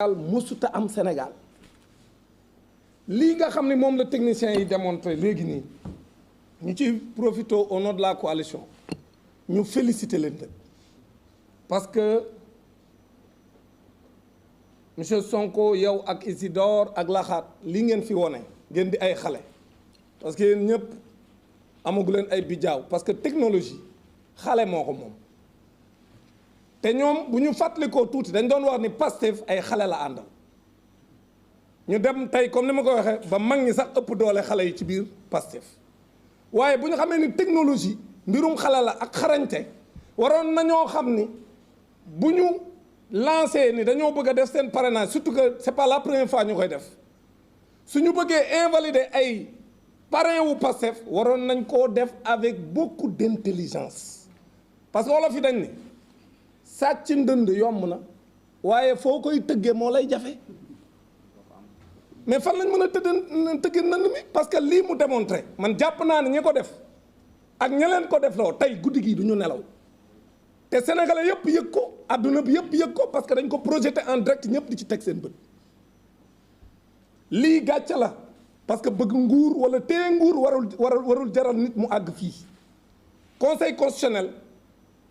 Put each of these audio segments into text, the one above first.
musuta am Sénégal lii nga xam ne moom la techniciens yi démontré léegi nii ñu ci profité au nom de la coalition ñu féliciter leen nag parce que monsieur Sonko yow ak Isidore ak Laxaat li ngeen fi wone ngeen di ay xale parce que yéen ñëpp amagu leen ay bijaaw parce que technologie xale moo ko moom te ñoom bu ñu fàttalikoo tuuti dañ doon wax ni Pastef ay xale la àndal ñu dem tey comme ni ma ko waxee ba mag ñi sax ëpp doole xale yi ci biir Pastef waaye bu ñu xamee ni technologie mbirum xale la ak xarañte waroon nañoo xam ni bu ñu lancé ni dañoo bëgg a def seen parrainage surtout que c'est pas la première fois ñu koy def su ñu bëggee invalider ay parrain wu Pastef waroon nañ koo def avec beaucoup d'intelligence parce que wolof yi dañ ni sàcc ndënd yomb na waaye foo koy tëggee moo lay jafe mais fan lañ mën a tëggee ndënd mi parce que lii mu démontré man jàpp naa ne ñi ko def ak ña leen ko def loo tey guddi gii du ñu nelaw te sénégalais yëpp yëg ko adduna bi yëpp yëg ko parce que dañ ko projeté en direct ñëpp di ci teg seen bët lii gàcce la parce que bëgg nguur wala téye nguur warul jaral nit mu àgg fii conseil constitutionnel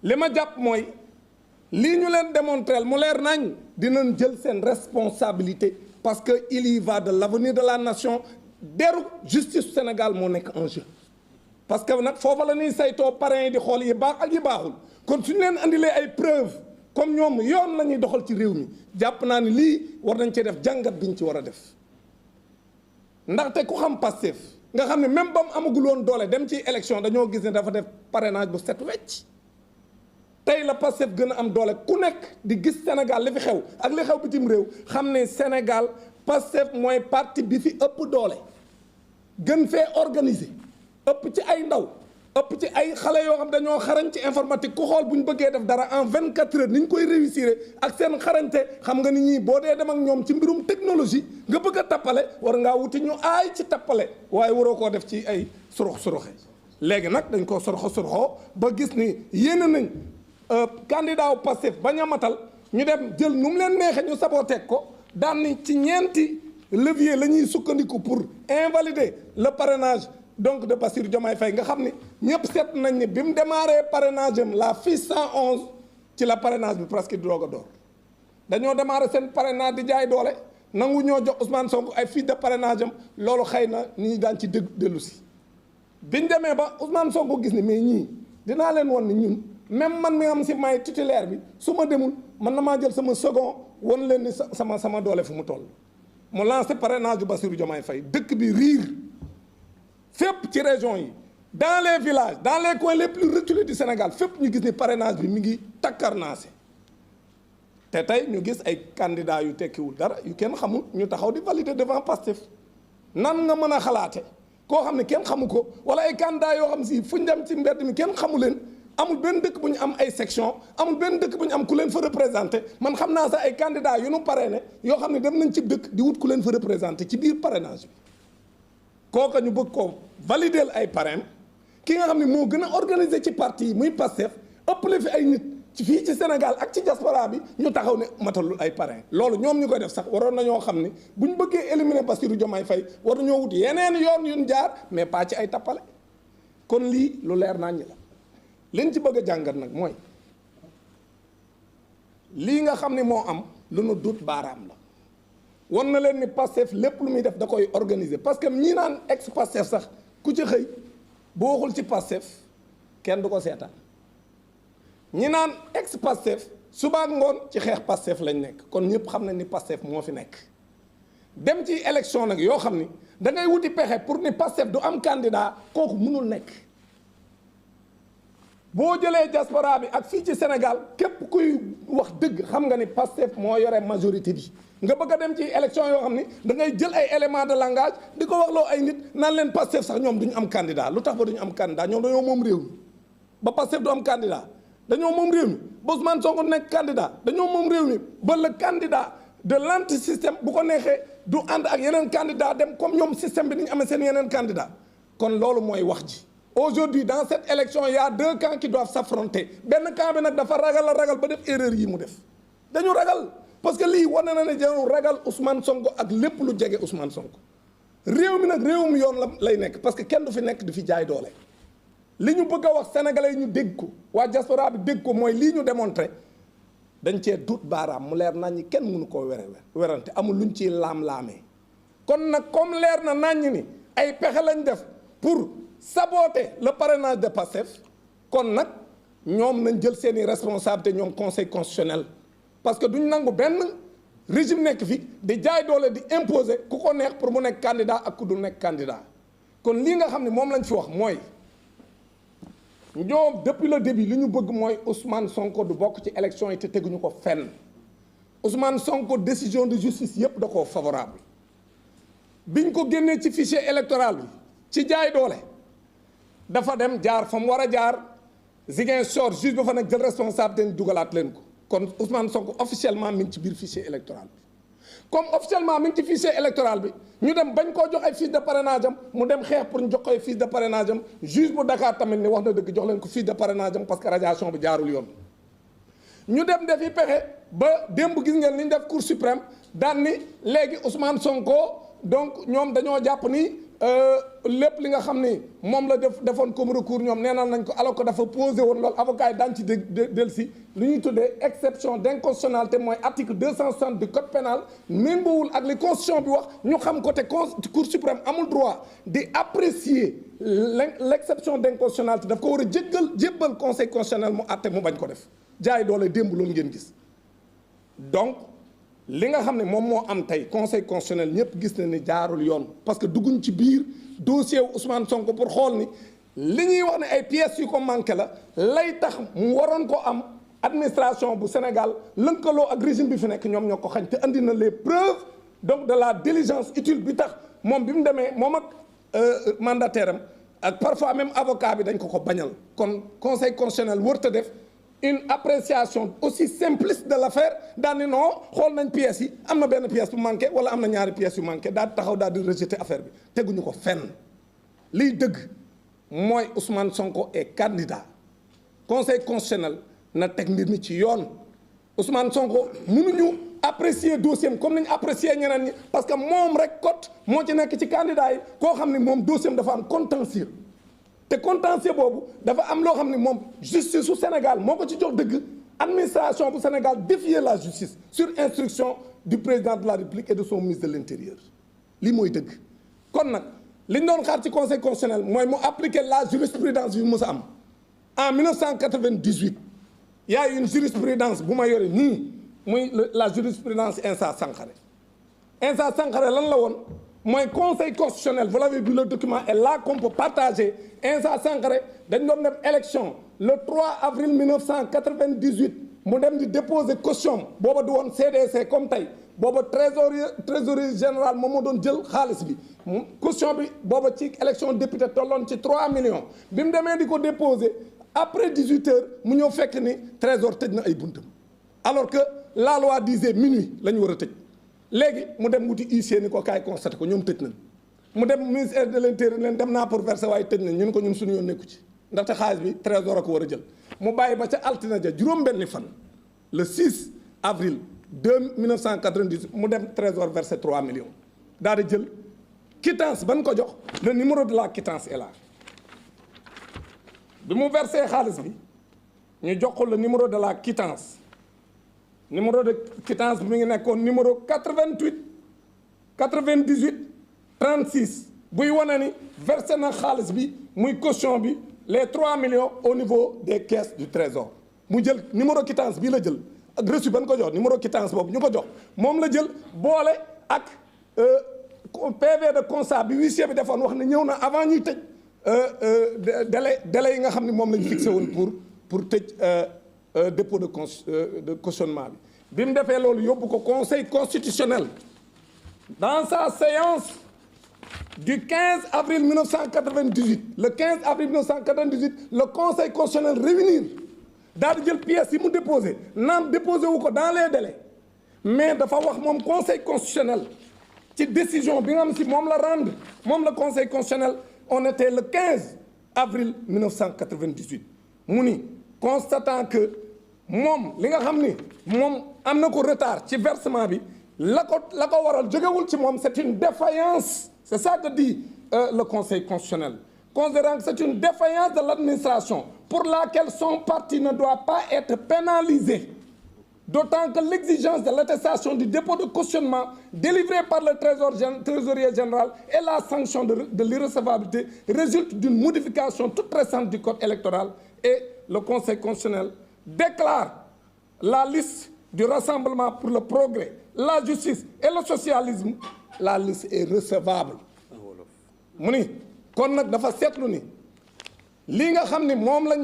li ma jàpp mooy lii ñu leen démontré mu leer nañ dinañ jël seen responsabilité parce que il y va de l'avenir de la nation deru justice Sénégal moo nekk en jeu parce que nag foofa la ñuy saytoo parrain yi di xool yi baax ak yi baaxul kon suñu leen andilee ay preuve comme ñoom yoon la ñuy doxal ci réew mi jàpp naa ni lii war nañ cee def jàngat biñ ci war a def ndaxte ku xam Pastef nga xam ne même ba mu amagul woon doole dem ci élection dañoo gis ne dafa def parrainage bu set wecc tey la Pastef gën a am doole ku nekk di gis Sénégal li fi xew ak li xew bitim réew xam ne Sénégal Pastef mooy parti bi fi ëpp doole gën fee organiser ëpp ci ay ndaw ëpp ci ay xale yoo xam dañoo xarañ ci informatique ku xool bu ñu bëggee def dara en 24 heures ni ñu koy réussir ak seen xarañte xam nga ni ñii boo dee dem ak ñoom ci mbirum technologie nga bëgg a tappale war ngaa wuti ñu aay ci tappale waaye waroo koo def ci ay surux-suruxe léegi nag dañ koo surxoo ba gis ni yéene nañ candidat wu Pastef bañ a matal ñu dem jël nu mu leen neexee ñu saboté ko daan ni ci ñeenti levier la ñuy sukkandiku pour invalider le parrainage donc de Bassirou Diomaye Faye nga xam ni ñëpp seet nañ ni bi mu démarré parrainage am la fiche 111 ci la parrainage bi presque di doog a door dañoo démarré seen parrainage di jaay doole nangu ñoo jox Ousmane Sonko ay fiche de parrainage am loolu xëy na ñi daan ci dellu si biñ demee ba Ousmane Sonko gis ni mais ñii dinaa leen won ni ñun même man mi am si may titulaire bi su ma demul man na maa jël sama second won leen ni sama doole fu mu toll mu lancé parrainage bu Bassirou Diomaye Faye dëkk bi riir fépp ci région yi dans les villages dans les coins les plus reculés du Sénégal fépp ñu gis ni parrainage bi mi ngi takkarnaase te tey ñu gis ay candidats yu tekkiwul dara yu kenn xamul ñu taxaw di valider devant Pastef nan nga mën a xalaate koo xam ne kenn xamu ko wala ay candidats yoo xam si fu ñu dem ci mbedd mi kenn xamu leen amul benn dëkk bu ñu am ay section amul benn dëkk bu ñu am ku leen fa représenté man xam naa sax ay candidats yu nu parrainé yoo xam ne dem nañ ci dëkk di wut ku leen fa représenté ci biir parrainage bi kooka ñu bëgg ko valider ay parrain ki nga xam ne moo gën a organiser ci parti yi muy Pastef ëppale fi ay nit ci fii ci Sénégal ak ci diaspora bi ñu taxaw ne matalul ay parrain loolu ñoom ñu koy def sax waroon nañoo xam ne bu ñu bëggee éliminer Bassirou Diomaye Faye war nañoo wut yeneen yoon yu ñu jaar mais pas ci ay tappale kon lii lu leer naññ la liñ ci bëgg a jàngat nag mooy lii nga xam ne moo am lu nu dut baaraam la won na leen ni Pastef lépp lu muy def da koy organiser parce que ñii naan ex Pastef sax ku ci xëy boo waxul ci Pastef kenn du ko seetaan ñi naan ex Pastef suba ak ngoon ci xeex Pastef lañ nekk kon ñëpp xam nañ ni Pastef moo fi nekk dem ci élection nag yoo xam ni da ngay wuti pexe pour ni Pastef du am candidat kooku mënul nekk boo jëlee diaspora bi ak fii ci Sénégal képp kuy wax dëgg xam nga ni Pastef moo yore majorité bi nga bëgg a dem ci élection yoo xam ni da ngay jël ay éléments de langage di ko waxloo ay nit naan leen Pastef sax ñoom duñu am candidat lu tax ba duñu am candidat ñoom dañoo moom réew mi ba Pastef du am candidat dañoo moom réew mi ba Ousmane Sonko nekk candidat dañoo moom réew mi ba le candidat de l'anti-système bu ko neexee du ànd ak yeneen candidat dem comme ñoom système bi ni ñu amee seen yeneen candidat kon loolu mooy wax ji aujourd'hui dans cette élection il y a deux camps qui doivent s'affronter benn camp bi nag dafa ragal ba def erreur yi mu def dañu ragal parce que lii wane na ne jarul ragal Ousmane Sonko ak lépp lu jege Ousmane Sonko réew mi nag réewum yoon la lay nekk parce que kenn du fi nekk di fi jaay doole. li ñu bëgg a wax sénégalais yi ñu dégg ko waa diaspora bi dégg ko mooy lii ñu démontré dañ cee dut baaraam mu leer nañ ñi kenn mënu koo werante amul luñ ciy laam-laamee kon nag comme leer na nañ ni ay pexe lañ def pour saboter le parrainage de Pastef kon nag ñoom nañ jël seeni responsabilité ñoom conseil constitutionnel parce que duñ nangu benn régime nekk fi di jaay doole di imposer ku ko neex pour mu nekk candidat ak ku du nekk candidat kon lii nga xam ne moom lañ fi wax mooy ñoom depuis le début li ñu bëgg mooy Ousmane Sonko du bokk ci élection yi te teguñu ko fenn Ousmane Sonko décision de justice yëpp da koo favorable biñ ko génnee ci fichier électoral bi ci jaay doole dafa dem jaar fa mu war a jaar Ziguinchor juge ba fa nag jël responsabilité ni dugalaat leen ko kon Ousmane Sonko officiellement mi ngi ci biir fichier électoral bi comme officiellement mi ngi ci fichier électoral bi ñu dem bañ koo jox ay fiche de parrainage am mu dem xeex pour ñu jox ko ay fiche de parrainage am juge bu Dakar tamit ni wax na dëgg jox leen ko fiche de parrainage am parce que radiation bi jaarul yoon ñu dem defi pexe ba démb gis ngeen li ñu def cour suprême daan ni léegi Ousmane Sonko donc ñoom dañoo jàpp ni lépp li nga xam ni moom la defoon comme recours ñoom neenal nañ ko alors que dafa posé woon loolu avocat yi daan ci del si lu ñuy tuddee exception d'inconstitutionnalité mooy article 260 du code pénal méngoowul ak li constitution bi wax ñu xam ko te cour suprême amul droit di apprécier l'exception d'inconstitutionnalité daf ko war a jébbal conseil constitutionnel mu àtte mu bañ ko def jaay doole démb loolu ngeen gis donc li nga xam ne moom moo am tey conseil constitutionnel ñëpp gis na ni jaarul yoon parce que dugguñ ci biir dossier wu Ousmane Sonko pour xool ni li ñuy wax ne ay pièces yu ko manqué la lay tax mu waroon ko am administration bu Sénégal lënkaloo ak régime bi fi nekk ñoom ñoo ko xañ te andi na les preuves donc de la diligence utile bi tax moom bi mu demee moom ak mandataire am ak parfois même avocat bi dañ ko bañal kon conseil constitutionnel wërta def une appréciation aussi simpliste de l'affaire daal ni non xool nañ pièces yi am na benn pièce bu manqué wala am na ñaari pièces yu manqué daal taxaw daal di rejeter affaire bi teguñu ko fenn liy dëgg mooy Ousmane Sonko est candidat conseil constitutionnel na teg mbir mi ci yoon Ousmane Sonko mënuñu apprécier dossier comme ni ñu apprécier ñeneen ñi parce que moom rek cote moo ci nekk ci candidat yi koo xam ne moom dossier dafa am contentieux te contentieux boobu dafa am loo xam ne moom justice su Sénégal moo ko ci jox dëgg administration bu Sénégal défier la justice sur instruction du président de la République et de son ministre de l'Intérieur lii mooy dëgg kon nag li ñu doon xaar ci conseil constitutionnel mooy mu appliquer la jurisprudence bi mës a am en 1998 il y a une jurisprudence bu ma yore nii muy la jurisprudence Insa Sankaré lan la woon mooy conseil constitutionnel vous l'avez vu le document est là qu'on peut partager Insa Sankaré dañ doon dem élection le 3 avril 1998 mu dem di déposer caution booba du woon CDC comme tey booba trésorier général moom moo doon jël xaalis bi caution bi booba ci élection député tolloon ci 3 millions bi mu demee di ko déposer après 18 heures mu ñëw fekk ni trésor tëj na ay buntam alors que la loi disait minuit la ñu war a tëj léegi mu dem wuti huissier ni ko kaay constaté ko ñoom tëj nañ mu dem ministère de l'intérieur leen dem naa pour verser waaye tëj nañ ñun ko ñun suñu yoon nekku ci ndaxte xaalis bi trésor a ko war a jël mu bàyyi ba ca altine ja juróom-benni fan le 6 avril 1998 mu dem trésor versé 3 millions daal di jël quittance ban ko jox le numéro de la quittance est là bi mu versé xaalis bi ñu jox ko le numéro de la quittance numéro de quittance bi mi ngi nekkoon numéro 88 98 36 buy wane ni versé na xaalis bi muy caution bi les 3 millions au niveau des caisses du trésor mu jël numéro quittance bii la jël ak reçu ban ko jox numéro quittance boobu ñu ko jox moom la jël boole ak PV de constat bi huissier bi defoon wax ne ñëw na avant ñuy tëj délai yi nga xam ne moom lañu fixé woon pour tëj dépôt de cautionnement bi mu defee loolu yóbbu ko conseil constitutionnel dans sa séance du 15 avril 1998 le 15 avril 1998 le conseil constitutionnel réunir daal di jël pièces yi mu déposé naam déposé wu ko dans les délais mais dafa wax moom conseil constitutionnel ci décision bi nga xam si moom la rendre moom la conseil constitutionnel on était le 15 avril 1998 mu ni constatant que moom li nga xam ni moom am na ko retard ci versement bi la ko waral jógewul ci moom c'est une défaillance c'est ça que dit le Conseil constitutionnel considérant que c'est une défaillance de l'administration pour laquelle son parti ne doit pas être pénalisé d'autant que l'exigence de l'attestation du dépôt de cautionnement délivré par le trésorier général et la sanction de l'irrecevabilité résulte d'une modification toute récente du code électoral et le Conseil constitutionnel déclare la liste du Rassemblement pour le progrès, la justice et le socialisme, la liste est recevable. mu ni kon nag dafa seetlu ni lii nga xam ni moom lañ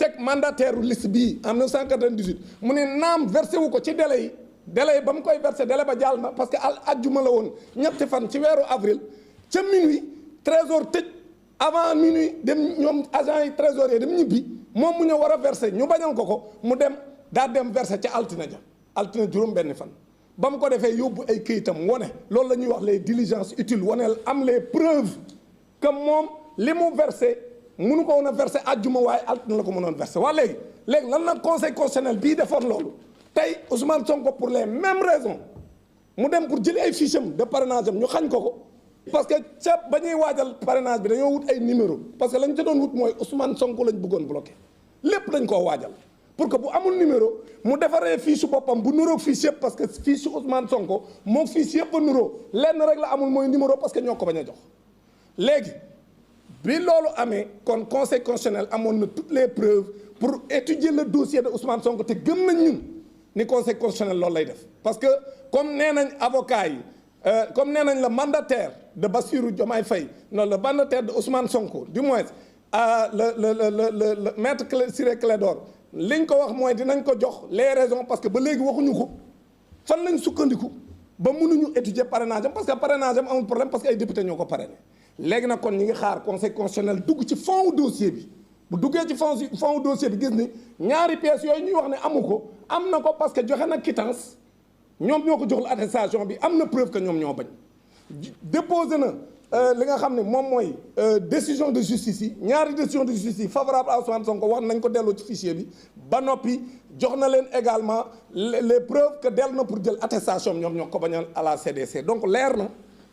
teg mandataire liste bii en 1998 mu ne naam versé wu ko ci délai yi ba mu koy versé délai ba jàll na parce que ajjuma la woon ñetti fan ci weeru avril ca minuit trésor tëj avant minuit dem ñoom agent yi trésorier dem ñibbi moom mu ñëw war a versé ñu bañal ko mu dem daa dem versé ca altine juróom benn fan ba mu ko defee yóbbu ay këyitam wane loolu la ñuy wax les diligences utiles waneel am les preuves que moom li mu versé mënu ko woon a versé àjjuma waaye altine la ko mënoon versé waa léegi lan nag conseil constitutionnel bii defoon loolu tey Ousmane Sonko pour les mêmes raisons mu dem pour jëli ay fiches am de parrainage am ñu xañ ko parce que ca ba ñuy waajal parrainage bi dañoo wut ay numéro parce que lañ ca doon wut mooy Ousmane Sonko lañ bëggoon bloqué lépp dañ koo waajal pour que bu amul numéro mu defaree fiche boppam bu nuroog fiche yëpp parce que fiche Ousmane Sonko moom fiche yëpp a nuroo lenn rek la amul mooy numéro parce que ñoo ko bañ a jox léegi bi loolu amee kon conseil constitutionnel amoon na toutes les preuves pour étudier le dossier de Ousmane Sonko te gëm nañ ñun ni conseil constitutionnel loolu lay def parce que comme nee nañ avocat yi comme nee nañ le mandataire de Bassirou Diomaye Faye non le mandataire de Ousmane Sonko du moins le maître Ciré Clédor liñ ko wax mooy dinañ ko jox les raisons parce que ba léegi waxuñu ko fan lañ sukkandiku ba mënuñu étudier parrainage am parce que parrainage am amul problème parce que ay député ñoo ko parrainé léegi nag kon ñi ngi xaar conseil constitutionnel dugg ci fond dossier bi bu duggee ci fond dossier bi gis ni ñaari pièces yooyu ñuy wax ne amu ko am na ko parce que joxe na quittance ñoom ñoo ko jox la attestation bi am na preuve que ñoom ñoo bañ déposé na li nga xam ne moom mooy décision de justice yi ñaari décision de justice yi favorable à Ousmane Sonko wax nañ ko delloo ci fichier bi ba noppi jox na leen également les preuves que dellu na pour jël attestation ñoom ñoo ko bañal à la CDC donc leer na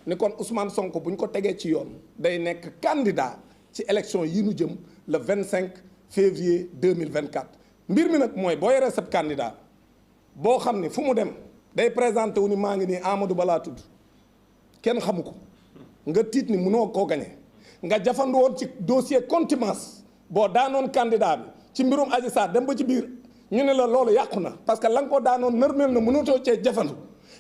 ni kon Ousmane Sonko bu ñu ko tegee ci yoon day nekk candidat ci élection yi nu jëm le 25 février 2024 mbir mi nag mooy boo yoree sab candidat boo xam ne fu mu dem day présenté wu ni maa ngi nii Amadou Ba laa tudd kenn xamu ko nga tiit ni mënoo koo gañe nga jafandu woon ci dossier contumace boo daanoon candidat bi ci mbirum Adji Sarr dem ba ci biir ñu ne la loolu yàqu na parce que la nga ko daanoon nërmeel na mënatoo cee jafandu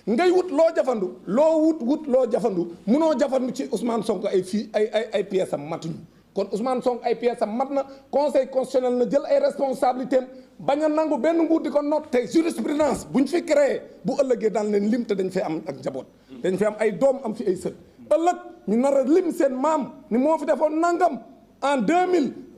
ngay wut loo jafandu loo jafandu mënoo jafandu ci Ousmane Sonko ay pièces am matuñu kon Ousmane Sonko ay pièces am mat na conseil constitutionnel na jël ay responsabilités am bañ a nangu benn nguur di ko noot te jurisprudence buñ fi créé bu ëllëgee daan leen lim te dañ fay am ak njaboot dañ fi am ay doom am fi ay sët ëllëg ñu nar a lim seen maam ni moo fi defoon nangam en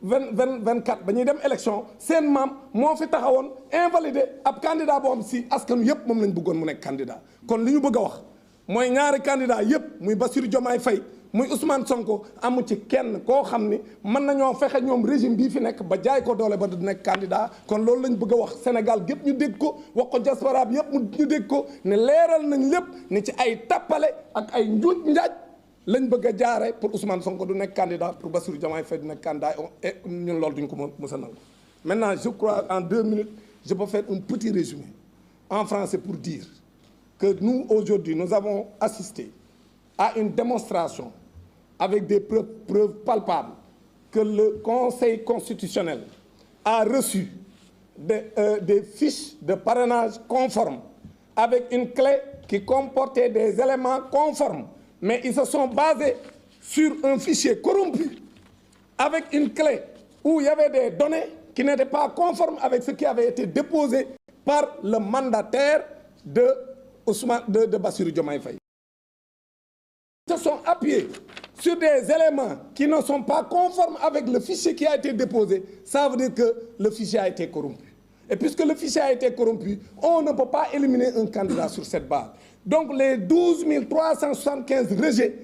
2024 ba ñuy dem élection seen maam moo fi taxawoon invalidé ab candidat boo xam si askanu yëpp moom lañ bëggoon mu nekk candidat kon li ñu bëgg a wax mooy ñaari candidat yëpp muy Bassirou Diomaye Faye muy Ousmane Sonko amu ci kenn koo xam ni mën nañoo fexe ñoom régime bii fi nekk ba jaay ko doole ba du nekk candidat kon loolu lañ bëgg a wax Sénégal gépp ñu dégg ko wax ko diaspora bi yëpp ñu dégg ko ne leeral nañ lépp ni ci ay tappale ak ay njuuj njaaj lañ bëgg a jaare pour Ousmane Sonko du nekk candidat pour Bassirou Diomaye Faye du nekk candidat et ñun loolu duñ ko mës a nangu. Maintenant je crois en 2 minutes je peux faire un petit résumé en français pour dire que nous aujourd'hui nous avons assisté à une démonstration avec des preuves palpables que le Conseil constitutionnel a reçu des fiches de parrainage conformes avec une clé qui comportait des éléments conformes, mais ils se sont basés sur un fichier corrompu avec une clé où il y avait des données qui n'étaient pas conformes avec ce qui avait été déposé par le mandataire de Bassirou Diomaye Faye. Ils se sont appuyés sur des éléments qui ne sont pas conformes avec le fichier qui a été déposé. Ça veut dire que le fichier a été corrompu. Et puisque le fichier a été corrompu, on ne peut pas éliminer un candidat sur cette base. Donc les 12 375 rejets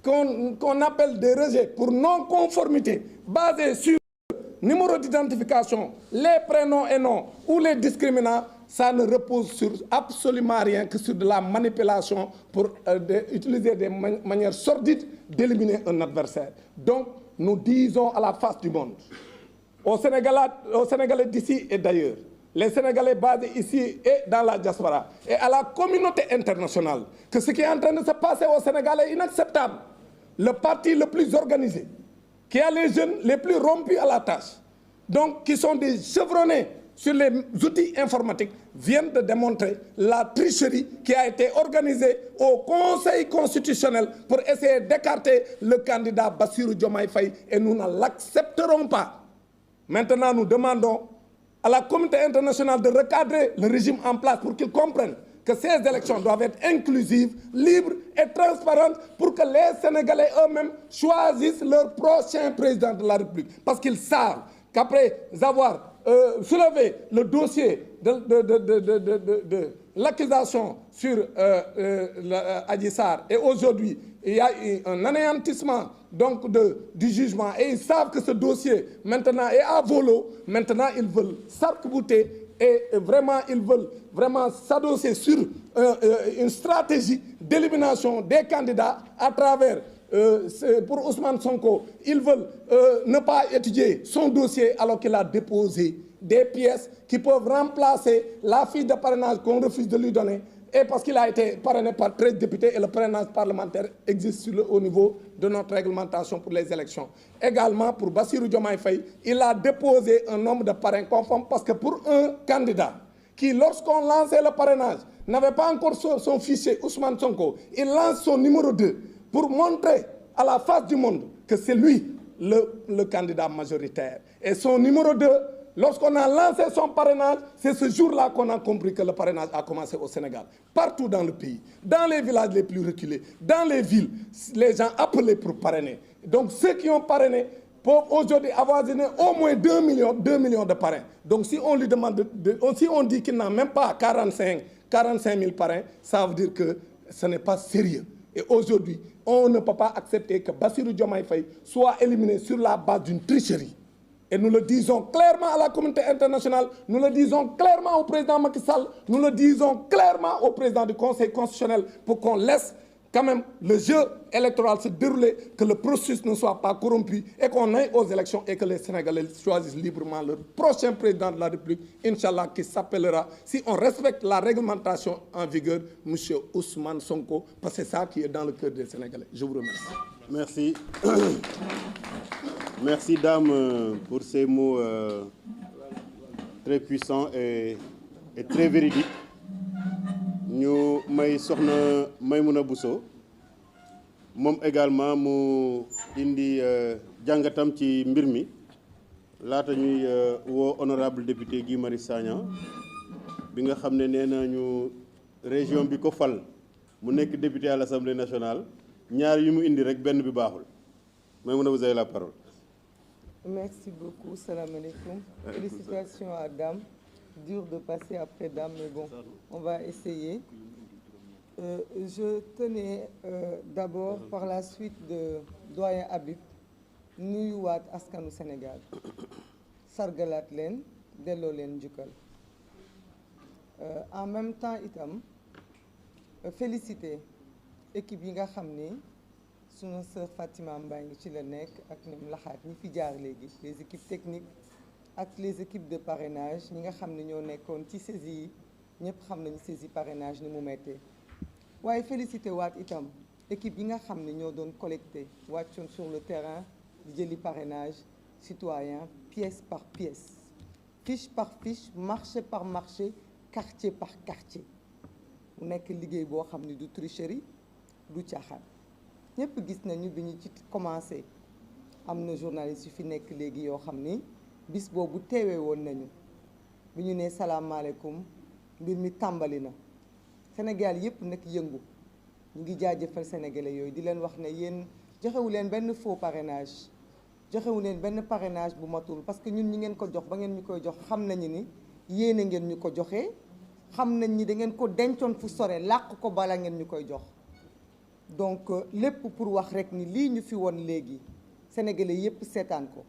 qu'on appelle des rejets pour non-conformité basés sur numéro d'identification, les prénoms et noms ou les discriminants ça ne repose sur absolument rien que sur de la manipulation pour utiliser des manières sordides d'éliminer un adversaire. Donc, nous disons à la face du monde, aux Sénégalais d'ici et d'ailleurs, les Sénégalais basés ici et dans la diaspora, et à la communauté internationale, que ce qui est en train de se passer au Sénégal est inacceptable. Le parti le plus organisé, qui a les jeunes les plus rompus à la tâche, donc qui sont des chevronnés sur les outils informatiques, viennent de démontrer la tricherie qui a été organisée au Conseil constitutionnel pour essayer d'écarter le candidat Bassirou Diomaye Faye, et nous ne l'accepterons pas. Maintenant, nous demandons à la communauté internationale de recadrer le régime en place pour qu'ils comprennent que ces élections doivent être inclusives, libres et transparentes pour que les Sénégalais eux-mêmes choisissent leur prochain président de la République. Parce qu'ils savent qu'après avoir soulevé le dossier de l'accusation sur Adji Sarr, et aujourd'hui il y a eu un anéantissement donc du jugement, et ils savent que ce dossier maintenant est à volo. Maintenant ils veulent s'arc-bouter et vraiment ils veulent vraiment s'adosser sur une stratégie d'élimination des candidats à travers pour Ousmane Sonko. Ils veulent ne pas étudier son dossier alors qu'il a déposé des pièces qui peuvent remplacer la fiche de parrainage qu'on refuse de lui donner, et parce qu'il a été parrainé par 13 députés et le parrainage parlementaire existe au niveau de notre réglementation pour les élections. Également pour Bassirou Diomaye Faye, il a déposé un nombre de parrains conformes, parce que pour un candidat qui, lorsqu'on lançait le parrainage, n'avait pas encore son fichier Ousmane Sonko, il lance son numéro 2 pour montrer à la face du monde que c'est lui le candidat majoritaire. Et son numéro 2, lorsqu'on a lancé son parrainage, c'est ce jour-là qu'on a compris que le parrainage a commencé au Sénégal. Partout dans le pays, dans les villages les plus reculés, dans les villes, les gens appelaient pour parrainer. Donc ceux qui ont parrainé peuvent aujourd'hui avoisiner au moins 2 millions de parrains. Donc si on lui demande, si on dit qu'il n'a même pas 45 000 parrains, ça veut dire que ce n'est pas sérieux. Et aujourd'hui, on ne peut pas accepter que Bassirou Diomaye Faye soit éliminé sur la base d'une tricherie. Et nous le disons clairement à la communauté internationale, nous le disons clairement au président Macky Sall, nous le disons clairement au président du Conseil constitutionnel, pour qu'on laisse quand même le jeu électoral se dérouler, que le processus ne soit pas corrompu et qu'on aille aux élections et que les Sénégalais choisissent librement leur prochain président de la République, Inch'Allah, qui s'appellera, si on respecte la réglementation en vigueur, M. Ousmane Sonko, parce que c'est ça qui est dans le cœur des Sénégalais. Je vous remercie. Merci. Merci, dame, pour ces mots très puissants et très véridiques. Ñu may soxna Maymouna Bousso moom également mu indi jàngatam ci mbir mi laata ñuy woo honorable député Guy Marius Sagna bi nga xam ne nee nañu région bi ko fal mu nekk député à l'Assemblée nationale ñaar yi mu indi rek benn bi baaxul. Maymouna, vous avez la parole. Merci beaucoup, salam alaikum. Félicitations à Dame. Dur de passer après Dame, mais bon, on va essayer. Je tenais d'abord, par la suite de doyen Habib, nuyuwaat askanu Sénégal sargalaat leen delloo leen njukkal. En même temps itam féliciter équipe yi nga xam ni sunu sœur Fatima Mbaye ngi ci la nekk ak ñoom laxaat ñi fi jaar léegi, les équipes techniques ak les équipes de parrainage ñi nga xam ne ñoo nekkoon ci saisie yi ñëpp xam nañu saisie parrainage ni mu mettee. waaye félicité waat itam équipe yi nga xam ne ñoo doon collecté wàccoon sur le terrain di jëli parrainage citoyen pièce par pièce, fiche par fiche, marché par marché, quartier par quartier. mu nekk liggéey boo xam ne du tricherie du caaxaan. ñëpp gis nañu bi ñu ci commencé am na journaliste yu fi nekk léegi yoo xam ni bis boobu teewee woon nañu bi ñu nee salaamaaleykum mbir mi tàmbali na. Sénégal yëpp nag yëngu ñu ngi jaajëfal sénégalais yooyu di leen wax ne yéen joxewu leen benn faux parrainage, joxewu leen benn parrainage bu matul, parce que ñun ñi ngeen ko jox ba ngeen ñu koy jox xam nañu ni yéene ngeen ñu ko joxee, xam nañ ni da ngeen ko dencoon fu sore làq ko bala ngeen ñu koy jox. Donc lépp pour wax rek ni lii ñu fi woon léegi sénégalais yëpp seetaan ko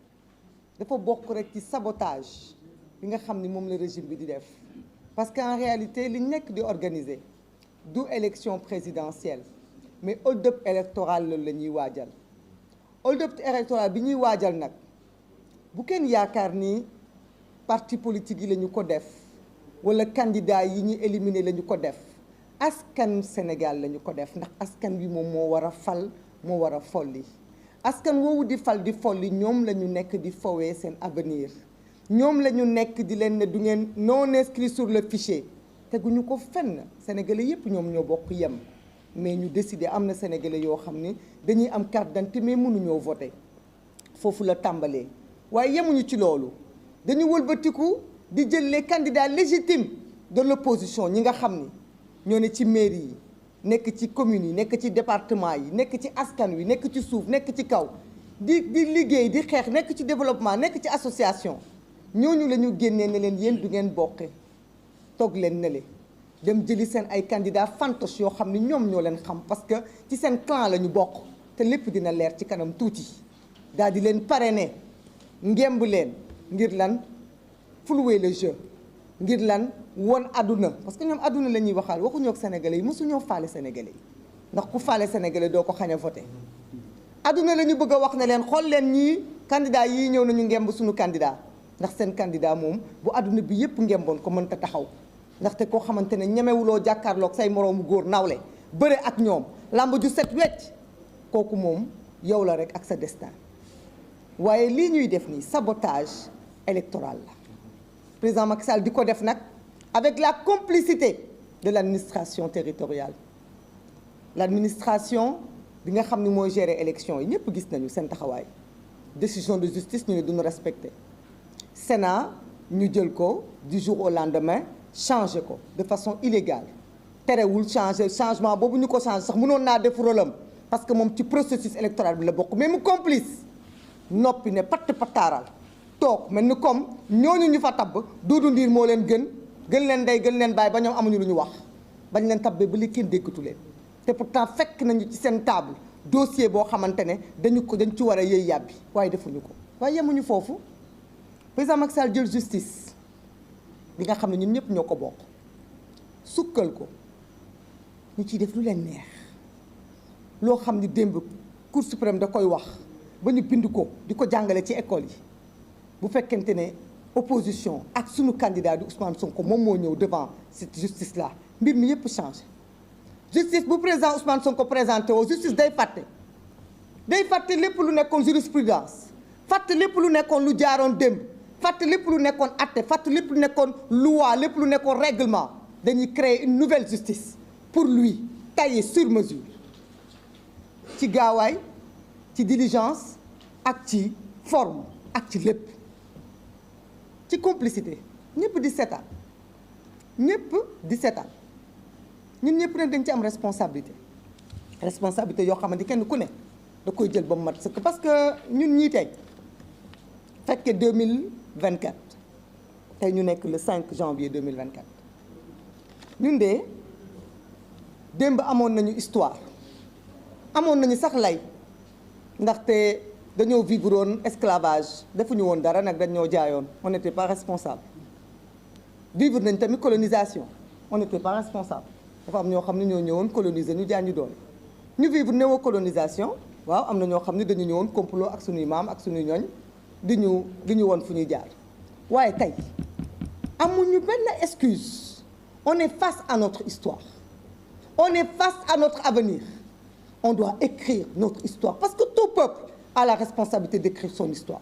dafa bokk rek ci sabotage bi nga xam ni moom la régime bi di def. parce qu'en réalité li ñu nekk di organiser du élection présidentielle mais hold-up électoral loolu la ñuy waajal hold-up électoral bi ñuy waajal nag bu kenn yaakaar ni parti politique yi la ñu ko def wala candidat yi ñu éliminer la ñu ko def askan Sénégal la ñu ko def ndax askan wi moom moo war a fal moo war a folli askan woowu di fal di folli ñoom la ñu nekk di fowee seen avenir ñoom la ñu nekk di leen ne du ngeen non inscrit sur le fichier teguñu ko fenn sénégalais yépp ñoom ñoo bokk yem mais ñu décider am na sénégalais yoo xam ni dañuy am carte d'identité mais mënuñoo voter foofu la tàmbalee waaye yemuñu ci loolu dañu wëlbatiku di jël les candidats légitimes de l'opposition ñi nga xam ni ñoo ne ci mairie yi nekk ci communes yi nekk ci département yi nekk ci askan wi nekk ci suuf nekk ci kaw di liggéey di xeex nekk ci développement nekk ci association ñooñu la ñu génnee ne leen yéen du ngeen bokke toog leen ne le dem jëli seen ay candidats fantoches yoo xam ne ñoom ñoo leen xam parce que ci seen clan la ñu bokk te lépp dina leer ci kanam tuuti daal di leen parrainer ngemb leen ngir lan flouer le jeu ngir lan woon àdduna parce que ñoom àdduna la ñuy waxal waxuñoo ak sénégalais yi mosuñoo faale sénégalais yi ndax ku faale sénégalais doo ko xañ a voté àdduna la ñu bëgg a wax ne leen xool leen ñii candidat yii ñëw nañu ngemb suñu candidat ndax seen candidat moom bu àdduna bi yépp ngemboon ko mënta taxaw ndaxte koo xamante ne ñemewuloo jàkkaarloog say moroomu góor nawle bëre ak ñoom làmb ju set wecc kooku moom yow la rek ak sa destin waaye lii ñuy def nii sabotage électoral la président Macky Sall di ko def nag avec la complicité de l'administration territoriale l'administration bi nga xam ni mooy gérer élection yi ñëpp gis nañu seen taxawaay décision de justice ñu ne duñu respecté Sénat ñu jël ko du jour au lendemain changé ko de façon illégale terewul changement boobu ñu ko changé sax mënoon naa def rôlam parce que moom ci processus électoral bi la bokk mais mu complice noppi ne patt pataaral toog mel ni comme ñooñu ñu fa tabb Doudou Ndir moo leen gën leen ndey gën leen bàyyi ba ñoom amuñu lu ñu wax bañ leen tabbee ba li kenn déggatu leen te pourtant fekk nañu ci seen table dossier boo xamante ne dañ ci war a yëy yàbbi waaye defuñu ko waaye yemuñu foofu président Macky Sall jël justice bi nga xam ne ñun ñëpp ñoo ko bokk sukkal ko ñu ciy def lu leen neex loo xam ni démb Cour suprême da koy wax ba ñu bind ko di ko jàngale ci école yi bu fekkente ne opposition ak sunu candidat di Ousmane Sonko moom moo ñëw devant cette justice là mbir mi yëpp changé justice bu président Ousmane Sonko présenté woo justice day fàtte lépp lu nekkoon jurisprudence fàtte lépp lu nekkoon lu jaaroon démb fàtte lépp lu nekkoon atte fàtte lépp lu nekkoon loi lépp lu nekkoon règlement dañuy créer une nouvelle justice pour lui taillée sur mesure ci gaawaay ci diligence ak ci forme ak ci lépp ci complicité ñëpp di seetaan ñun ñëpp nag dañ ci am responsabilité yoo xamante kenn ku ne da koy jël ba mu mat sëkk parce que ñun ñii tey fekke 2024 tey ñu nekk le 5 janvier 2024 ñun de démb amoon nañu histoire amoon nañu sax lay ndaxte dañoo vivre woon esclavage defuñu woon dara nag dañoo jaayoon on n'était pas responsable vivre nañ tamit colonisation on n'était pas responsable dafa am ñoo xam ne ñoo ñëwoon coloniser ñu jaan ñu doon ñu vivre néocolonisation waaw am na ñoo xam ne dañu ñëwoon complot ak suñuy maam ak suñuy ñooñ di ñu woon fu ñuy jaar waaye tey amuñu benn excuse on est face à notre histoire on est face à notre avenir on doit écrire notre histoire parce que tout peuple a la responsabilité d'écrire son histoire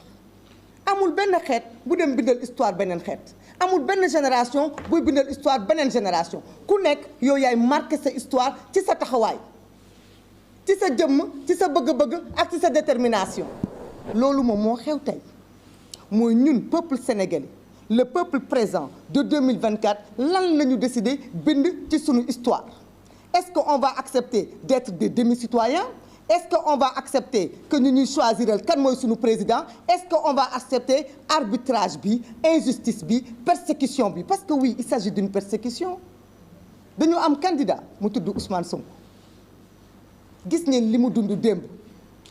amul benn xeet bu dem bindal histoire beneen xeet amul benn génération buy bindal histoire beneen génération ku nekk yow yaay marqué sa histoire ci sa taxawaay ci sa jëmm ci sa bëgg-bëgg ak ci sa détermination loolu moom moo xew tey mooy ñun peuple sénégalais le peuple présent de 2024 lan la ñu décidé bind ci sunu histoire est-ce qu'on va accepter d'être des demi-citoyens est-ce qu'on va accepter que ñu ñuy choisiral kan mooy sunu président est-ce qu'on va accepter arbitrage bi injustice bi persécution bi parce que oui il s'agit d'une persécution dañu am candidat mu tudd Ousmane Sonko gis ngeen li mu dund démb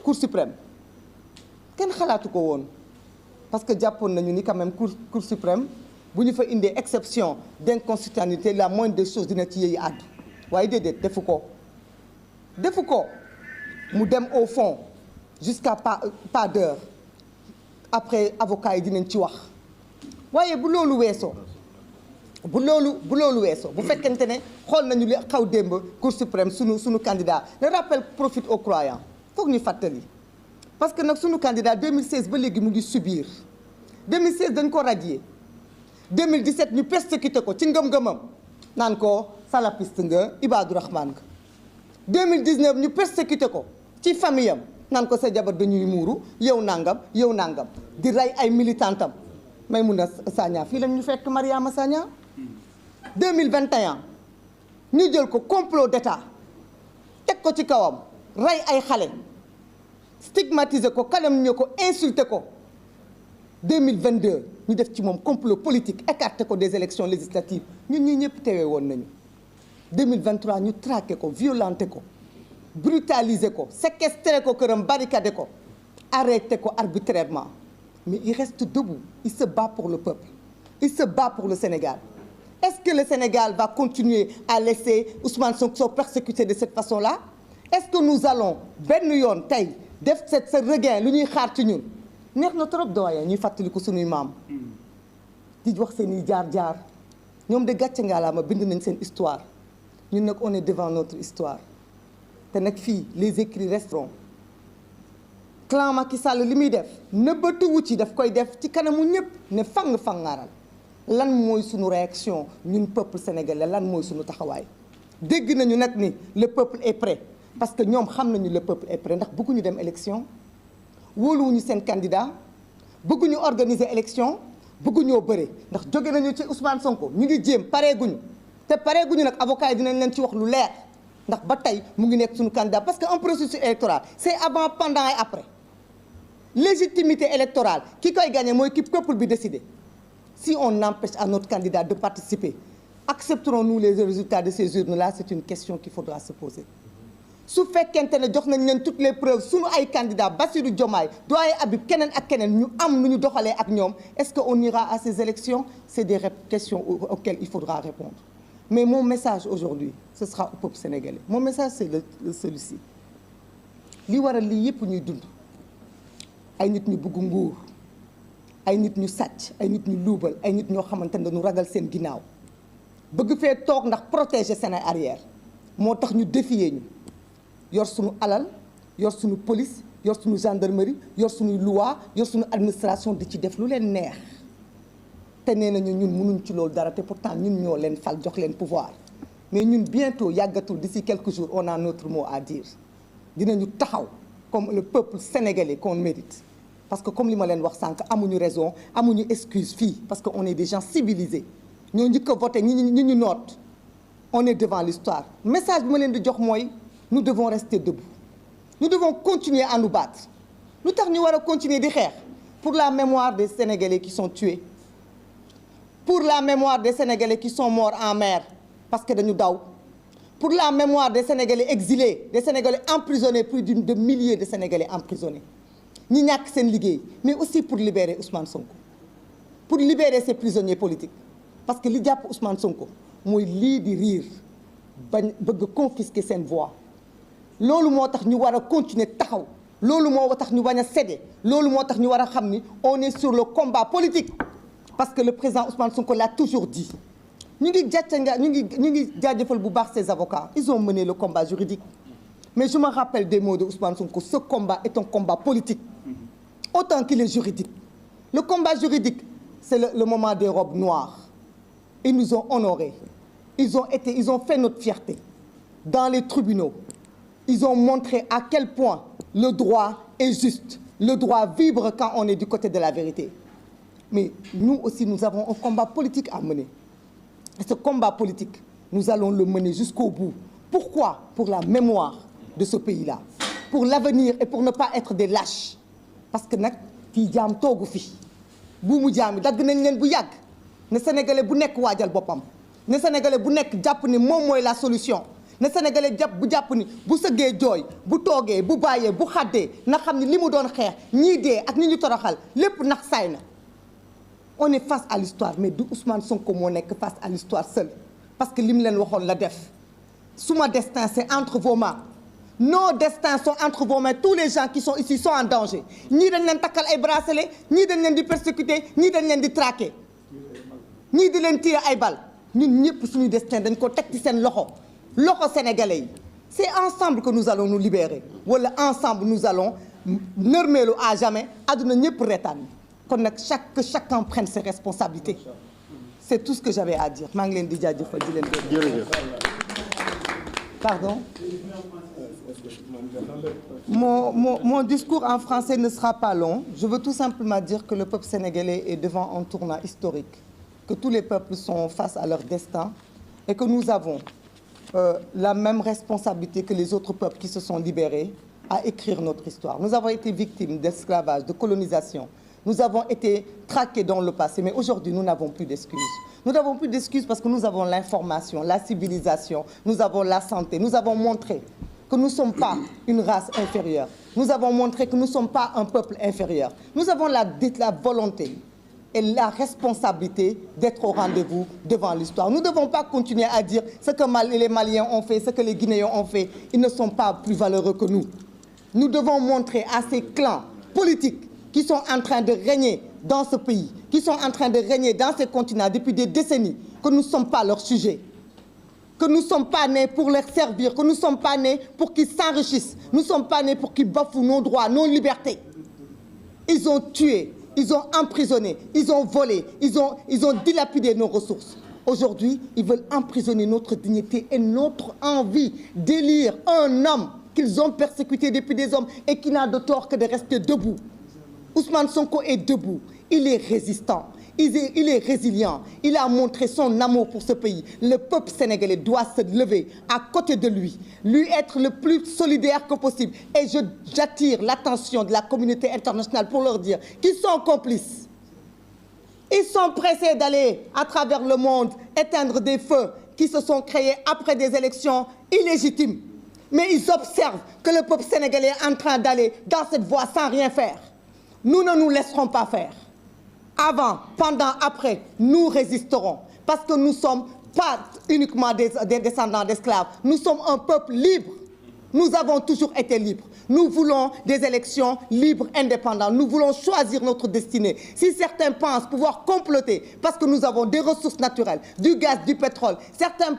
Cour suprême kenn xalaatu ko woon parce que jàppoon nañu ni quand même Cour suprême bu ñu fa indee exception d'inconstitutionnalité la moindre des choses dina ci yëyi àddu waaye déedéet defu ko mu dem au fond jusqu'à pas d'heure après avocat yi dinañ ci wax waaye bu loolu weesoo bu fekkente ne xool nañu li xaw démb Cour suprême sunu candidat le rappel profite aux croyants foog ñu fàttali parce que nag sunu candidat 2016 ba léegi mu ngi subir 2016 dañ ko radier 2017 ñu persécuté ko ci ngëm-ngëmam naan ko salafiste nga Ibadou Rahman nga 2019 ñu persécuté ko ci famille am naan ko sa jabar dañuy muuru yow nangam di rey ay militantam Maïmouna Sagna fii lañ ñu fekk Mariama Sagna 2021 ñu jël ko complot d'état teg ko ci kawam rey ay xale stigmatiser ko calomnier ko insulter ko 2022 ñu def ci moom complot politique écarter ko des élections législatives ñun ñi ñëpp teewee woon nañu 2023 ñu traqué ko violenté ko brutaliser ko séquestrer ko këram barricadé ko arrêté ko arbitrairement mais il reste debout il se bat pour le peuple il se bat pour le Sénégal. Est-ce que le Sénégal va continuer à laisser Ousmane Sonko persécuter de cette façon-là? Est-ce que nous allons benn yoon tey def ce regain lu ñuy xaar ci ñun neex na trop doyen ñuy fàttaliku suñuy maam di wax seen i jaar-jaar ñoom de gàcce ngaalaama bind nañ seen histoire ñun nag on est devant notre histoire te nag fii les écrits resteront. Clan Macky Sall li muy def nëbbatuwu ci daf koy def ci kanamu ñëpp ne fang-fangaaral lan mooy suñu réaction ñun peuple sénégalais lan mooy suñu taxawaay dégg nañu nag ni le peuple est prêt parce que ñoom xam nañu le peuple est prêt ndax bëgguñu dem élection wóoluwuñu seen candidat bëgguñu organiser élection bëgguñoo bëre ndax jóge nañu ci Ousmane Sonko ñu ngi jéem pareeguñu te pareeguñu nag avocat yi dinañ leen ci wax lu leer ndax ba tey mu ngi nekk suñu candidat parce que un processus électoral c'est avant pendant et après légitimité électorale ki koy gagné mooy ki peuple bi décidé. Si on empêche à notre candidat de participer, accepterons-nous les résultats de ces urnes-là? C'est une question qu'il faudra se poser. Su fekkente ne jox nañ leen toutes les preuves sunu ay candidats Bassirou Diomaye doyen Habib keneen ak keneen ñu am nu ñu doxalee ak ñoom est-ce que on ira à ces élections? C'est des questions auxquelles il faudra répondre. Mais mon message aujourd'hui, ce sera au peuple sénégalais. Mon message c'est celui-ci. li waral lii yëpp ñuy dund ay nit ñu bëgg nguur. ay nit ñu sàcc ay nit ñu luubal ay nit ñoo xamante ne dañu ragal seen ginnaaw bëgg fee toog ndax protéger seen arrière moo tax ñu défier ñu yor suñu alal yor suñu police yor suñu gendarmerie yor suñu loi yor suñu administration di ci def lu leen neex te nee nañu ñun mënuñ ci loolu dara te pourtant ñun ñoo leen fal jox leen pouvoir mais ñun bientôt yàggatul d'ici quelques jours on a notre mot à dire dinañu taxaw comme le peuple sénégalais qu'on mérite. Parce que comme li ma leen wax sànq amuñu raison amuñu excuse fii parce que on est des gens civilisés ñoo njëkk a voté ñi ñu noot on est devant l'histoire message bi ma leen di jox mooy nous devons rester debout nous devons continuer à nous battre lu tax ñu war a continuer di xeex pour la mémoire des Sénégalais qui sont tués pour la mémoire des Sénégalais qui sont morts en mer parce que dañu daw pour la mémoire des Sénégalais exilés des Sénégalais emprisonnés plus de milliers de Sénégalais emprisonnés ñi ñàkk seen liggéey mais aussi pour libérer Ousmane Sonko pour libérer ces prisonniers politiques parce que li jàpp Ousmane Sonko mooy lii di riir bañ bëgg confisquer seen voix loolu moo tax ñu war a continuer taxaw loolu moo tax ñu bañ a céder loolu moo tax ñu war a xam ni on est sur le combat politique parce que le président Ousmane Sonko l'a toujours dit ñu ngi jaajëfal bu baax ces avocats ils ont mené le combat juridique mais je me rappelle des mots de Ousmane Sonko ce combat est un combat politique autant qu'il est juridique. Le combat juridique, c'est le moment des robes noires. Ils nous ont honorés. Ils ont fait notre fierté. Dans les tribunaux, ils ont montré à quel point le droit est juste. Le droit vibre quand on est du côté de la vérité. Mais nous aussi, nous avons un combat politique à mener. Et ce combat politique, nous allons le mener jusqu'au bout. Pourquoi? Pour la mémoire de ce pays-là. Pour l'avenir et pour ne pas être des lâches. Parce que nag kii jaam toogu fi buumu jaam yi dagg nañ leen bu yàgg ne sénégalais bu nekk waajal boppam ne sénégalais bu nekk jàpp ni moom mooy la solution ne sénégalais jàpp ni bu sëggee jooy bu toogee bu bàyyee bu xàddee na xam ni li mu doon xeex ñii dee ak ñi ñu toroxal lépp nax saay na on est face à l'histoire mais du Ousmane Sonko moo nekk face à l'histoire seul parce que li mu leen waxoon la def suma destin c'est entre vos mains nos destins sont entre vos mains tous les gens qui sont ici sont en danger ñii dañ leen takkal ay bracelets ñii dañ leen di persécuter ñii dañ leen di traquer ñii di leen tirer ay balles ñun ñëpp suñu destin dañ ko teg ci seen loxo sénégalais yi c'est ensemble que nous allons nous libérer wala ensemble nous allons nërmeelu à jamais àdduna ñëpp reetaan kon nag que chacun prenne ses responsabilités c'est tout ce que j'avais à dire maa ngi leen di jaajëfal di leen jërëjëf. Pardon. Mon discours en français ne sera pas long. Je veux tout simplement dire que le peuple sénégalais est devant un tournant historique, que tous les peuples sont face à leur destin et que nous avons la même responsabilité que les autres peuples qui se sont libérés à écrire notre histoire. Nous avons été victimes d'esclavage, de colonisation. Nous avons été traqués dans le passé, mais aujourd'hui, nous n'avons plus d'excuses. Nous n'avons plus d'excuses parce que nous avons l'information, la civilisation, nous avons la santé. Nous avons montré que nous ne sommes pas une race inférieure. Nous avons montré que nous ne sommes pas un peuple inférieur. Nous avons la volonté et la responsabilité d'être au rendez-vous devant l'histoire. Nous ne devons pas continuer à dire ce que les Maliens ont fait, ce que les Guinéens ont fait. Ils ne sont pas plus valeureux que nous. Nous devons montrer à ces clans politiques qui sont en train de régner dans ce pays, qui sont en train de régner dans ce continent depuis des décennies, que nous ne sommes pas leurs sujets, que nous ne sommes pas nés pour leur servir, que nous ne sommes pas nés pour qu'ils s'enrichissent, nous ne sommes pas nés pour qu'ils bafouent nos droits, nos libertés. Ils ont tué, ils ont emprisonné, ils ont volé, ils ont dilapidé nos ressources. Aujourd'hui, ils veulent emprisonner notre dignité et notre envie d'élire un homme qu'ils ont persécuté depuis des hommes et qui n'a de tort que de rester debout. Ousmane Sonko est debout, il est résistant, il est résilient, il a montré son amour pour ce pays. Le peuple sénégalais doit se lever à côté de lui être le plus solidaire que possible. Et j'attire l'attention de la communauté internationale pour leur dire qu'ils sont complices. Ils sont pressés d'aller à travers le monde éteindre des feux qui se sont créés après des élections illégitimes. Mais ils observent que le peuple sénégalais est en train d'aller dans cette voie sans rien faire. Nous ne nous laisserons pas faire. Avant, pendant, après, nous résisterons. Parce que nous ne sommes pas uniquement des descendants d'esclaves. Nous sommes un peuple libre. Nous avons toujours été libres. Nous voulons des élections libres, indépendantes. Nous voulons choisir notre destinée. Si certains pensent pouvoir comploter parce que nous avons des ressources naturelles, du gaz, du pétrole, certains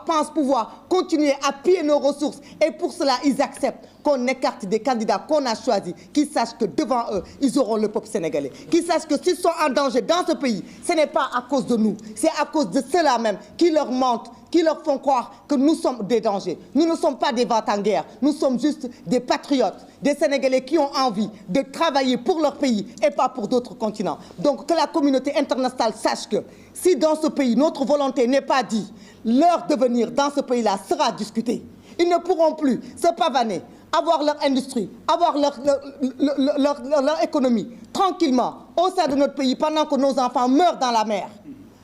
pensent pouvoir continuer à piller nos ressources et pour cela, ils acceptent qu'on écarte des candidats qu'on a choisis, qu'ils sachent que devant eux, ils auront le peuple sénégalais. Qu'ils sachent que s'ils sont en danger dans ce pays, ce n'est pas à cause de nous, c'est à cause de ceux-là même qui leur mentent, qui leur font croire que nous sommes des dangers. Nous ne sommes pas des va-t-en-guerre, nous sommes juste des patriotes, des Sénégalais qui ont envie de travailler pour leur pays et pas pour d'autres continents. Donc que la communauté internationale sache que si dans ce pays, notre volonté n'est pas dite, leur devenir dans ce pays-là sera discuté. Ils ne pourront plus se pavaner, avoir leur industrie, avoir leur économie tranquillement au sein de notre pays pendant que nos enfants meurent dans la mer,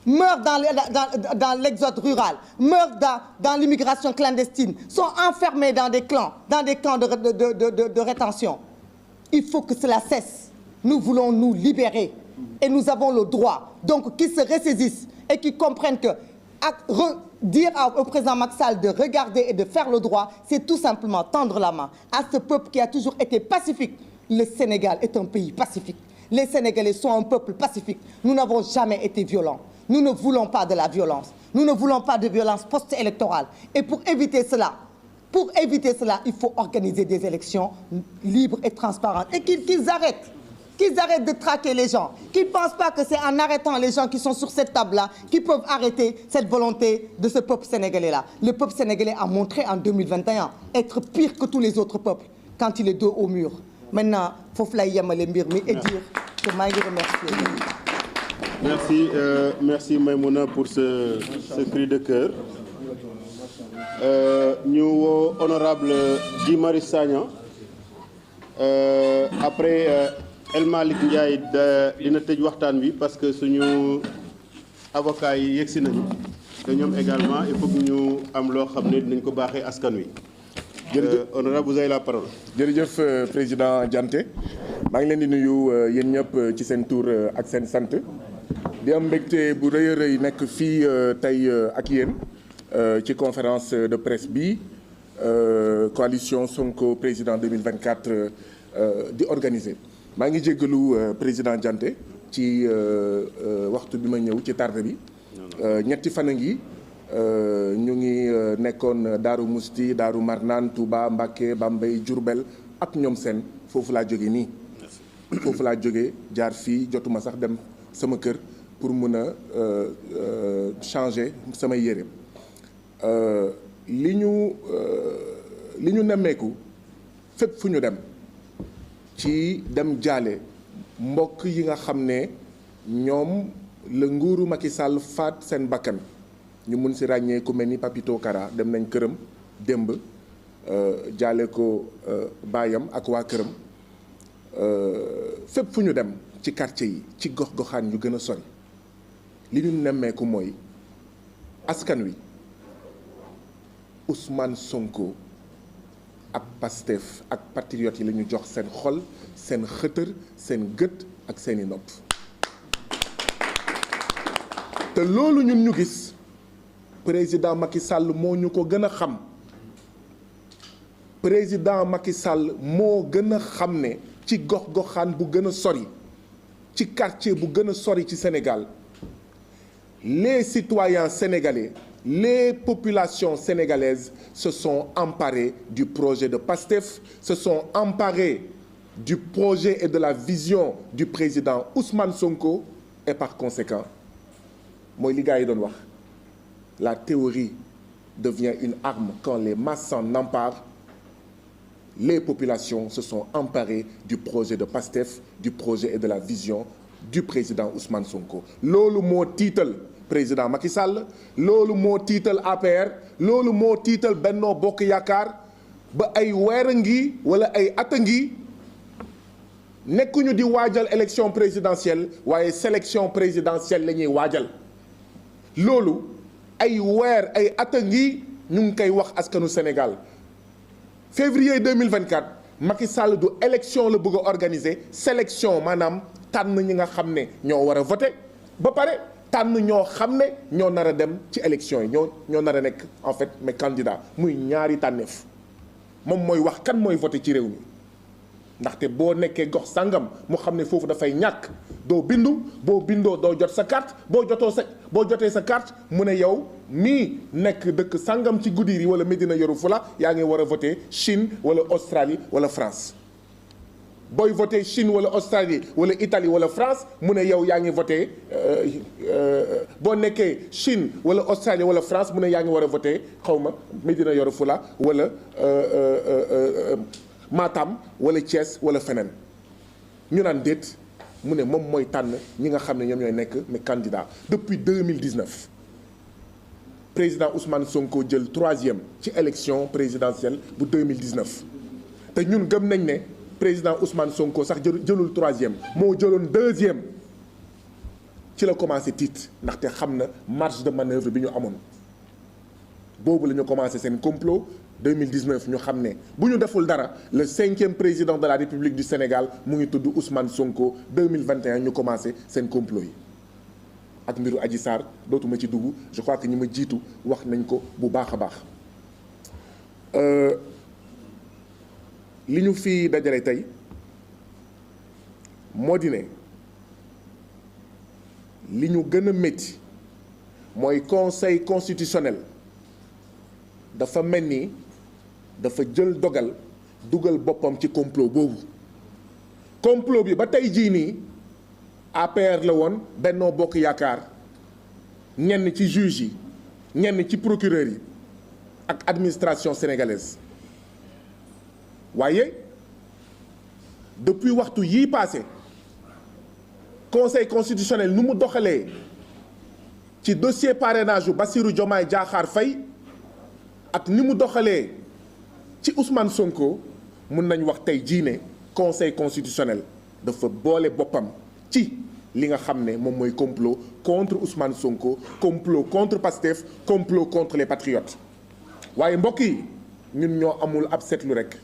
meurent dans l'exode rural, meurent dans l'immigration clandestine, sont enfermés dans des camps de rétention. Il faut que cela cesse. Nous voulons nous libérer et nous avons le droit. Donc qu'ils se ressaisissent et qu'ils comprennent que dire au président Macky Sall de regarder et de faire le droit, c'est tout simplement tendre la main à ce peuple qui a toujours été pacifique. Le Sénégal est un pays pacifique. Les Sénégalais sont un peuple pacifique. Nous n'avons jamais été violents. Nous ne voulons pas de la violence. Nous ne voulons pas de violence post-électorale. Et pour éviter cela, il faut organiser des élections libres et transparentes. Et qu'ils arrêtent. Qu'ils arrêtent de traquer les gens, qu'ils ne pensent pas que c'est en arrêtant les gens qui sont sur cette table-là qu'ils peuvent arrêter cette volonté de ce peuple sénégalais-là. Le peuple sénégalais a montré en 2021 être pire que tous les autres peuples quand il est dos au mur. Maintenant, il faut fly yamale mbir mi et dire que maa ngi remercier. Merci Maïmouna pour ce cri de cœur. Ñu woo honorable Guy Marius Sagna. Après El Malick Ndiaye dina tëj waxtaan bi parce que suñu avocats yi yegsi nañu te ñoom également il faut que ñu am loo xam ne dinañ ko baaxee askan wi. Honorable, vous avez la parole. jërëjëf président Dianté maa ngi leen di nuyu yéen ñëpp ci seen tur ak seen sant di am mbégte bu rëy a rëy nekk fii tey ak yéen ci conférence de presse bi coalition Sonko président 2024 di organiser. maa ngi jéggalu président Dianté ci waxtu bi ma ñëw ci tardé bi ñetti fan a ngi ñu ngi nekkoon Daaru Musti Daaru Marnaan Touba Mbacké Bambey Diourbel ak ñoom seen foofu laa jóge nii foofu laa jóge jaar fii jotuma sax dem sama kër pour mun a changer samay yére li ñu nemmeeku fépp fu ñu dem ci dem jaale mbokk yi nga xam ne ñoom la nguuru Macky Sall faat seen bakkan ñu mun si ràññee ku mel ni Papito Kara dem nañ këram démb jaale ko baayam ak waa këram fépp fu ñu dem ci quartier yi ci gox-goxaan yu gën a sori li ñu nemmeeku mooy askan wi Ousmane Sonko ak Pastef ak patriotes yi la ñu jox seen xol seen xëtër seen gët ak seeni nopp te loolu ñun ñu gis président Macky Sall moo ñu ko gën a xam président Macky Sall moo gën a xam ne ci gox-goxaan bu gën a sori ci quartier bu gën a sori ci Sénégal les citoyens sénégalais les populations sénégalaises se sont emparées du projet de PASTEF, se sont emparées du projet et de la vision du président Ousmane Sonko et par conséquent mooy li gars yi doon wax la théorie devient une arme quand les masses s'en emparent. Les populations se sont emparées du projet de PASTEF, du projet et de la vision du président Ousmane Sonko. loolu moo tiital président Macky Sall loolu moo tiital APR loolu moo tiital Benno Bokk Yaakaar ba ay weer a ngi wala ay at a ngi nekkuñu di waajal élection présidentielle waaye sélection présidentielle la ñuy waajal loolu ay weer ay at a ngi ñu ngi koy wax askanu Sénégal. février 2024 Macky Sall du élection la bëgg a organiser sélection maanaam tànn ñi nga xam ne ñoo war a voter ba pare tànn ñoo xam ne ñoo nar a dem ci élection yi ñoo nar a nekk en fait mais candidat muy ñaari tànneef moom mooy wax kan mooy voter ci réew mi ndaxte boo nekkee gox sàngam mu xam ne foofu dafay ñàkk doo bindu boo bindoo doo jot sa carte boo jotee sa carte mu ne yow mii nekk dëkk sàngam ci Goudiri wala Médina Yoro Fula yaa ngi war a voter Chine wala Australie wala France booy voter Chine wala Australie wala Italie wala France mu ne yow yaa ngi voter boo nekkee Chine wala Australie wala France mu ne yaa ngi war a voter xawma Médina Yoro Fula wala Matam wala Thiès wala feneen ñu naan déet mu ne moom mooy tànn ñi nga xam ne ñoom ñooy nekk mais candidat depuis 2019 président Ousmane Sonko jël 3e ci élection présidentielle bu 2019 te ñun gëm nañ ne président Ousmane Sonko sax jëlul 3e moo jëloon 2e ci la commencé tiit ndaxte xam na marge de manœuvre bi ñu amoon boobu la ñu commencé seen complot 2019 ñu xam ne bu ñu deful dara le 5e président de la République du Sénégal mu ngi tudd Ousmane Sonko 2021 ñu commencé seen complot yi ak mbiru Adji Sarr dootuma ci dugg je crois que ñi ma jiitu wax nañ ko bu baax a baax li ñu fi dajale tey moo di ne li ñu gën a métti mooy conseil constitutionnel dafa mel ni dafa jël dogal dugal boppam ci complot boobu complot bi ba tey jii nii APR la woon Benno Bokk Yaakaar ñenn ci juge yi ñenn ci procureur yi ak administration sénégalaise waaye depuis waxtu yii passé conseil constitutionnel nu mu doxalee ci dossier parrainage yu Bassirou Diomaye Diakhar Faye ak ni mu doxalee ci Ousmane Sonko mun nañ wax tey jii ne conseil constitutionnel dafa boole boppam ci li nga xam ne moom mooy complot contre Ousmane Sonko complot contre Pastef complot contre les patriotes waaye mbokk yi ñun ñoo amul ab seetlu rek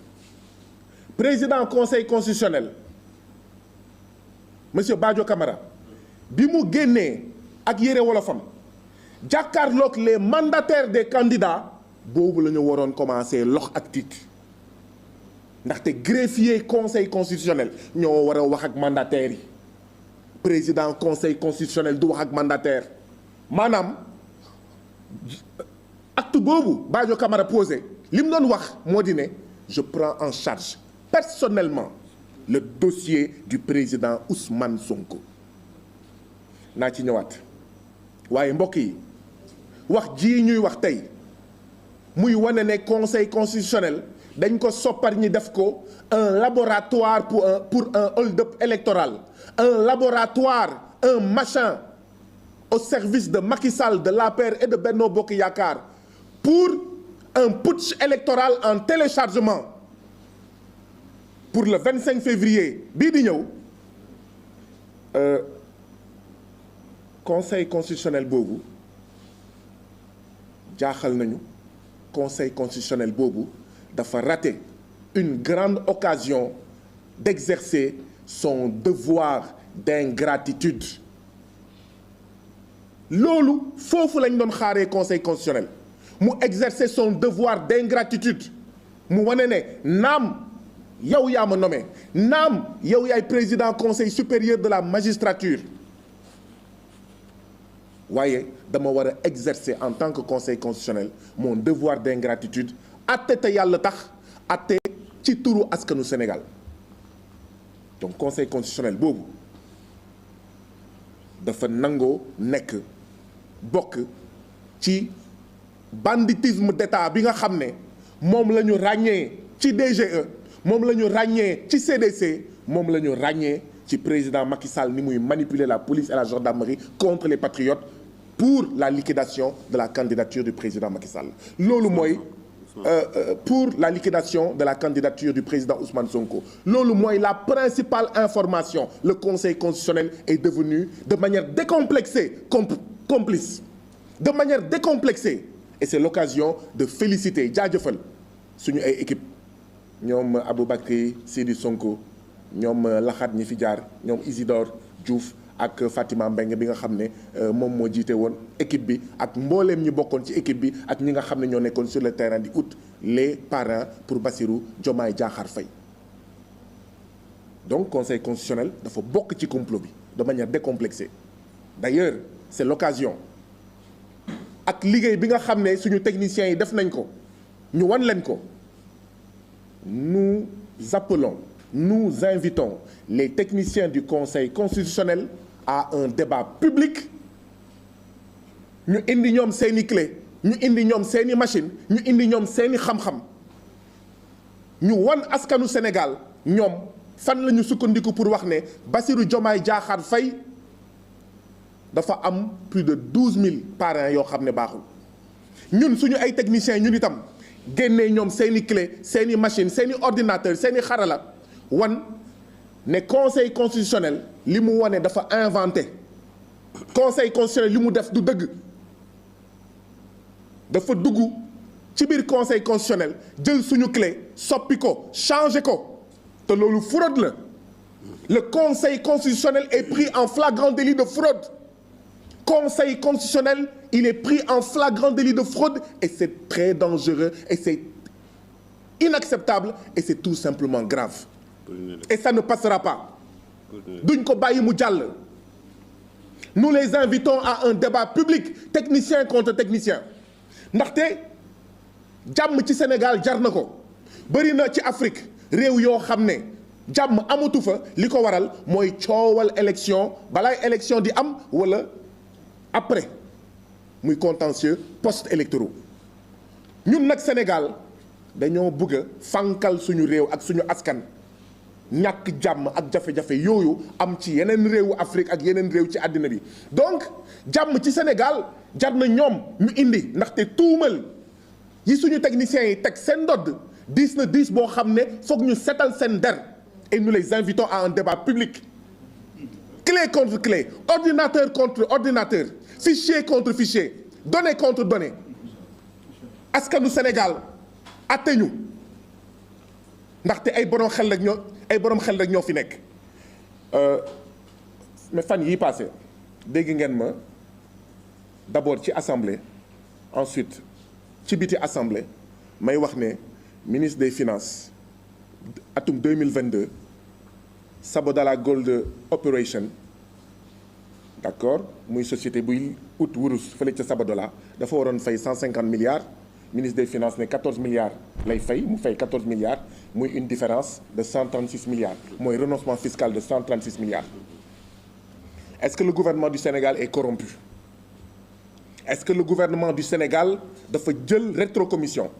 président conseil constitutionnel monsieur Badio Camara bi mu génnee ak yére wolofam jàkkaarloog les mandataires des candidats boobu la ñu waroon commencer lox ak tiit ndaxte greffier conseil constitutionnel ñoo war a wax ak mandataires yi président conseil constitutionnel du wax ak mandataire maanaam acte boobu Badio Camara posé li mu doon wax moo di ne je prends en charge personnellement le dossier du président Ousmane Sonko naa ci ñëwaat waaye mbokk yi wax ji ñuy wax tey muy wane ne conseil constitutionnel dañ ko soppar ñi def ko un laboratoire pour un hold-up électoral un laboratoire un machin au service de Macky Sall de l'APR et de Benno Bokk Yaakaar pour un putsch électoral en téléchargement pour le 25 février bii di ñëw conseil constitutionnel boobu jaaxal nañu conseil constitutionnel boobu dafa raté une grande occasion d'exercer son devoir d'ingratitude loolu foofu lañ doon xaaree conseil constitutionnel mu exercer son devoir d'ingratitude mu wane ne naam yow yaa ma nommé naam yow yaay président conseil supérieur de la magistrature waaye dama war a exercer en tant que conseil constitutionnel mon devoir d'ingratitude atte te yàlla tax atte ci turu askanu Sénégal donc conseil constitutionnel boobu dafa nangoo nekk bokk ci banditisme d'État bi nga xam ne moom la ñu ràññee ci DGE moom la ñu ràññee ci CDC moom la ñu ràññee ci président Macky Sall ni muy manipuler la police et la gendarmerie contre les patriotes pour la liquidation de la candidature du président Macky Sall loolu mooy pour la liquidation de la candidature du président Ousmane Sonko loolu mooy la principale information le conseil constitutionnel est devenu de manière décomplexée complice de manière décomplexée et c'est l'occasion de féliciter jaajëfal suñu ay équipe ñoom Aboubacry Sidi Sonko ñoom Laxat ñi fi jaar ñoom Isidore Diouf ak Fatima Mbengue bi nga xam ne moom moo jiite woon équipe bi ak mbooleem ñi bokkoon ci équipe bi ak ñi nga xam ne ñoo nekkoon sur le terrain di ut les parrains pour Bassirou Diomaye Diakhar Faye donc conseil constitutionnel dafa bokk ci complot bi de manière décomplexée d'ailleurs c'est l'occasion ak liggéey bi nga xam ne suñu techniciens yi def nañ ko ñu wan leen ko nous appelons nous invitons les techniciens du conseil constitutionnel à un débat public ñu indi ñoom seeni clé ñu indi ñoom seeni machine ñu indi ñoom seeni xam-xam ñu wan askanu Sénégal ñoom fan la ñu sukkandiku pour wax ne Bassirou Diomaye Diakhar Faye dafa am plus de 12 000 parrains yoo xam ne baaxul ñun suñu ay techniciens ñun itam génnee ñoom seeni clé seeni machine seeni ordinateur seeni xarala wan ne conseil constitutionnel li mu wane dafa inventé conseil constitutionnel li mu def du dëgg dafa dugg ci biir conseil constitutionnel jël suñu clé soppi ko changé ko te loolu fraude la le conseil constitutionnel est pris en flagrant délit de fraude conseil constitutionnel il est pris en flagrant délit de fraude et c'est très dangereux et c'est inacceptable et c'est tout simplement grave et ça ne passera pas duñ ko bàyyi mu jàll nous les invitons à un débat public technicien contre technicien ndaxte jàmm ci Sénégal jar na ko bëri na ci Afrique réew yoo xam ne jàmm amatu fa li ko waral mooy coowal élection balaay élection di am wala après muy contentieux post-électoraux ñun nag Sénégal dañoo bëgg a fànkal suñu réew ak suñu askan ñàkk jàmm ak jafe-jafe yooyu am ci yeneen réewu Afrique ak yeneen réew ci àddina bi donc jàmm ci Sénégal jar na ñoom ñu indi ndaxte tuumal yi suñu techniciens yi teg seen ndodd diis na diis boo xam ne foog ñu setal seen der et nous les invitons à un débat public clé contre clé ordinateur contre ordinateur fichier contre fichier données contre données askanu Sénégal atte ñu ndaxte ay borom xel rek ñoo fi nekk mais fan yii passé dégg ngeen ma d'abord ci assemblée ensuite ci biti assemblée may wax ne ministre des finances atum 2022 Sabodala Gold Operation d'accord muy société buy ut wurus fële ca Sabodala dafa waroon fay 150 milliards ministre des finances ne 14 milliards lay fay mu fay 14 milliards muy une différence de 136 milliards mooy renoncement fiscal de 136 milliards. Est-ce que le gouvernement du Sénégal est corrompu? Est-ce que le gouvernement du Sénégal dafa jël rétrocommission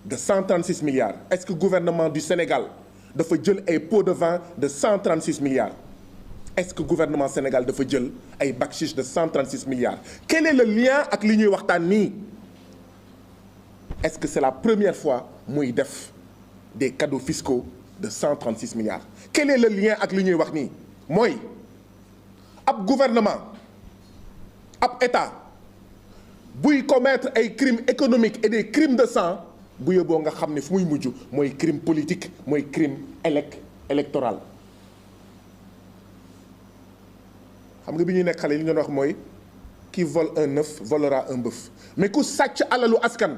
de 136 milliards? Est-ce que le gouvernement du Sénégal dafa jël ay pots de vin de 136 milliards? Est-ce que le gouvernement du Sénégal dafa jël ay bakchich de 136 milliards? Quel est le lien ak li ñuy waxtaan nii? Est-ce que c'est la première fois muy def des cadeaux fiscaux de 136 milliards? Quel est le lien ak li ñuy wax nii? Mooy ab gouvernement ab état buy commettre ay crimes économiques et des crimes de sang bu yóbboo nga xam ne fu muy mujj mooy crime politique mooy crime électoral. xam nga bi ñuy nekk xale li ñu doon wax mooy qui vole un œuf volera un bœuf mais ku sàcc alalu askan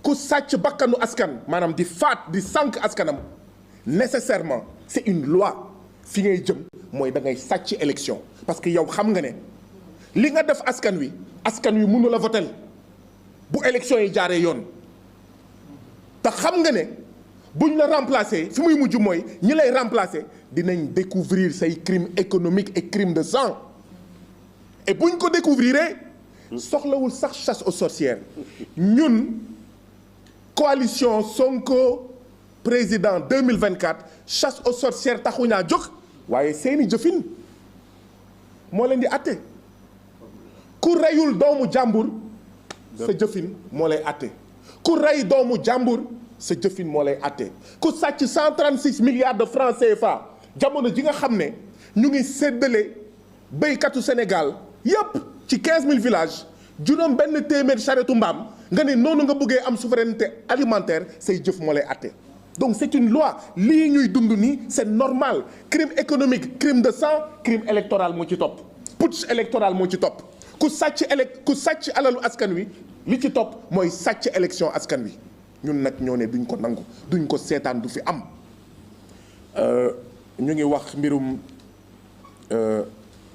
ku sàcc bakkanu askan maanaam di faat di sànq askanam nécessairement c'est une loi fi ngay jëm mooy da ngay sàcc élection parce que yow xam nga ne li nga def askan wi mënu la votel bu élection yi jaaree yoon te xam nga ne buñ la remplacer fi muy mujj mooy ñi lay remplacer dinañ découvrir say crimes économiques et crimes de sang et buñ ko découvrir soxlawul sax chasse aux sorcières ñun coalition Sonko président 2024 chasse aux sorcières taxuñaa jóg waaye seeni jëfin moo leen di atte ku reyul doomu jàmbur sa jëfin moo lay atte ku rey doomu jàmbur sa jëfin moo lay atte ku sàcc 136 milliards de francs CFA jamono ji nga xam ne ñu ngi séddale béykatu Sénégal yépp ci 15000 villages juróom benn téeméer charrettu mbaam nga ne noonu nga bëggee am souveraineté alimentaire say jëf moo lay atte donc c'est une loi lii ñuy dund nii c'est normal crime économique crime de sang crime électoral moo ci topp putsch électoral moo ci topp ku sàcc alalu askan wi li ci topp mooy sàcc élection askan wi ñun nag ñoo ne duñ ko nangu duñ ko seetaan du fi am. ñu ngi wax mbirum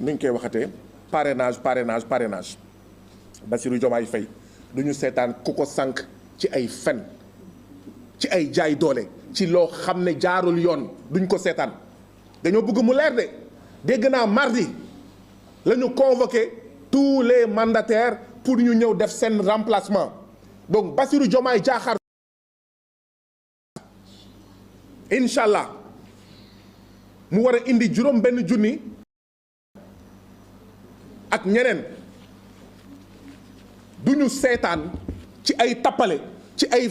nuñ koy waxatee parrainage Bassirou Diomaye Faye duñu seetaan ku ko sànq ci ay fen ci ay jaay doole ci loo xam ne jaarul yoon duñ ko seetaan dañoo bëgg mu leer de dégg naa mardi la ñu convoqué tous les mandataires pour ñu ñëw def seen remplacement donc Bassirou Diomaye Diakhar incha allah mu war a indi juróom benn junni ak ñeneen duñu seetaan ci ay tappale ci ay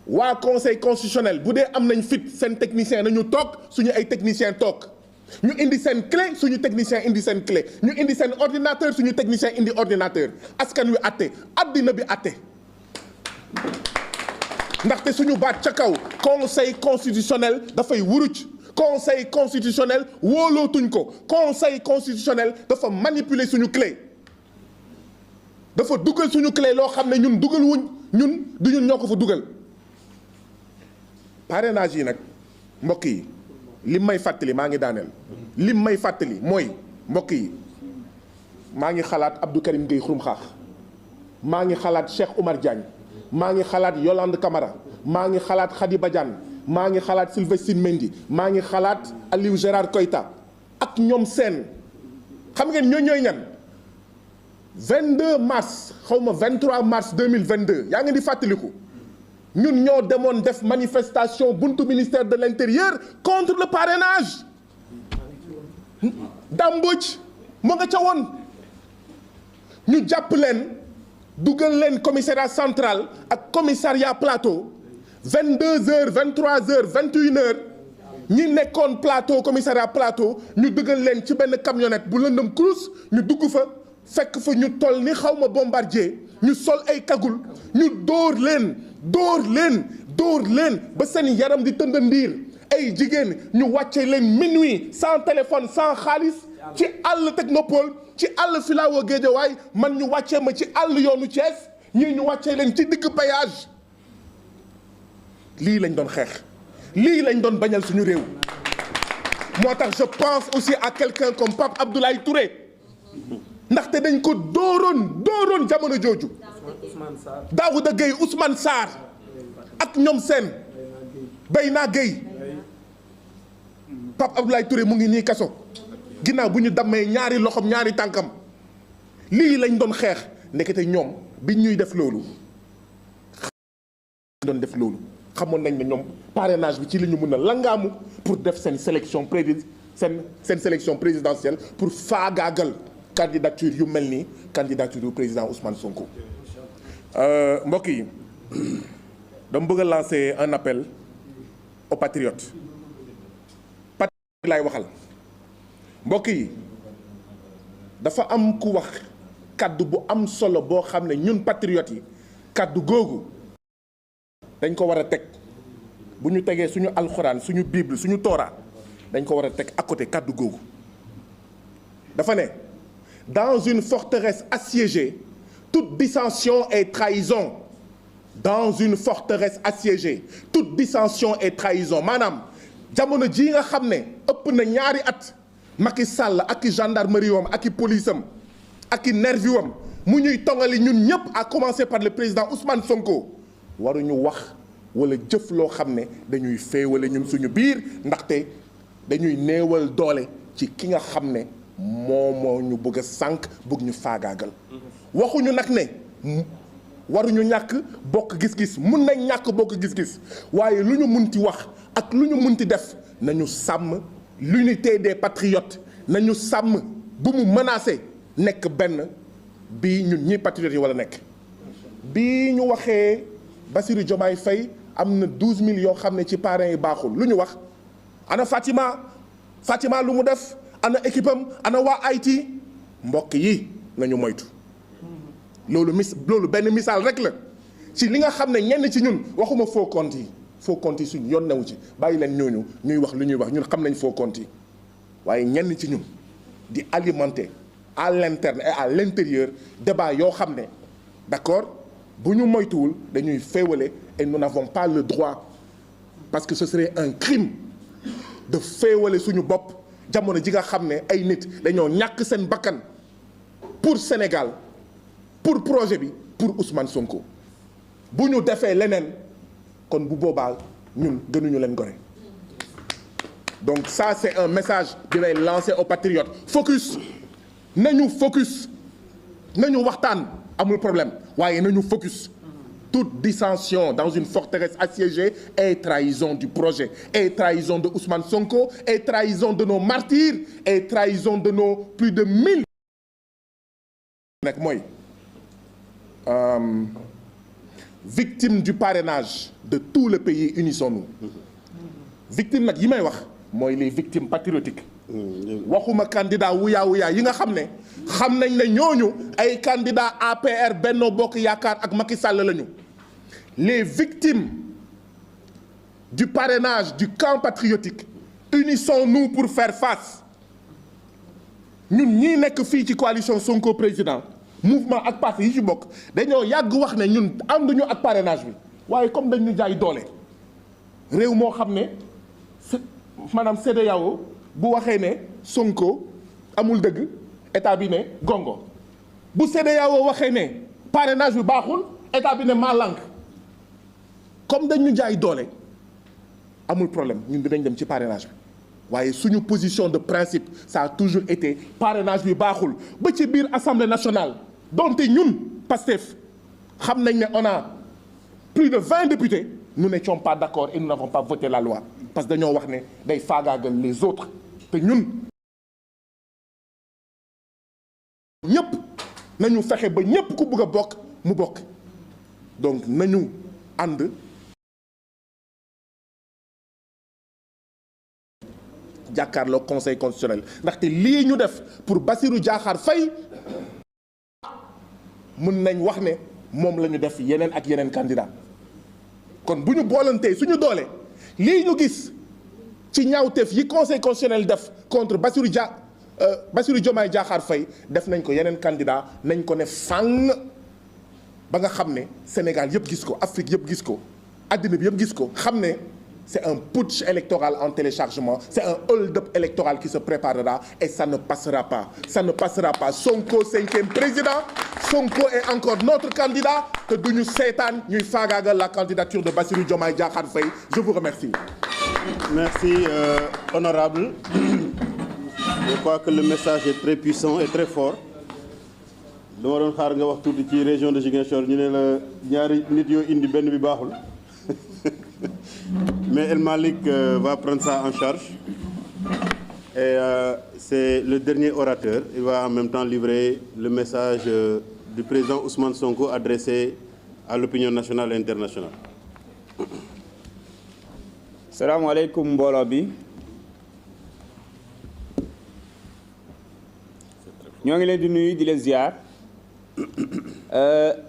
waa conseil constitutionnel bu dee am nañ fit seen technicien nañu toog suñu ay technicien toog ñu indi seen clé suñu technicien indi seen clé ñu indi seen ordinateur suñu technicien indi ordinateur askan wi atte addina bi atte ndaxte suñu baat ca kaw conseil constitutionnel dafay wuruj conseil constitutionnel wóolootuñ ko conseil constitutionnel dafa manipuler suñu clé dafa dugal suñu clé loo xam ne ñun dugal wuñ ñun du ñun ñoo ko fa dugal parrainage yi nag mbokk yi lim may fàttali maa ngi daaneel lim may fàttali mooy mbokk yi maa ngi xalaat Abdou Karim Gueye Xurum Xaax maa ngi xalaat Cheikh Oumar Diagne maa ngi xalaat Yolande Camara maa ngi xalaat Khady Badiane maa ngi xalaat Sylvestine Mendy maa ngi xalaat Aliou Gérard Koïta ak ñoom seen xam ngeen ñooy ñan 22 mars xaw ma 23 mars 2022 yaa ngi di fàttaliku ñun ñoo demoon def manifestation buntu ministère de l'intérieur contre le parrainage Dame Mbodj mu nga ca woon ñu jàpp leen dugal leen commissariat central ak commissariat plateau 22h 23h 21h ñi nekkoon plateau commissariat plateau ñu dugal leen ci benn camionnette bu lëndëm kurus ñu dugg fa fekk fa ñu toll ni xaw ma bombardier ñu sol ay kagul ñu dóor leen ba seen yaram di tënd ndiir ay jigéen ñu wàcce leen minuit sans téléphone sans xaalis ci àll technopole ci àll filao Guédiawaye man ñu wàccee ma ci àll yoonu Thiès ñii ñu wàccee leen ci digg péage. lii lañ doon xeex lii lañ doon bañal suñu réew moo tax je pense aussi à quelqu'un comme Pape Abdoulaye Touré ndaxte dañ ko dooroon jamono jooju Daouda Gueye Ousmane Sarr ak ñoom seen Bayna Gueye Pape Abdoulaye Touré mu ngi nii kaso ginnaaw bu ñu dammee ñaari loxom ñaari tànkam lii lañ doon xeex ndekete ñoom bi ñuy def loolu xamoon nañ ne ñoom parrainage bi ci la ñu mën a langaamu pour def seen sélection présidentielle pour faagaagal candidature yu mel nii candidature yu président Ousmane Sonko. mbokk yi dama bëgg a lancer un appel aux patriotes lay waxal mbokk yi dafa am ku wax kaddu bu am solo boo xam ne ñun patriotes yi kaddu googu dañ ko war a teg bu ñu tegee suñu alxuraan suñu bible suñu tooraa dañ ko war a teg à côté kaddu googu dafa ne dans une forteresse assiégée toute dissension est trahison dans une forteresse assiégée toute dissension est trahison maanaam jamono jii nga xam ne ëpp na ñaari at Macky Sall ak i gendarmerie wam ak i police am ak i nervi wam mu ñuy tongali ñun ñëpp à commencer par le président Ousmane Sonko waruñu wax wala jëf loo xam ne dañuy féewale ñun suñu biir ndaxte dañuy néewal doole ci ki nga xam ne moo ñu bëgg a sànq bëgg ñu faagaagal waxuñu nag ne waruñu ñàkk bokk gis-gis mun nañ ñàkk bokk gis-gis waaye lu ñu munti wax ak lu ñu munti def nañu sàmm l'unité des patriotes nañu sàmm bu mu menacé nekk benn bi ñun ñi patriotes yi wala nekk bi ñu waxee Bassirou Diomaye Faye am na 12 000 yoo xam ne ci parrain yi baaxul lu ñu wax ana Fatima lu mu def ana équipe am ana waa Haïti mbokk yi nañu moytu loolu benn misaal rek la ci li nga xam ne ñenn ci ñun waxuma faux compte yi suñu yoon newu ci bàyyi leen ñooñu ñuy wax lu ñuy wax ñun xam nañ faux compte yi waaye ñenn ci ñun di alimenter à l'interne et à l'intérieur débat yoo xam ne d'accord bu ñu moytuwul dañuy féewale et nous n'avons pas le droit parce que ce serait un crime de féewale suñu bopp jamono ji nga xam ne ay nit dañoo ñàkk seen bakkan pour Sénégal pour projet bi pour Ousmane Sonko bu ñu defee leneen kon bu boobaa ñun gënuñu leen gore donc ça c'est un message bi lay lancer aux patriotes focus nañu waxtaan amul problème waaye nañu focus toute dissension dans une forteresse assiégée est trahison du projet est trahison de Ousmane Sonko est trahison de nos martyrs est trahison de nos plus de 1000 nekk mooy victime du parrainage de tout le pays unissons-nous victime nag yi may wax mooy les victimes patriotiques waxuma candidat wuyaa yi nga xam ne xam nañ ne ñooñu ay candidat APR Benno Bokk Yaakaar ak Macky Sall lañu les victimes du parrainage du camp patriotique unissons-nous pour faire face ñun ñii nekk fii ci coalition Sonko président mouvement ak parti yi ci bokk dañoo yàgg wax ne ñun ànduñu ak parrainage bi waaye comme dañ ñu jaay doole réew moo xam ne maanaam CEDEAO bu waxee ne Sonko amul dëgg état bi ne gongo bu CEDEAO waxee ne parrainage bi baaxul état bi ne maa lànk comme dañ ñu jaay doole amul problème ñun dinañ dem ci parrainage bi waaye suñu position de principe ça a toujours été parrainage bi baaxul ba ci biir assemblée nationale donte ñun Pastef xam nañ ne on a plus de 20 députés nous n'étions pas d'accord et nous n'avons pas voté la loi parce que dañoo wax ne day faagaagal les autres te ñun ñëpp nañu fexe ba ñëpp ku bëgg a bokk mu bokk donc nañu ànd jàkkaarloo conseil constitutionnel ndaxte lii ñu def pour Bassirou Diakhar Faye mën nañ wax ne moom la ñu def yeneen ak yeneen candidat kon bu ñu boolantee suñu doole lii ñu gis ci ñaawteef yi conseil constitutionnel def contre Bassirou Diomaye Diakhar Faye def nañ ko yeneen candidat nañ ko ne fang ba nga xam ne Sénégal yëpp gis ko Afrique yëpp gis ko àddina bi yëpp gis ko xam ne c'est un putsch électoral en téléchargement, c'est un hold-up électoral qui se préparera et ça ne passera pas. Ça ne passera pas. Sonko, 5e président, Sonko est encore notre candidat, que duñu seetaan ñuy faagaagal la candidature de Bassirou Diomaye Diakhar Faye. Je vous remercie. Merci, honorable. Je crois que le message est très puissant et très fort. dama doon xaar nga wax tuuti ci région de Ziguinchor ñu ne la ñaari nit yoo indi benn bi baaxul. Mais El Malick va prendre ça en charge et c'est le dernier orateur. Il va en même temps livrer le message du président Ousmane Sonko adressé à l'opinion nationale et internationale. salaamaaleykum mbooloo bi ñoo ngi leen di nuyu di leen ziar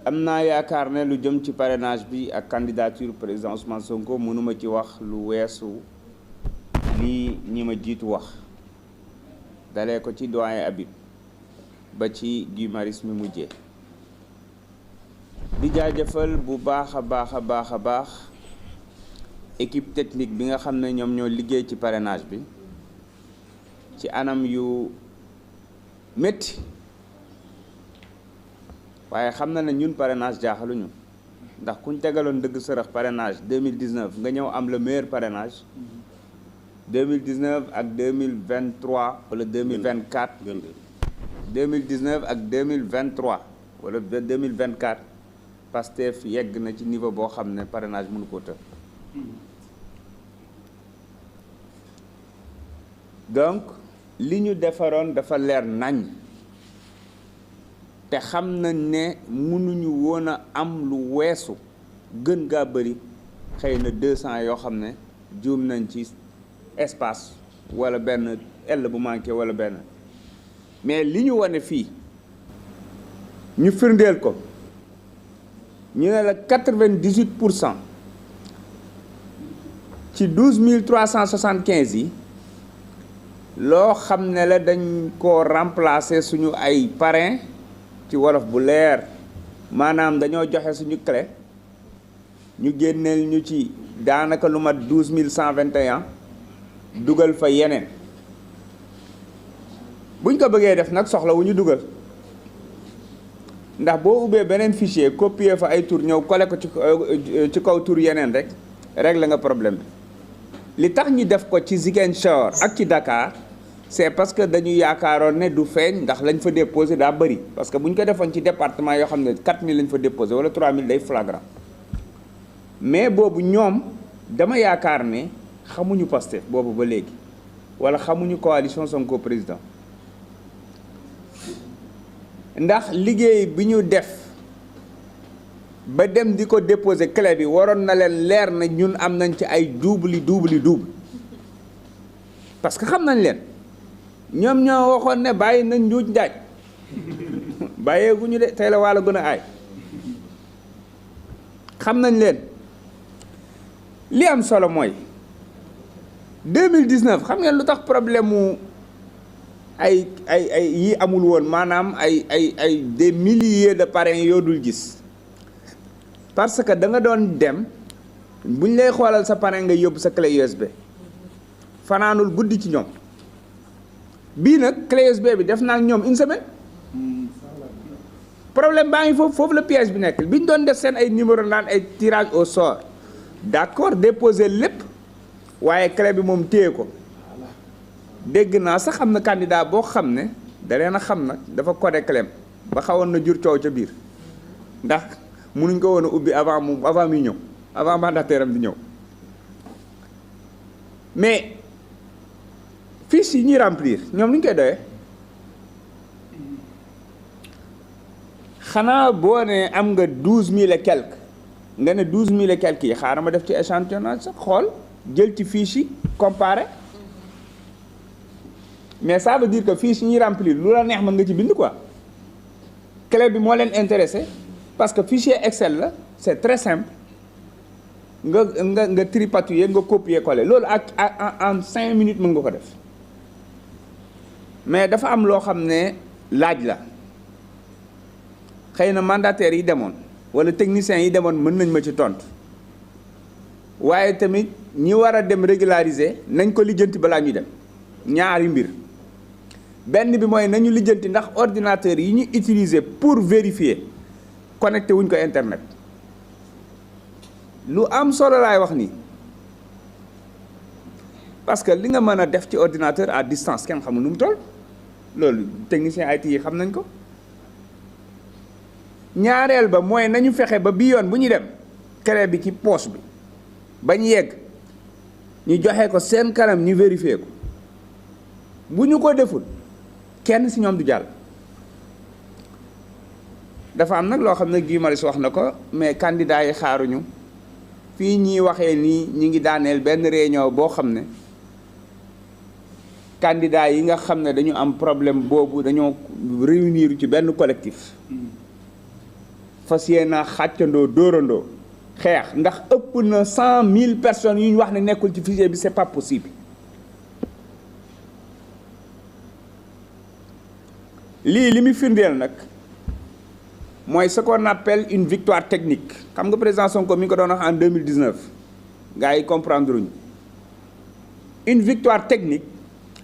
am naa yaakaar ne lu jëm ci parrainage bi ak candidature président Ousmane Sonko mënuma ci wax lu weesu lii ñi ma jiitu wax dalee ko ci doyen Habib ba ci Guy Marius mi mujjee di jaajëfal bu baax a baax équipe technique bi nga xam ne ñoom ñoo liggéey ci parrainage bi ci anam yu métti waaye xam na ne ñun parrainage jaaxaluñu ndax kuñ tegaloon dëgg sërëx parrainage 2019 nga ñëw am le meilleur parrainage 2019 ak 2023 wala 2024 2019 ak 2023 wala 2024 Pastef yegg na ci niveau boo xam ne parrainage mënu ko të donc li ñu defaroon dafa leer nañ te xam nañ ne mënuñu woon a am lu weesu gën gaa bëri xëy na 200 yoo xam ne juum nañ ci espace wala benn L bu manqué wala benn mais li ñu wane fii ñu firndeel ko ñu ne la 98% ci 12 375 yi loo xam ne la dañ ko remplacer suñu ay parrain ci wolof bu leer maanaam dañoo joxe suñu clé ñu génneel ñu ci daanaka lu mat 12 121 dugal fa yeneen buñ ko bëggee def nag soxla wu ñu dugal ndax boo ubbee beneen fichier copier fa ay tur ñëw coller ko ci kaw tur yeneen rek régler nga problème bi li tax ñu def ko ci Ziguinchor ak ci Dakar c'est parce que dañu yaakaaroon ne du feeñ ndax lañ fa déposé daa bëri parce que bu ñu ko defoon ci département yoo xam ne 4000 lañ fa déposé wala 3000 day flagrant mais boobu ñoom dama yaakaar ne xamuñu Pastef boobu ba léegi wala xamuñu coalition Sonko président ndax liggéey bi ñu def ba dem di ko déposé clé bi waroon na leen leer na ñun am nañ ci ay double parce que xam nañ leen ñoom ñoo waxoon ne bàyyi nañ njuuj njaaj bàyyeeguñu de tey la wàlla gën a aay xam nañ leen li am solo mooy 2019 xam ngeen lu tax problème mu ay yi amul woon maanaam ay des milliers de parrains yoo dul gis parce que da nga doon dem buñ lay xoolal sa parrain nga yóbbu sa clé USB fanaanul guddi ci ñoom bii nag clé USB bi def naa ak ñoom une semaine problème baa ngi foofu la piège bi nekk bi ñu doon def seen ay numéro naan ay tirage au sort d'accord déposer lépp waaye clé bi moom téye ko dégg naa sax am na candidat boo xam ne da leen a xam nag dafa codé clé ba xawoon na jur coow ca biir ndax mënuñ ko woon a ubbi avant muy ñëw avant mandataire am di ñëw mais fiche yi ñuy remplir ñoom lu ñu koy doyee xanaa boo ne am nga 12000 et quelques nga ne 12000 et quelques yi xaaral ma def ci échantillonnage sax xool jël ci fiche yi comparé mais ça veut dire que fiche yi ñuy remplir lu la neex mën nga ci bind quoi clé bi moo leen intéressé parce que fichier Excel la c'est très simple nga tripatouiller nga copier coller loolu ak en 5 minutes mën nga ko def mais dafa am loo xam ne laaj la xëy na mandataires yi demoon wala techniciens yi demoon mën nañ ma ci tontu waaye tamit ñi war a dem régulariser nañ ko lijjanti balaa ñuy dem ñaari mbir benn bi mooy nañu lijjanti ndax ordinateur yi ñu utiliser pour vérifier connecté wuñ ko internet lu am solo laay wax nii parce que li nga mën a def ci ordinateur à distance kenn xamul nu mu toll loolu technicien IT yi xam nañ ko ñaareel ba mooy nañu fexe ba bii yoon bu ñuy dem clé bi ci poche bi bañ yegg ñu joxe ko seen kanam ñu vérifier ko bu ñu ko deful kenn ci ñoom du jàll dafa am nag loo xam ne Guy Marius wax na ko mais candidat yi xaaruñu fii ñuy waxee nii ñi ngi daaneel benn réunion boo xam ne candidat yi nga xam ne dañu am problème boobu dañoo réunir ci benn collectif fas yéene xàccandoo dóorandoo xeex ndax ëpp na 100 000 personnes yu ñu wax ne nekkul ci fichier bi c'est pas possible lii li muy firndeel nag mooy ce qu'on appelle une victoire technique xam nga président Sonko mi ngi ko doon wax en 2019 gars yi comprendre uñu une victoire technique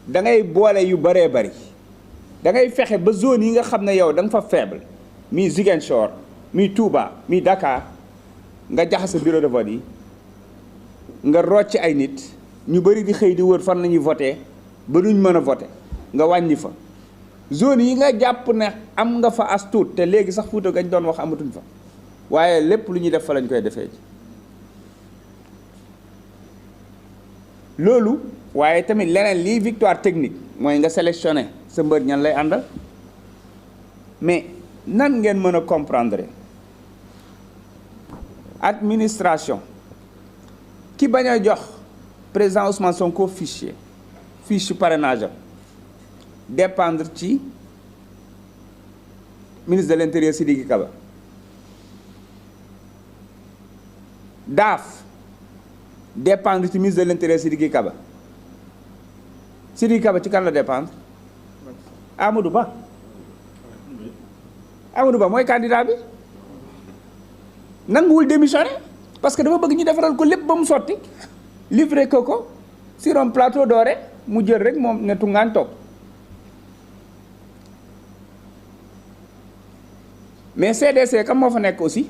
da ngay boole yu bëree bëri da ngay fexe ba zone yi nga xam ne yow da nga fa faible mi Ziguinchor mi Touba mi Dakar nga jaxase bureau de vote yi nga rocc ay nit ñu bëri di xëy di wër fan nañuy voté ba duñ mën a voté nga wàññi fa zone yi nga jàpp ne am nga fa as tuut te léegi sax Fuuta gañ doon wax amatuñ fa waaye lépp lu ñuy def fa lañ koy defee ji loolu waaye tamit leneen lii victoire technique mooy nga sélectionné sa mbër ñan lay àndal mais nan ngeen mën a comprendre administration ki bañ a jox président Ousmane Sonko fiche parrainage am dépendre ci ministre de l'intérieur Sidiki Kaba daaf dépendre ci ministre de l'intérieur Sidiki Kaba Sidiki Kaba ci kan la dépendre Amadou Ba mooy candidat bi nanguwul démissionner parce que dafa bëgg ñu defaral ko lépp ba mu sotti livré ko sur un plateau doré mu jël rek moom ne tungaan toog mais CDC kam moo fa nekk aussi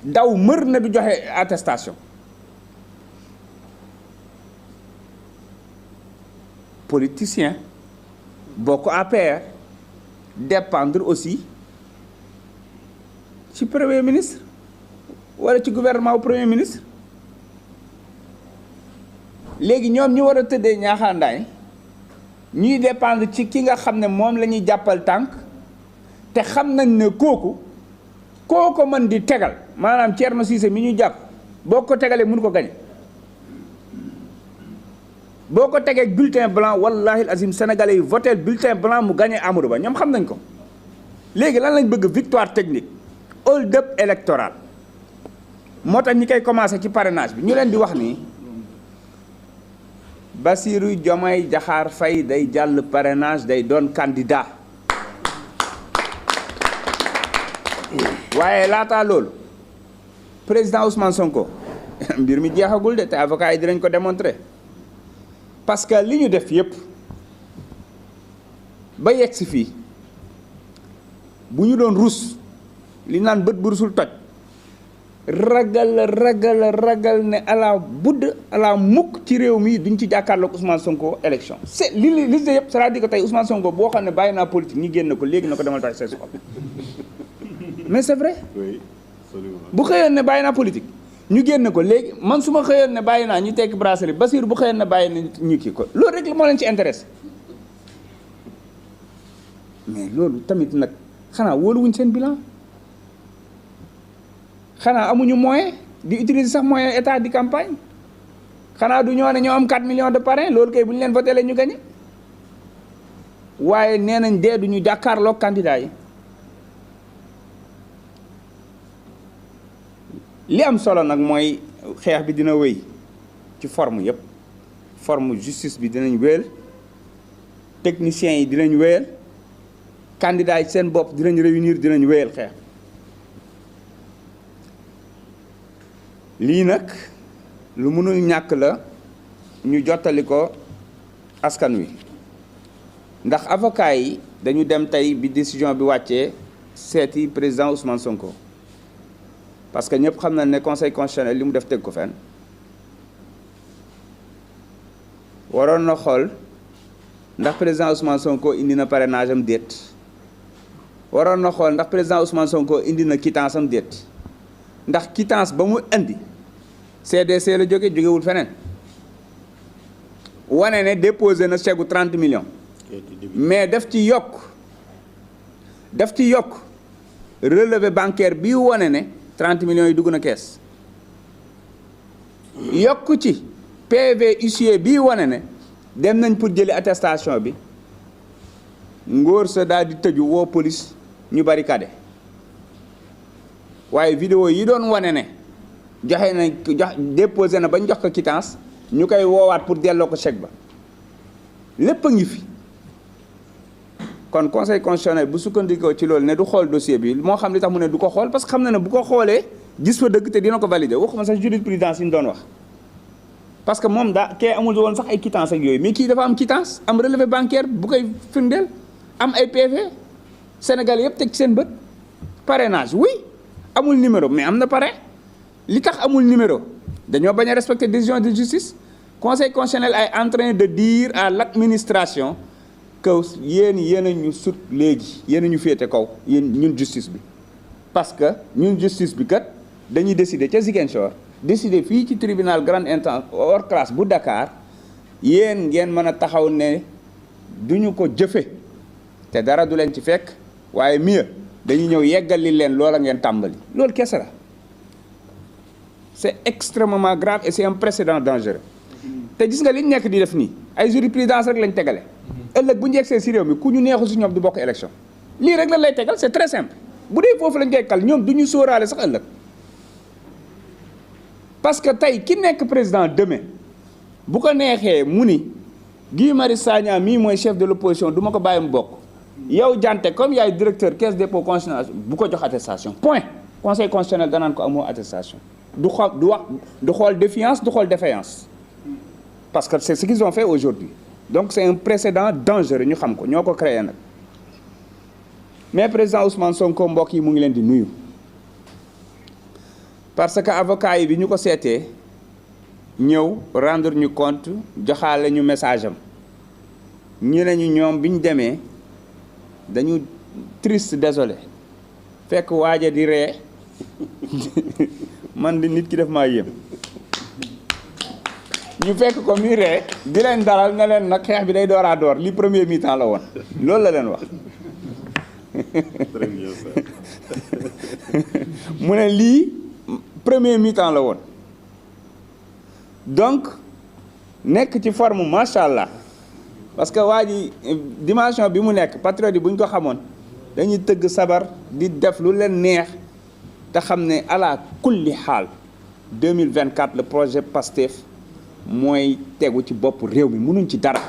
daw mër na du joxe attestation politicien bokk APR dépendre aussi ci premier ministre wala ci gouvernement wu premier ministre léegi ñoom ñu war a tëddee ñaaxaandaay ñuy dépendre ci ki nga xam ne moom la ñuy jàppal tànk te xam nañ ne kooku mën di tegal maanaam Thierno Cissé mi ñu jàpp boo ko tegalee mënu ko gañe boo ko tegee bulletin blanc wallahi azim sénégalais yi voté bulletin blanc mu gagné Amadou Ba ñoom xam nañ ko léegi lan lañ bëgg victoire technique hold up électoral moo tax ñi koy commencé ci parrainage bi ñu leen di wax nii Bassirou Diomaye Diakhar Faye day jàll parrainage day doon candidat waaye laataa loolu président Ousmane Sonko mbir mi jeexagul de te avocat yi dinañ ko démontrer parce que li ñu def yépp ba yegg si fii bu ñu doon rus li naan bët bu rusul toj ragal ne ala budd ala mukk ci réew mi duñ ci jàkkaarloog Ousmane Sonko élection c'est li de yëpp c'est-à-dire que tey Ousmane Sonko boo xam ne bàyyi naa politique ñi génn ko léegi na ko demal tax say soxla mais c'est vrai Oui, absolument. bu xëyoon ne bàyyi naa politique ñu génn ko léegi man su ma xëyoon ne bàyyi naa ñu tekki bracelet Bassirou bu xëyoon ne bàyyi na ñu kii ko loolu rek moo leen ci intéressé mais loolu tamit nag xanaa wóoluwuñ seen bilan xanaa amuñu moyen di utiliser sax moyen état di campagne xanaa du ñoo ne ñoo am 4 millions de parrains loolu kay bu ñu leen voté ñu gagné waaye nee nañ dee duñu jàkkaarloog candidat yi li am solo nag mooy xeex bi dina wéy ci forme yëpp forme justice bi dinañ wéyal techniciens yi dinañ wéyal candidats yi seen bopp dinañ réunir dinañ wéyal xeex lii nag lu mënul ñàkk la ñu jottali ko askan wi ndax avocat yi dañu dem tey bi décision bi wàccee seeti président Ousmane Sonko parce que ñëpp xam na ne conseil constitutionnel li mu def teg ko fenn waroon na xool ndax président Ousmane Sonko indi na parrainage am déet waroon na xool ndax président Ousmane Sonko indi na quittance am déet ndax quittance ba mu indi CDC la jógewul feneen wane ne déposé na chèque 30 millions mais daf ci yokk relevé bancaire bi wane ne 30 millions yi dugg na kees yokk ci PV huissier bii wane ne dem nañ pour jëli attestation bi ngóor sa daal di tëju woo police ñu barricade waaye vidéo yi doon wane ne déposé na bañ jox ko quittance ñu koy woowaat pour delloo ko chèque ba lépp a ngi fi kon conseil constitutionnel bu sukkandikoo ci loolu ne du xool dossier bi moo xam li tax mu ne du ko xool parce que xam na ne bu ko xoolee gis fa dëgg te dina ko valider waxuma sax jurisprudence yi ñu doon wax parce que moom kee amul woon sax ay quittance ak yooyu mais kii dafa am quittance am relevé bancaire bu koy firndeel am ay PV Sénégal yëpp teg ci seen bët parrainage oui amul numéro mais am na parrain li tax amul numéro dañoo bañ a respecter décision de justice conseil constitutionnel est en train de dire à l'administration que yéen a ñu sut léegi yéen a ñu féete kaw yéen ñun justice bi parce que ñun justice bi kat dañuy décider ca Ziguinchor décider fii ci tribunal grande instance hors classe bu Dakar yéen ngeen mën a taxaw ne duñu ko jëfe te dara du leen ci fekk waaye mieux dañuy ñëw yeggali leen loola ngeen tàmbali loolu kese la c'est extrêmement grave et c'est un précédent dangereux te gis nga liñ nekk di def nii ay jurisprudence rek lañ tegale ëllëg bu ñu yegsee si réew mi ku ñu neexu si ñoom du bokk élection lii rek la lay tegal c'est très simple bu dee foofu lañ koy kal ñoom du ñu sóoraale sax ëllëg parce que tey ki nekk président demain bu ko neexee mu ni Guy Marius Sagna mii mooy chef de l'opposition du ma ko bàyyi mu bokk yow jante comme yaay directeur caisse dépôt consignation bu ko jox attestation point conseil constitutionnel danaan ko amoo attestation du xool défiance du xool défaillance parce que c'est ce qu'ils ont fait aujourd'hui donc c'est un précédent dangereux ñu xam ko ñoo ko créé nag mais président Ousmane Sonko mbokk yi mu ngi leen di nuyu parce que avocat yi bi ñu ko seetee ñëw rendre ñu compte joxaale ñu message am ñu ne ñu ñoom bi ñu demee dañu triste désolé fekk waaja di ree man di nit ki def maa yéem ñu fekk ko muy ree di leen dalal ne leen nag xeex bi day dooraa door li premier mi-temps la woon loolu la leen wax Très bien ça. mu ne lii premier mi-temps la woon donc nekk ci forme macha allah parce que waa ji dimension bi mu nekk patriote yi bu ñu ko xamoon dañuy tëgg sabar di def lu leen neex te xam ne ala kulli xaal 2024 le projet PASTEF mooy tegu ci bopp réew mi mënuñ ci dara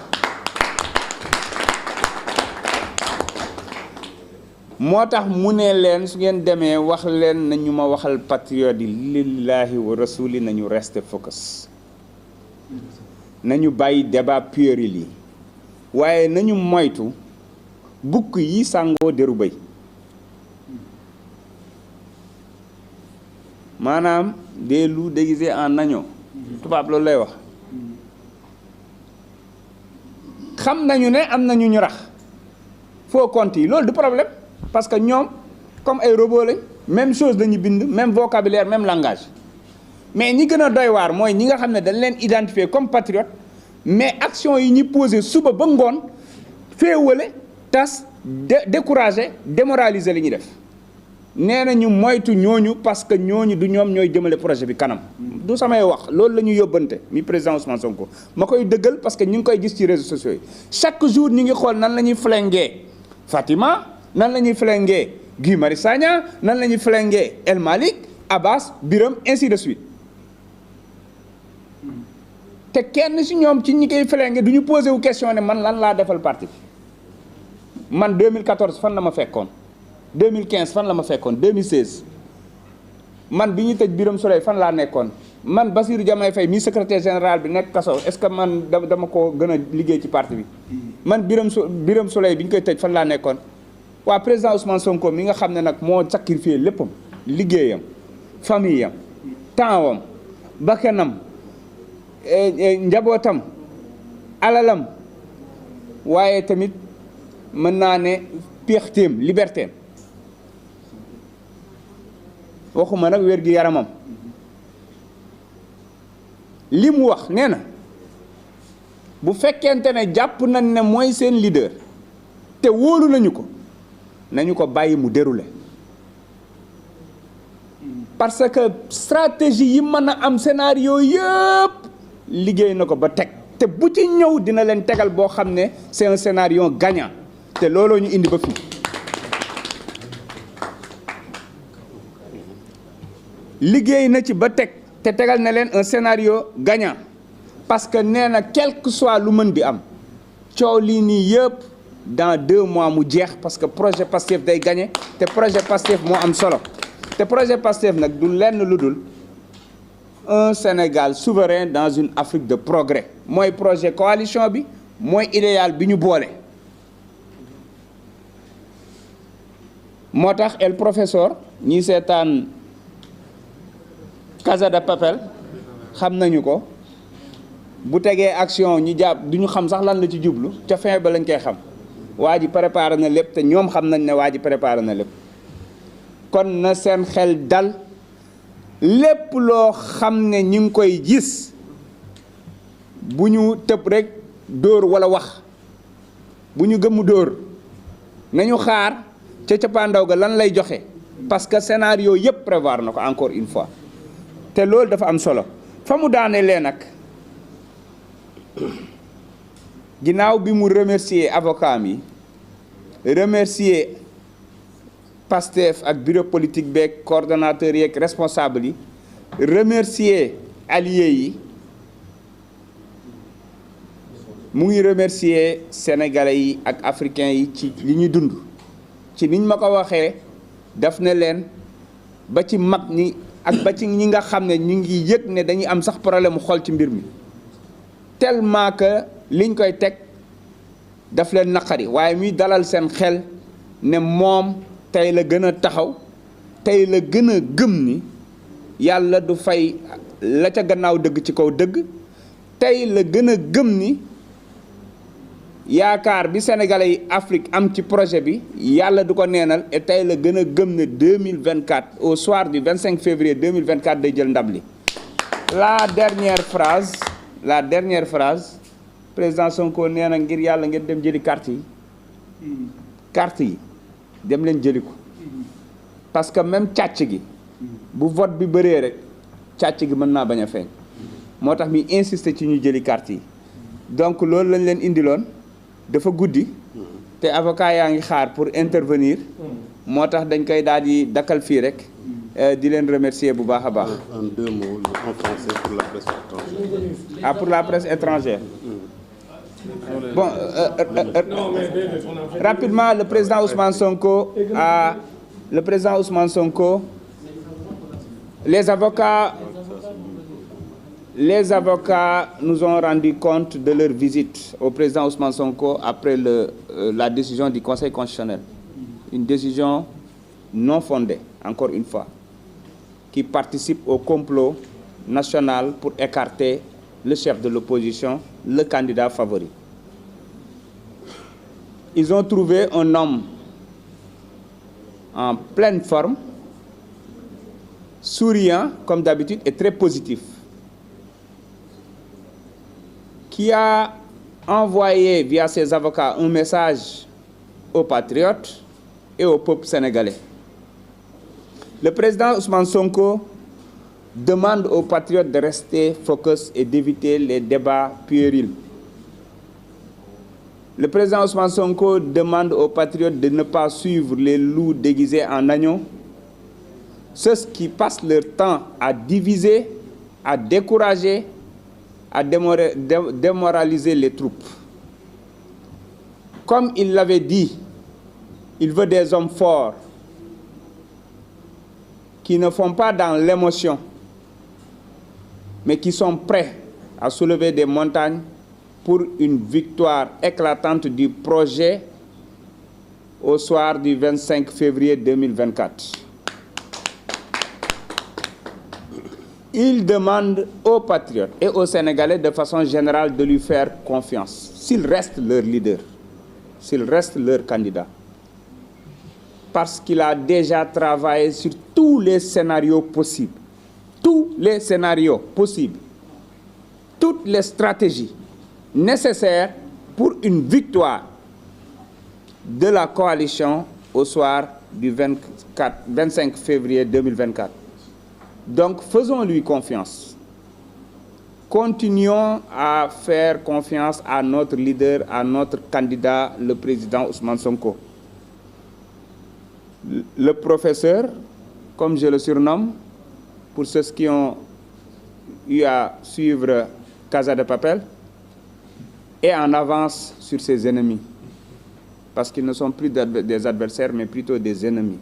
moo tax mu ne leen su ngeen demee wax leen nañu ma waxal patriote yi lillahi wa rasuli nañu rester focus nañu bàyyi débat puéril yi waaye nañu moytu bukk yi sàngoo deru bëy maanaam des loups déguisés en agneau tubaab loolu lay wax xam nañu ne am nañu ñu rax faux compte yi loolu du problème parce que ñoom comme ay robot lañ même chose dañuy bind même vocabulaire même langage mais ñi gën a doy waar mooy ñi nga xam ne dañ leen identifier comme patriote mais action yi ñi posé suba ba ngoon féewale tas décourager démoraliser li ñuy def nee na ñu moytu ñooñu parce que ñooñu du ñoom ñooy jëmale projet bi kanam du samay wax loolu la ñu yóbbante mi président Ousmane Sonko ma koy dëggal parce que ñu ngi koy gis ci réseaux sociaux yi chaque jour ñu ngi xool nan la ñuy flinguer Fatima nan la ñuy flinguer Guy Marius Sagna nan la ñuy flinguer El Malick Abbas Birame ainsi de suite te kenn si ñoom ci ñi koy flingué du ñu posé wu question ne man lan laa defal parti man 2014 fan la ma fekkoon 2015 fan la ma fekkoon 2016 man bi ñu tëj Birame Souleye fan laa nekkoon man Bassirou Diomaye Faye mi secrétaire général bi nekk kaso est-ce que man dama ko gën a liggéey ci parti bi man Birame Souleye bi ñu koy tëj fan laa nekkoon waa président Ousmane Sonko mi nga xam ne nag moo sacrifié léppam liggéeyam famille am temps am bakkanam njabootam alalam waaye tamit mën naa ne péexteem libertéem waxuma nag wér gi yaramam li mu wax nee na bu fekkente ne jàpp nañ ne mooy seen leader te wóolu nañu ko nañu ko bàyyi mu dérouler parce que stratégie yi mën a am scénario yëpp liggéey na ko ba teg te bu ci ñëw dina leen tegal boo xam ne c'est un scénario gagnant te looloo ñu indi ba fii liggéey na ci ba teg te tegal na leen un scénario gagnant parce que nee na quel que soit lu mën di am coow lii nii yëpp dans 2 mois mu jeex parce que projet Pastef day gagné te projet Pastef moo am solo te projet Pastef nag du lenn lu dul un Sénégal souverain dans une Afrique de progrès mooy projet coalition bi mooy idéal bi ñu boole moo tax el professeur ñi seetaan Casa de Papel xam nañu ko bu tegee action ñu jàpp du ñu xam sax lan la ci jublu ca fin ba lañ koy xam waa ji préparé na lépp te ñoom xam nañ ne waa ji préparé na lépp kon na seen xel dal lépp loo xam ne ñu ngi koy gis bu ñu tëb rek dóor walla wax bu ñu gëmmu dóor nañu xaar ca cappaandaw ga lan lay joxe parce que scénario yëpp prévoir na ko encore une fois te loolu dafa am solo fa mu daanelee nag ginnaaw bi mu remercier avocat mi remercier Pastef ak bureau politique beeg coordonnateur yeeg responsable yi remercier alliés yi mu ngi remercier sénégalais yi ak africains yi ci li ñuy dund ci niñ ma ko waxee daf ne leen ba ci mag ñi ak ba ci ñi nga xam ne ñu ngi yëg ne dañuy am sax problème mu xol ci mbir mi tellement que liñ koy teg daf leen naqari waaye muy dalal seen xel ne moom tey la gën a taxaw tey la gën a gëm ni yàlla du fay la ca gannaaw dëgg ci kaw dëgg tey la gën a gëm ni yaakaar bi sénégalais yi Afrique am ci projet bi yàlla du ko neenal et tey la gën a gëm ne 2024 au soir du 25 février 2024 day jël ndab li la dernière phrase président Sonko nee na ngir yàlla ngeen dem jëli carte yi dem leen jëli ko parce que même càcc gi bu vote bi bëree rek càcc gi mën naa bañ a feeñ moo tax mi insister ci ñu jëli carte yi donc loolu lañ leen indiloon dafa guddi te avocat yaa ngi xaar pour intervenir moo tax dañ koy daal di dakkal fii rek di leen remercier bu baax a baax. En 2 mots en français pour la presse étrangère. Ah, pour la presse étrangère. Bon, rapidement, le président Ousmane Sonko les avocats nous ont rendu compte de leur visite au président Ousmane Sonko après la décision du Conseil constitutionnel. Une décision non fondée, encore une fois, qui participe au complot national pour écarter le chef de l'opposition, le candidat favori. Ils ont trouvé un homme en pleine forme, souriant comme d'habitude et très positif, qui a envoyé via ses avocats un message aux patriotes et au peuple sénégalais. Le président Ousmane Sonko demande aux patriotes de rester focus et d'éviter les débats puérils. Le président Ousmane Sonko demande aux patriotes de ne pas suivre les loups déguisés en agneaux, ceux qui passent leur temps à diviser, à décourager, à démoraliser les troupes. Comme il l'avait dit, il veut des hommes forts qui ne font pas dans l'émotion, mais qui sont prêts à soulever des montagnes pour une victoire éclatante du projet au soir du 25 février 2024. Il demande aux patriotes et aux Sénégalais de façon générale de lui faire confiance, s'il reste leur leader, s'il reste leur candidat. Parce qu'il a déjà travaillé sur tous les scénarios possibles. Tous les scénarios possibles. Toutes les stratégies nécessaires pour une victoire de la coalition au soir du 25 février 2024. Donc, faisons-lui confiance. Continuons à faire confiance à notre leader, à notre candidat, le président Ousmane Sonko. Le professeur, comme je le surnomme, pour ceux qui ont eu à suivre Casa de Papel, est en avance sur ses ennemis. Parce qu'ils ne sont plus des adversaires, mais plutôt des ennemis.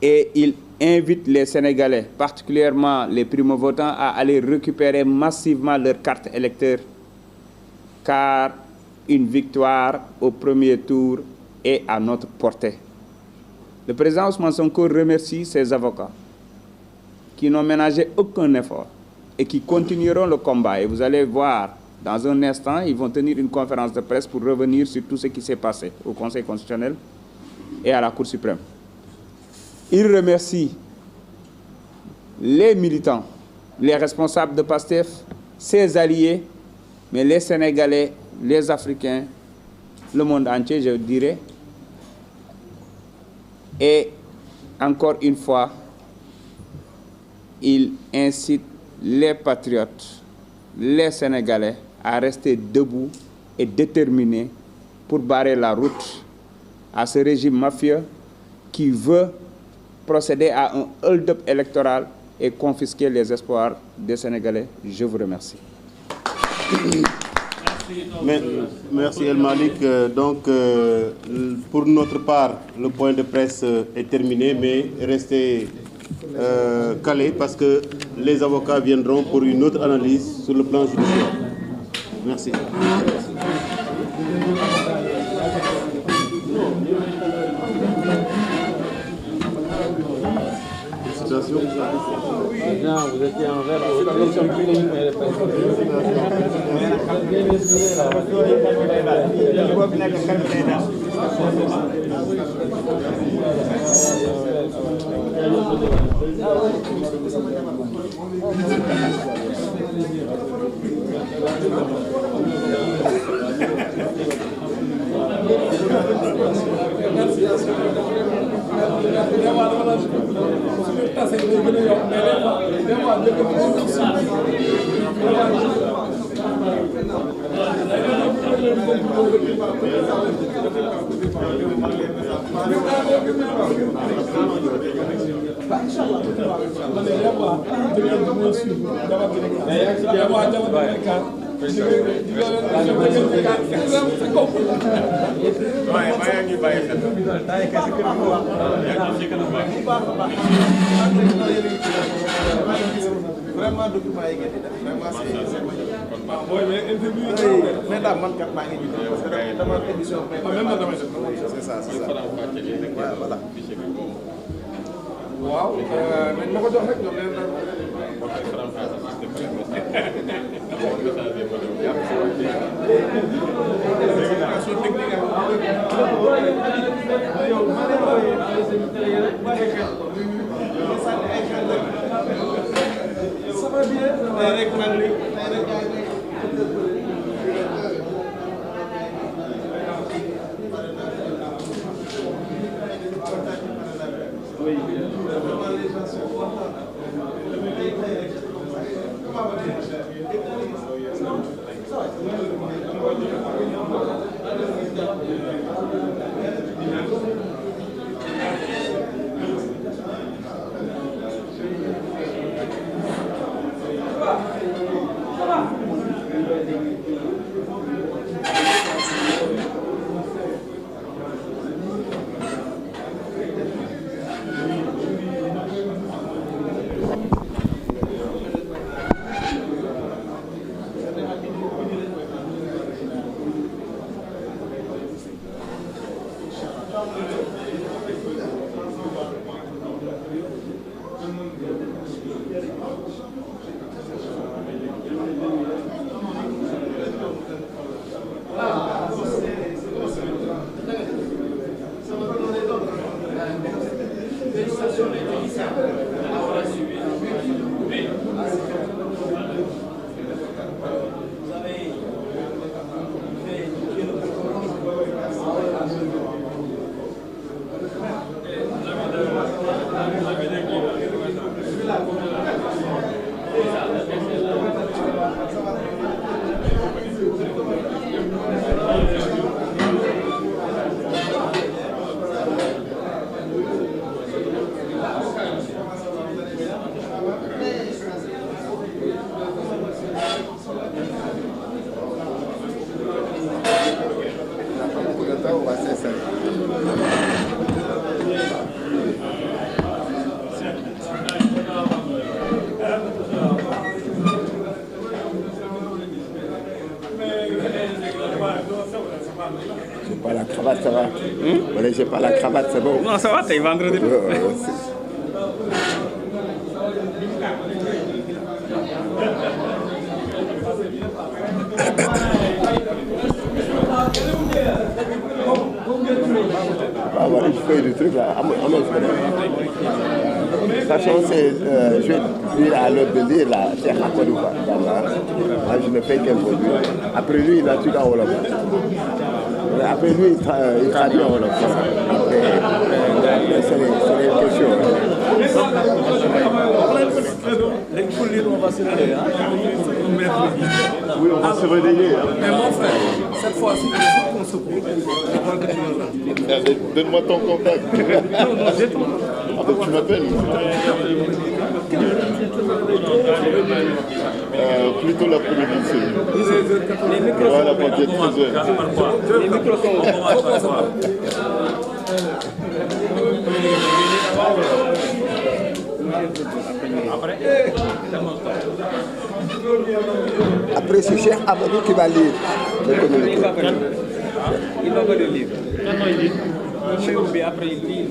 Et il invite les Sénégalais, particulièrement les primo-votants, à aller récupérer massivement leurs cartes électeurs, car une victoire au premier tour est à notre portée. Le président Ousmane Sonko remercie ses avocats qui n'ont ménagé aucun effort et qui continueront le combat. Et vous allez voir, dans un instant, ils vont tenir une conférence de presse pour revenir sur tout ce qui s'est passé au Conseil constitutionnel et à la Cour suprême. Il remercie les militants, les responsables de PASTEF, ses alliés, mais les Sénégalais, les Africains, le monde entier, je dirais. Et encore une fois, il incite les patriotes, les Sénégalais à rester debout et déterminés pour barrer la route à ce régime mafieux qui veut procéder à un hold-up électoral et confisquer les espoirs des Sénégalais. Je vous remercie. Merci El Malik. Donc, pour notre part, le point de presse est terminé, mais restez calés parce que les avocats viendront pour une autre analyse sur le plan judiciaire. Merci. Vous étiez en vert. Vraiment document yi ngeen di def vraiment c'est mais daal man kat maa ngi jiitu parce que dama émission c'est ça voilà waaw nañ ma ko jox rek ñoom leen ça va bien rek man li j'ai pas la cravate, c'est bon. Non, ça va, t'es vendredi. Ah, voilà, je fais du truc là. Sachant, je vais dire à l'autre de lire là, Cheikh Ahmadou Bamba. Moi, je ne fais qu'un produit. Après lui, il a tout en Wolof. Après lui, il traduit en Wolof. Après c'est les questions. On va se relayer. Oui, on va se relayer. Mais mon frère, cette fois-ci, il faut qu'on se coupe. Donne-moi ton contact. Non, j'ai ton contact. Ah ben, tu m'appelles. Plutôt l'après-midi, c'est voilà, pour dire 13h. Les micros sont Après, c'est Cheikh Ahmadou qui va lire le communiqué. Il va pas le lire. après il lit.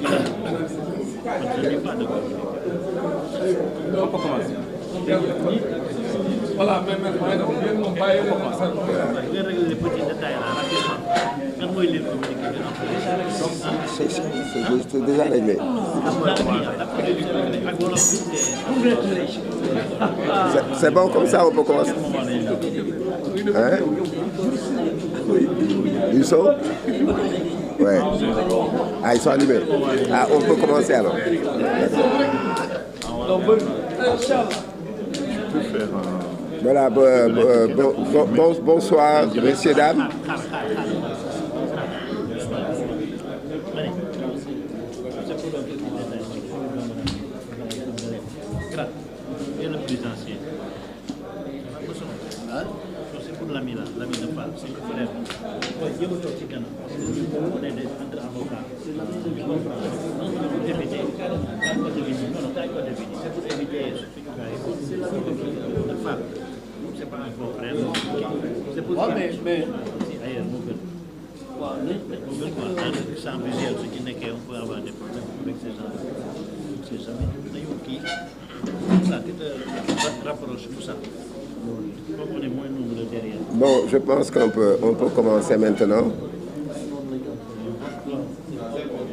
On peut commencer. Voilà, mais on va y commencer. Je vais régler les petits détails là rapidement. Quand moi il est communiqué. C'est déjà réglé. C'est bon comme ça, on peut commencer. Hein? Ils sont? Ouais. Ah, ils sont allumés. Ah, on peut commencer alors. Voilà, bonsoir, messieurs, dames. C'est pour l'ami là, l'ami de Fall, c'est le frère. Il y a un petit canard. On est entre avocats. Député, quand on devine, non, quand on devine, c'est pour éviter ce truc de Fall. C'est pas un faux frère. C'est pour ça. Mais ailleurs, mon gars. Sans visuel, ce qui n'est qu'on peut avoir des problèmes avec ces gens. C'est jamais. D'ailleurs, qui ça, tu te rapproches pour ça. On est moins nombreux derrière. Bon, je pense qu'on peut commencer maintenant.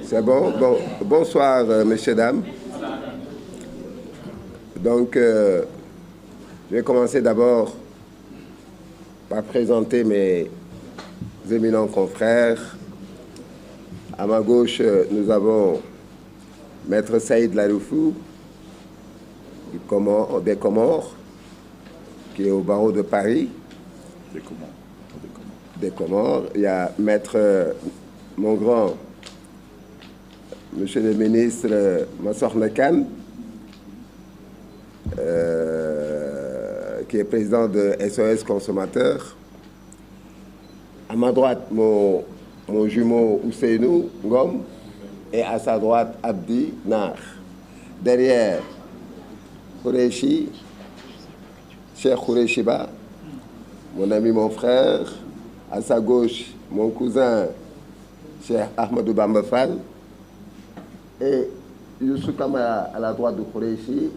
C'est bon? Bon, bonsoir, messieurs, dames. Donc, je vais commencer d'abord par présenter mes éminents confrères. À ma gauche, nous avons Maître Saïd Laroufou, des Comores, qui est au barreau de Paris. Des Comores. Il y a Maître, mon grand, Monsieur le ministre Massokhna Kane, qui est président de SOS Consommateurs. À ma droite, mon jumeau Ousseynou Ngom, et à sa droite, Abdi Nar. Derrière, Khoureyssi, Cheikh Khoureyssi Ba, mon ami, mon frère. À sa gauche, mon cousin, Cheikh Ahmadou Bamba Fall. Et Youssou Kamara à la droite de Khoureyssi,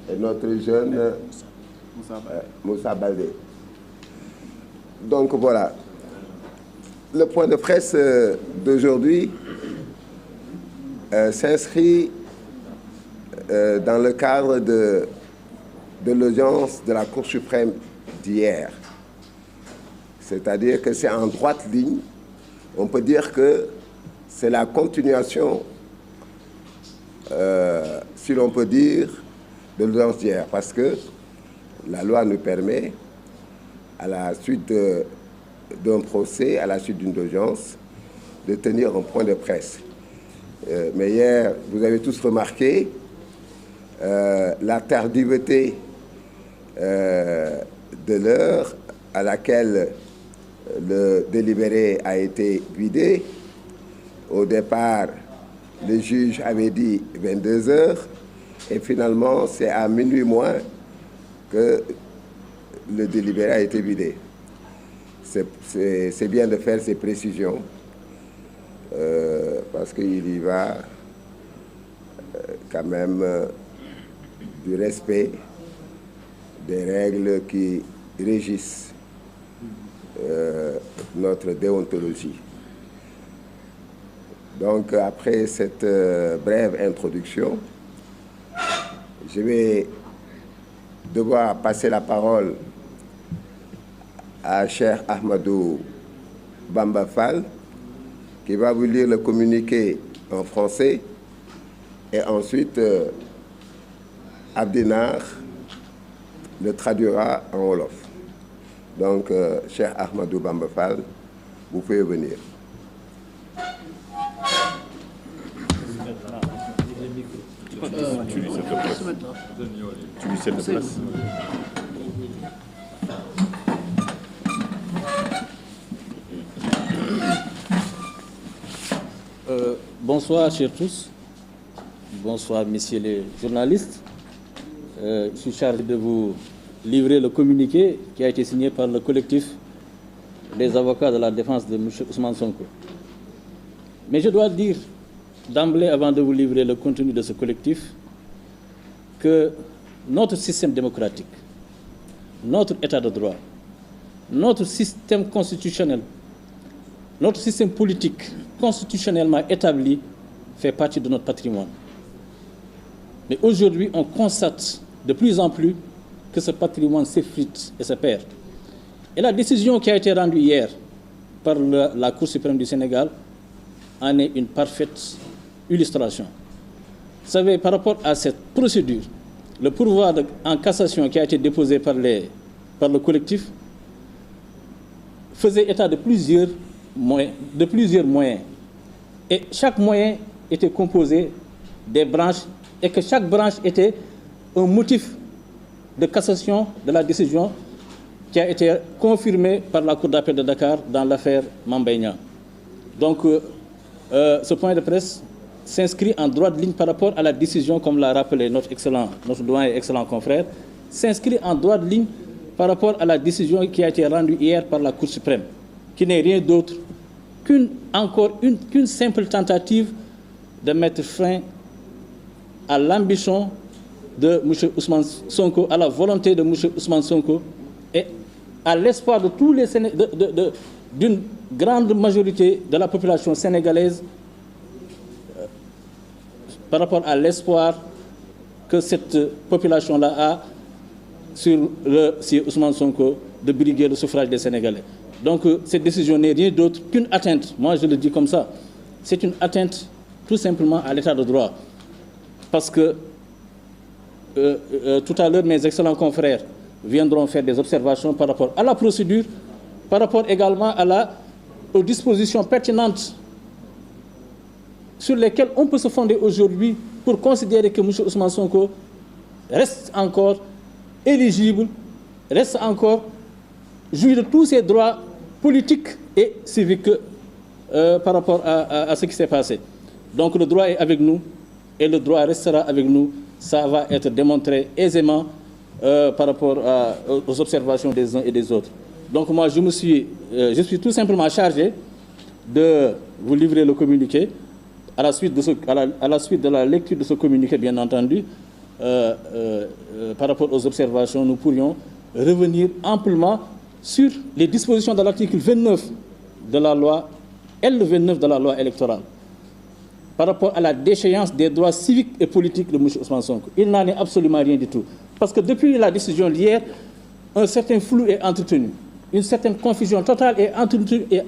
et notre jeune Moussa Baldé. Donc voilà. Le point de presse d'aujourd'hui s'inscrit dans le cadre de l'audience de la Cour suprême d'hier. C'est-à-dire que c'est en droite ligne. On peut dire que c'est la continuation, si l'on peut dire, de l'audience d'hier. Parce que la loi nous permet, à la suite d'un procès, à la suite d'une audience, de tenir un point de presse. Mais hier, vous avez tous remarqué la tardivité de l'heure à laquelle le délibéré a été vidé. Au départ, le juge avait dit 22 heures et finalement, c'est à minuit moins que le délibéré a été vidé. C'est bien de faire ces précisions. parce qu'il y va quand même du respect des règles qui régissent notre déontologie. Donc, après cette brève introduction, je vais devoir passer la parole à Cheikh Ahmadou Bamba Fall, qui va vous lire le communiqué en français, et ensuite Abdi Nar le traduira en wolof. Donc, Cheikh Ahmadou Bamba Fall, vous pouvez venir. Tu lis cette place. Bonsoir, chers tous. Bonsoir, messieurs les journalistes. Je suis chargé de vous livrer le communiqué qui a été signé par le collectif des avocats de la défense de M. Ousmane Sonko. Mais je dois dire d'emblée, avant de vous livrer le contenu de ce collectif, que notre système démocratique, notre état de droit, notre système constitutionnel, notre système politique constitutionnellement établi fait partie de notre patrimoine. Mais aujourd'hui, on constate de plus en plus que ce patrimoine s'effrite et se perd. Et la décision qui a été rendue hier par la Cour suprême du Sénégal en est une parfaite illustration. Vous savez, par rapport à cette procédure, le pourvoi en cassation qui a été déposé par le collectif faisait état de plusieurs moyens. Et chaque moyen était composé des branches et que chaque branche était un motif de cassation de la décision qui a été confirmée par la Cour d'appel de Dakar dans l'affaire Mame Mbaye Niang. Donc, ce point de presse s'inscrit en droite ligne par rapport à la décision, comme l'a rappelé notre doyen et excellent confrère, s'inscrit en droite ligne par rapport à la décision qui a été rendue hier par la Cour suprême, qui n'est rien d'autre qu'une simple tentative de mettre fin à l'ambition de M. Ousmane Sonko, à la volonté de M. Ousmane Sonko et à l'espoir de tous les d'une grande majorité de la population sénégalaise par rapport à l'espoir que cette population-là a sur Ousmane Sonko de briguer le suffrage des Sénégalais. Donc cette décision n'est rien d'autre qu'une atteinte, moi je le dis comme ça, c'est une atteinte tout simplement à l'état de droit. Parce que tout à l'heure, mes excellents confrères viendront faire des observations par rapport à la procédure, par rapport également aux dispositions pertinentes sur lesquelles on peut se fonder aujourd'hui pour considérer que M. Ousmane Sonko reste encore éligible, reste encore jouit de tous ses droits politiques et civiques par rapport à ce qui s'est passé. Donc le droit est avec nous et le droit restera avec nous. Ça va être démontré aisément par rapport aux observations des uns et des autres. Donc moi, je suis tout simplement chargé de vous livrer le communiqué. À la suite de la lecture de ce communiqué, bien entendu, par rapport aux observations, nous pourrions revenir amplement sur les dispositions de l'article 29 de la loi, L29 de la loi électorale, par rapport à la déchéance des droits civiques et politiques de M. Ousmane Sonko. Il n'en est absolument rien du tout. Parce que depuis la décision d'hier, un certain flou est entretenu. Une certaine confusion totale est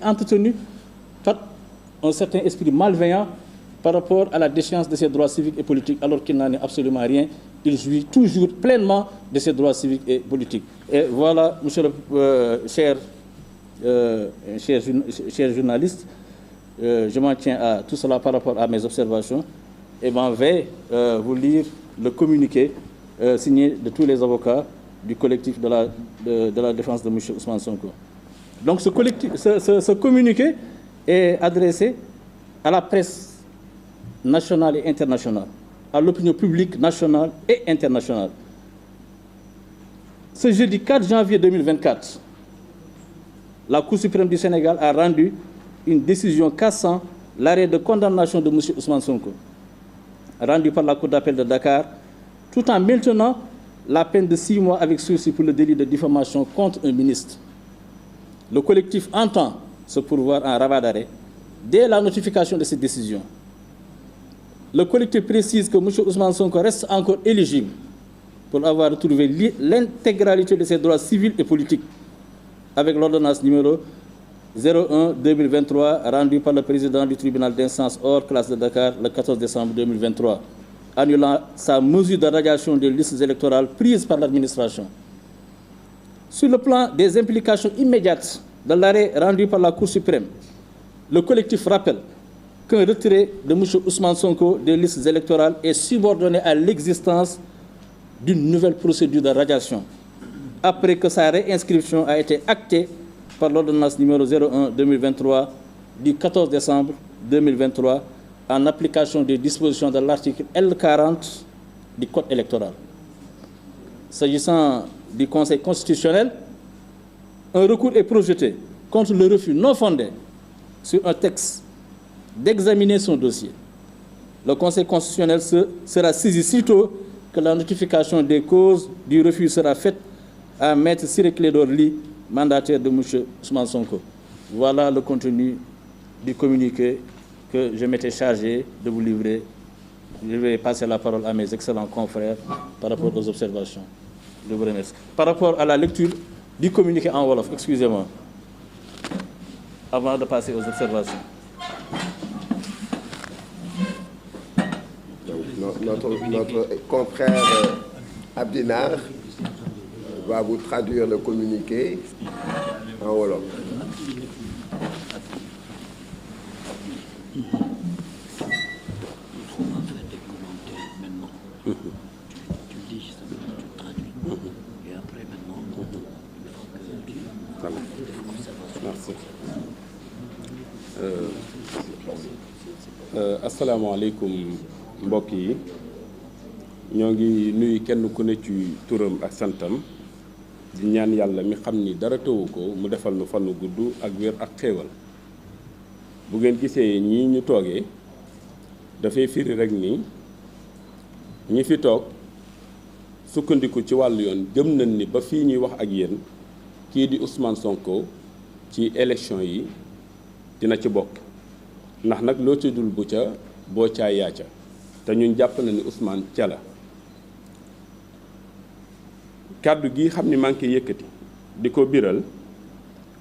entretenue par un certain esprit malveillant par rapport à la déchéance de ses droits civiques et politiques, alors qu'il n'en est absolument rien. Il jouit toujours pleinement de ses droits civiques et politiques. Et voilà, monsieur le cher journaliste, je m'en tiens à tout cela par rapport à mes observations et m'en vais vous lire le communiqué signé de tous les avocats du collectif de la défense de M. Ousmane Sonko. Donc ce communiqué est adressé à la presse nationale et internationale, à l'opinion publique nationale et internationale. Ce jeudi 4 janvier 2024, la Cour suprême du Sénégal a rendu une décision cassant l'arrêt de condamnation de M. Ousmane Sonko, rendu par la Cour d'appel de Dakar, tout en maintenant la peine de 6 mois avec sursis pour le délit de diffamation contre un ministre. Le collectif entend se pourvoir en rabat d'arrêt dès la notification de cette décision. Le collectif précise que M. Ousmane Sonko reste encore éligible pour avoir retrouvé l'intégralité de ses droits civils et politiques avec l'ordonnance numéro 01-2023 rendue par le président du tribunal d'instance hors classe de Dakar le 14 décembre 2023, annulant sa mesure de radiation des listes électorales prise par l'administration. Sur le plan des implications immédiates de l'arrêt rendu par la Cour suprême, le collectif rappelle qu'un retrait de M. Ousmane Sonko des listes électorales est subordonné à l'existence d'une nouvelle procédure de radiation, après que sa réinscription a été actée par l'ordonnance numéro 01-2023 du 14 décembre 2023 en application des dispositions de l'article L40 du Code électoral. S'agissant du Conseil constitutionnel, un recours est projeté contre le refus non fondé sur un texte d'examiner son dossier. Le Conseil constitutionnel sera saisi sitôt que la notification des causes du refus sera faite à Maître Ciré Clédor Ly, mandataire de M. Ousmane Sonko. Voilà le contenu du communiqué que je m'étais chargé de vous livrer. Je vais passer la parole à mes excellents confrères par rapport aux observations. Je vous remercie. Par rapport à la lecture du communiqué en Wolof, excusez-moi, avant de passer aux observations. Notre confrère Abdinar va vous traduire le communiqué en Wolof. Merci. Asalaamaaleykum mbokk yi ñoo ngi nuyu kenn ku ne ci turam ak santam di ñaan yàlla mi xam ni dara tëwu ko mu defal nu fanu gudd ak wér ak xéewal bu ngeen gisee ñii ñu toogee dafay firi rek ni ñi fi toog sukkandiku ci wàllu yoon gëm nañ ni ba fii ñuy wax ak yéen kii di Ousmane Sonko ci élection yi dina ci bokk ndax nag loo ca dul bu ca boo caa yaa ca te ñun jàpp na ni Ousmane ca la kàddu gi xam ni maa ngi koy yëkkati di ko biral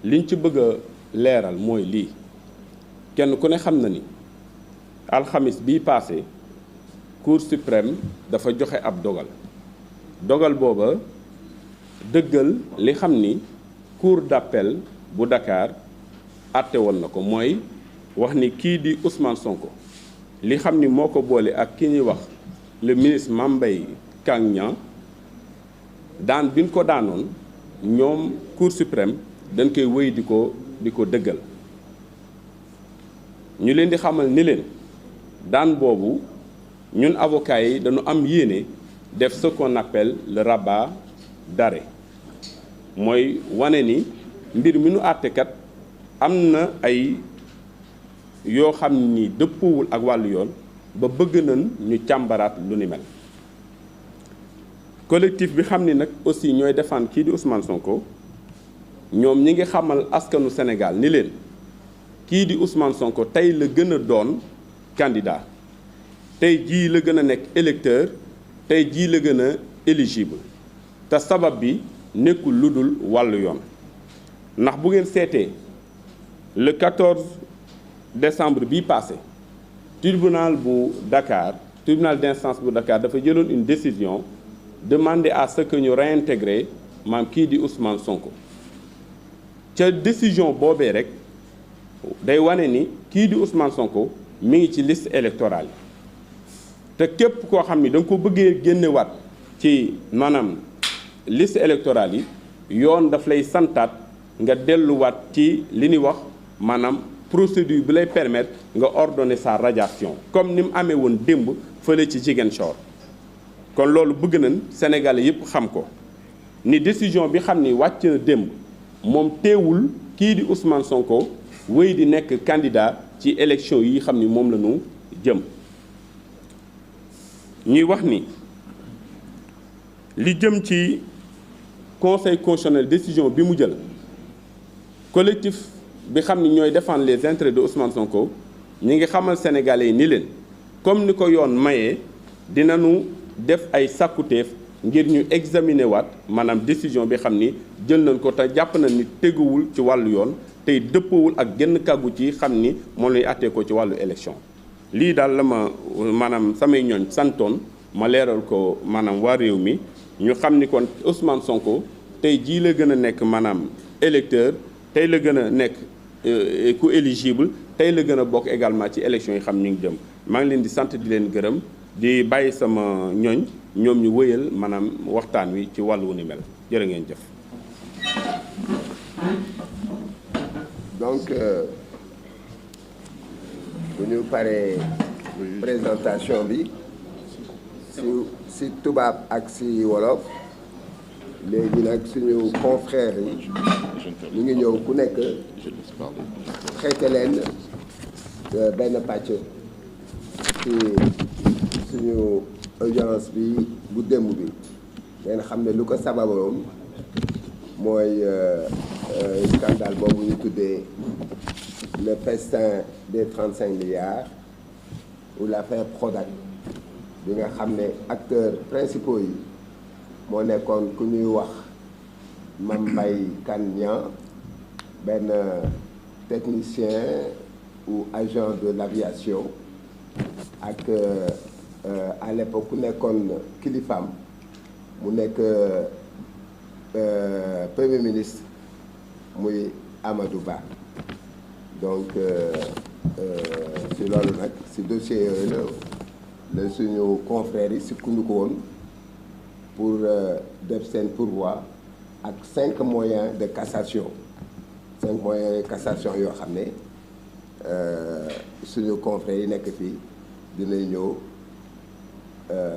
liñ ci bëgg a leeral mooy lii kenn ku ne xam na ni alxamis bii paase Cour suprême dafa joxe ab dogal booba dëggal li xam ni Cour d'appel bu Dakar àtte woon na ko mooy wax ni kii di Ousmane Sonko li xam ni moo ko boole ak ki ñuy wax le ministre Mame Mbaye Niang daan bi ñu ko daanoon ñoom Cour suprême dañ koy wéy di ko dëggal ñu leen di xamal ni leen daan boobu ñun avocats yi dañu am yéene def ce qu'on appelle le rabat d'arrêt mooy wane ni mbir mi nu àttekat am na ay yoo xam ni dëppoowul ak wàllu yoon ba bëgg nañ ñu càmbaraat lu ni mel collectif bi xam ni nag aussi ñooy défendre kii di Ousmane Sonko ñoom ñi ngi xamal askanu Sénégal ni leen kii di Ousmane Sonko tey la gën a doon candidat tey jii la gën a nekk électeur tey jii la gën a éligible te sabab bi nekkul lu dul wàllu yoon ndax bu ngeen seetee le 14 décembre bii passé tribunal bu Dakar tribunal d'instance bu Dakar dafa jëloon une décision demander à ce que ñu réintégrer maam kii di Ousmane Sonko ca décision boobee rek day wane ni kii di Ousmane Sonko mi ngi ci liste électorale yi te képp koo xam ni da nga ko bëggee génnewaat ci maanaam liste électorale yi yoon daf lay santaat nga delluwaat ci li ñuy wax maanaam procédure bi lay permettre nga ordonner sa radiation comme ni mu amee woon démb fële ci Ziguinchor kon loolu bëgg nañ Sénégalais yépp xam ko ni décision bi xam ni wàcc na démb moom teewul kii di Ousmane Sonko wéy di nekk candidat ci élection yi xam ni moom la ñu jëm. ñuy wax ni li jëm ci conseil constitutionnel décision bi mu jël collectif bi xam ni ñooy défendre les intérêts de Ousmane Sonko ñi ngi xamal sénégalais yi ni leen comme ni ko yoon mayee dinañu def ay sàkkuteef ngir ñu examiner waat maanaam décision bi xam ni jël nañ ko te jàpp na ni teguwul ci wàllu yoon tey dëppawul ak genn kàggu ci xam ni moom lay àttee ko ci wàllu élection. lii daal la ma maanaam samay ñooñ santoon ma leeral ko maanaam waa réew mi ñu xam ni kon Ousmane Sonko tey jii la gën a nekk maanaam électeur tey la gën a nekk ku éligible tey la gën a bokk également ci élection yi xam ñu ngi jëm maa ngi leen di sant di leen gërëm di bàyyi sama ñooñ ñoom ñu wëyal maanaam waxtaan wi ci wàllu wu ni mel jërë ngeen jëf. donc bu ñu paree présentation bi si tubaab ak si wolof léegi nag suñu confrères yi ñu ngi ñëw ku nekk traité leen benn pàcc ci suñu audience bi bu démb bi ngeen xam ne lu ko sababoon mooy scandale boobu ñu tuddee le festin des 35 milliards ou l'affaire Prodac bi nga xam ne acteurs principaux yi moo nekkoon ku ñuy wax Mame Mbaye Kane Niang benn technicien ou agent de l'aviation ak à l'époque ku nekkoon kilifaam mu nekk premier ministre muy Amadou Ba donc si loolu nag si dossier yooyu la suñu confrères yi sukkandiku woon pour def seen pourvoi ak 5 moyens de cassation yoo xam ne suñu confrères yi nekk fii dinañ ñëw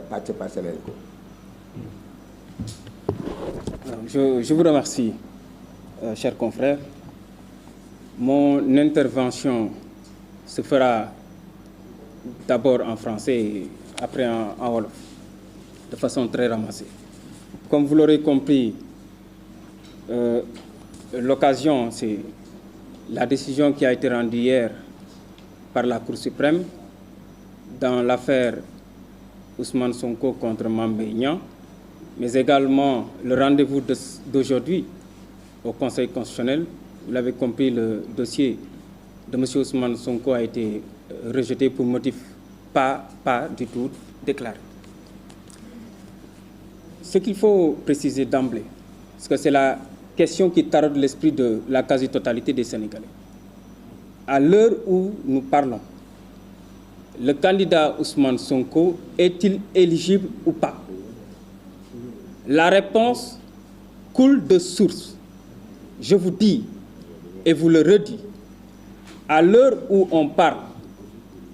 pàcc leen ko. Je vous remercie, chers confrères. Mon intervention se fera d'abord en français et après en wolof, de façon très ramassée. Comme vous l'aurez compris, l'occasion, c'est la décision qui a été rendue hier par la Cour suprême dans l'affaire Ousmane Sonko contre Mame Mbaye Niang, mais également le rendez-vous d'aujourd'hui au Conseil constitutionnel. Vous l'avez compris, le dossier de M. Ousmane Sonko a été rejeté pour motif pas du tout déclaré. Ce qu'il faut préciser d'emblée, parce que c'est la question qui taraude l'esprit de la quasi-totalité des Sénégalais. À l'heure où nous parlons, le candidat Ousmane Sonko est-il éligible ou pas? La réponse coule de source. Je vous dis et vous le redis, à l'heure où on parle,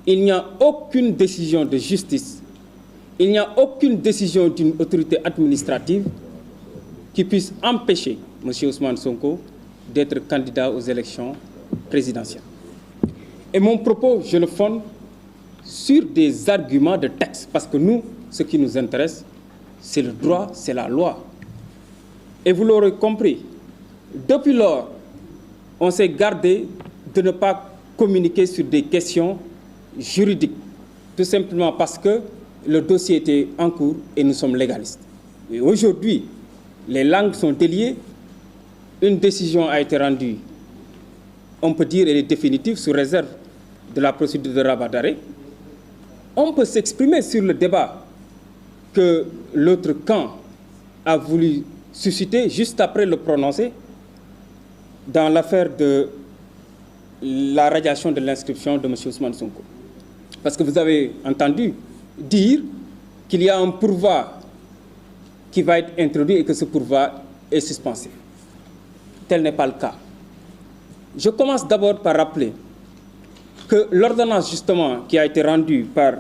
il n'y a aucune décision de justice, il n'y a aucune décision d'une autorité administrative qui puisse empêcher M. Ousmane Sonko d'être candidat aux élections présidentielles. Et mon propos, je le fonde sur des arguments de texte, parce que nous, ce qui nous intéresse, c'est le droit, c'est la loi. Et vous l'aurez compris, depuis lors, on s'est gardé de ne pas communiquer sur des questions juridiques, tout simplement parce que le dossier était en cours et nous sommes légalistes. Et aujourd'hui, les langues sont déliées, une décision a été rendue, on peut dire elle est définitive, sous réserve de la procédure de rabat d'arrêt. On peut s'exprimer sur le débat que l'autre camp a voulu susciter juste après le prononcé dans l'affaire de la radiation de l'inscription de M. Ousmane Sonko. Parce que vous avez entendu dire qu'il y a un pourvoi qui va être introduit et que ce pourvoi est suspensif. Tel n'est pas le cas. Je commence d'abord par rappeler que l'ordonnance justement qui a été rendue par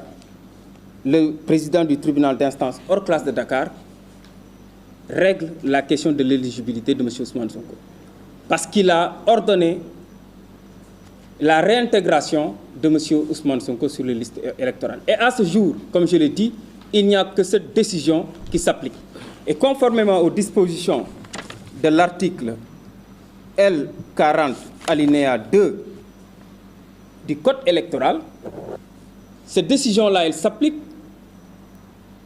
le président du tribunal d'instance hors classe de Dakar règle la question de l'éligibilité de M. Ousmane Sonko. Parce qu'il a ordonné la réintégration de M. Ousmane Sonko sur les listes électorales. Et à ce jour, comme je l'ai dit, il n'y a que cette décision qui s'applique. Et conformément aux dispositions de l'article L40, alinéa 2 du Code électoral, cette décision-là, elle s'applique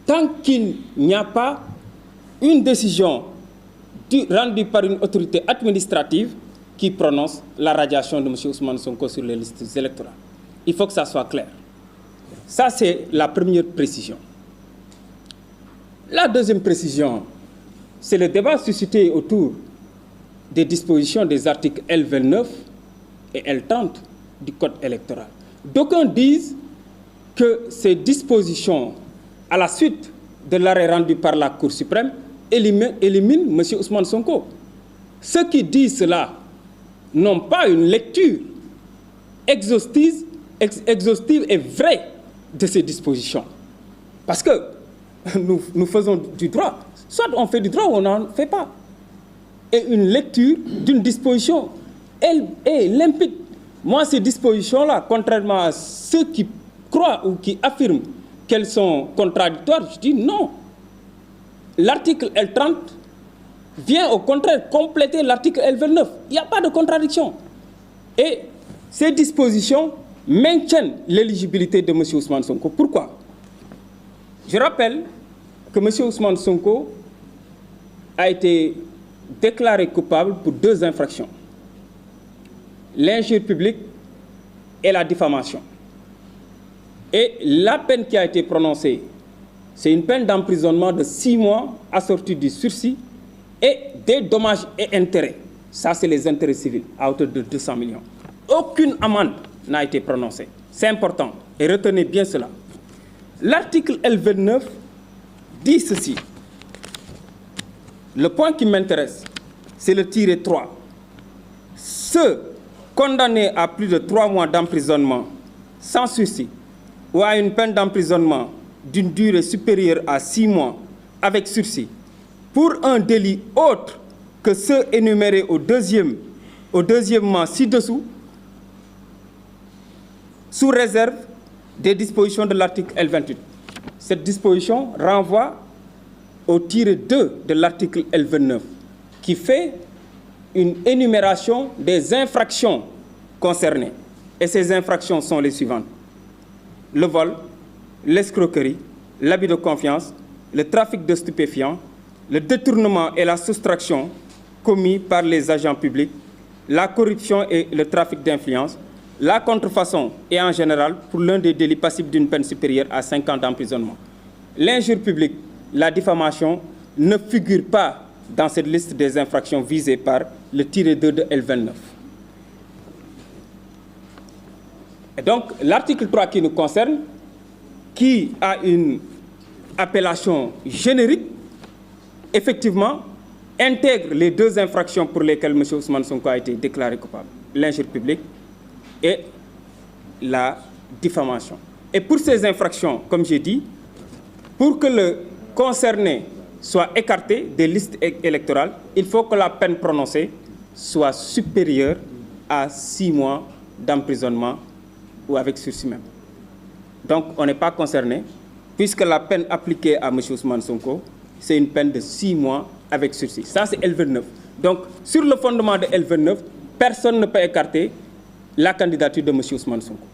tant qu'il n'y a pas une décision rendue par une autorité administrative qui prononce la radiation de M. Ousmane Sonko sur les listes électorales. Il faut que ça soit clair. Ça, c'est la première précision. La deuxième précision, c'est le débat suscité autour des dispositions des articles L29 et L30 du Code électoral. D'aucuns disent que ces dispositions, à la suite de l'arrêt rendu par la Cour suprême, éliminent M. Ousmane Sonko. Ceux qui disent cela n'ont pas une lecture exhaustive et vraie de ces dispositions. Parce que nous faisons du droit. Soit on fait du droit ou on n'en fait pas. Et une lecture d'une disposition, elle est limpide. Moi, ces dispositions-là, contrairement à ceux qui croient ou qui affirment qu'elles sont contradictoires, je dis non. L'article L30 vient au contraire compléter l'article L29. Il n'y a pas de contradiction. Et ces dispositions maintiennent l'éligibilité de M. Ousmane Sonko. Pourquoi? Je rappelle que M. Ousmane Sonko a été déclaré coupable pour 2 infractions. L'injure publique et la diffamation. Et la peine qui a été prononcée, c'est une peine d'emprisonnement de 6 mois assortie du sursis et des dommages et intérêts. Ça, c'est les intérêts civils à hauteur de 200 millions. Aucune amende n'a été prononcée. C'est important. Et retenez bien cela. L'article L29 dit ceci. Le point qui m'intéresse, c'est le tiret 3. Ceux condamnés à plus de 3 mois d'emprisonnement sans sursis ou à une peine d'emprisonnement d'une durée supérieure à 6 mois avec sursis pour un délit autre que ceux énumérés au deuxièmement ci-dessous, sous réserve des dispositions de l'article L28. Cette disposition renvoie au tiret 2 de l'article L29, qui fait une énumération des infractions concernées. Et ces infractions sont les suivantes: le vol, l'escroquerie, l'abus de confiance, le trafic de stupéfiants, le détournement et la soustraction commis par les agents publics, la corruption et le trafic d'influence, la contrefaçon et en général pour l'un des délits passibles d'une peine supérieure à 5 ans d'emprisonnement. L'injure publique, la diffamation ne figurent pas dans cette liste des infractions visées par le tiret 2 de L29. Et donc, l'article 3 qui nous concerne, qui a une appellation générique, effectivement, intègre les 2 infractions pour lesquelles M. Ousmane Sonko a été déclaré coupable, l'injure publique et la diffamation. Et pour ces infractions, comme j'ai dit, pour que le concerné soit écarté des listes électorales, il faut que la peine prononcée soit supérieure à 6 mois d'emprisonnement ou avec sursis même. Donc, on n'est pas concerné, puisque la peine appliquée à M. Ousmane Sonko, c'est une peine de 6 mois avec sursis. Ça, c'est L29. Donc, sur le fondement de L29, personne ne peut écarter la candidature de M. Ousmane Sonko.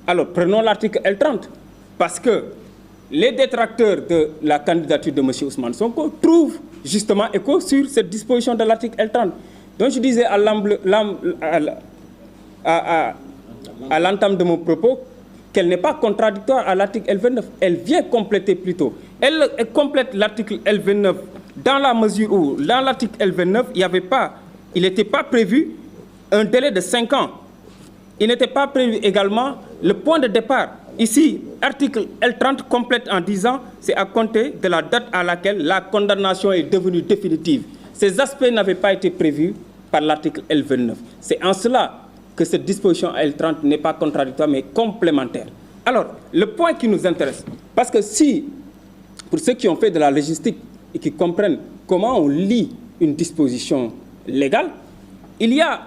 Alors, prenons l'article L30, parce que les détracteurs de la candidature de M. Ousmane Sonko trouvent justement écho sur cette disposition de l'article L30. Donc, je disais à l'entame de mon propos qu'elle n'est pas contradictoire à l'article L29. Elle vient compléter plutôt. Elle complète l'article L29 dans la mesure où, dans l'article L29, il n'était pas prévu un délai de 5 ans. Il n'était pas prévu également le point de départ. Ici, article L30 complète en disant c'est à compter de la date à laquelle la condamnation est devenue définitive. Ces aspects n'avaient pas été prévus par l'article L29. C'est en cela que cette disposition L30 n'est pas contradictoire mais complémentaire. Alors, le point qui nous intéresse, parce que si, pour ceux qui ont fait de la légistique et qui comprennent comment on lit une disposition légale, il y a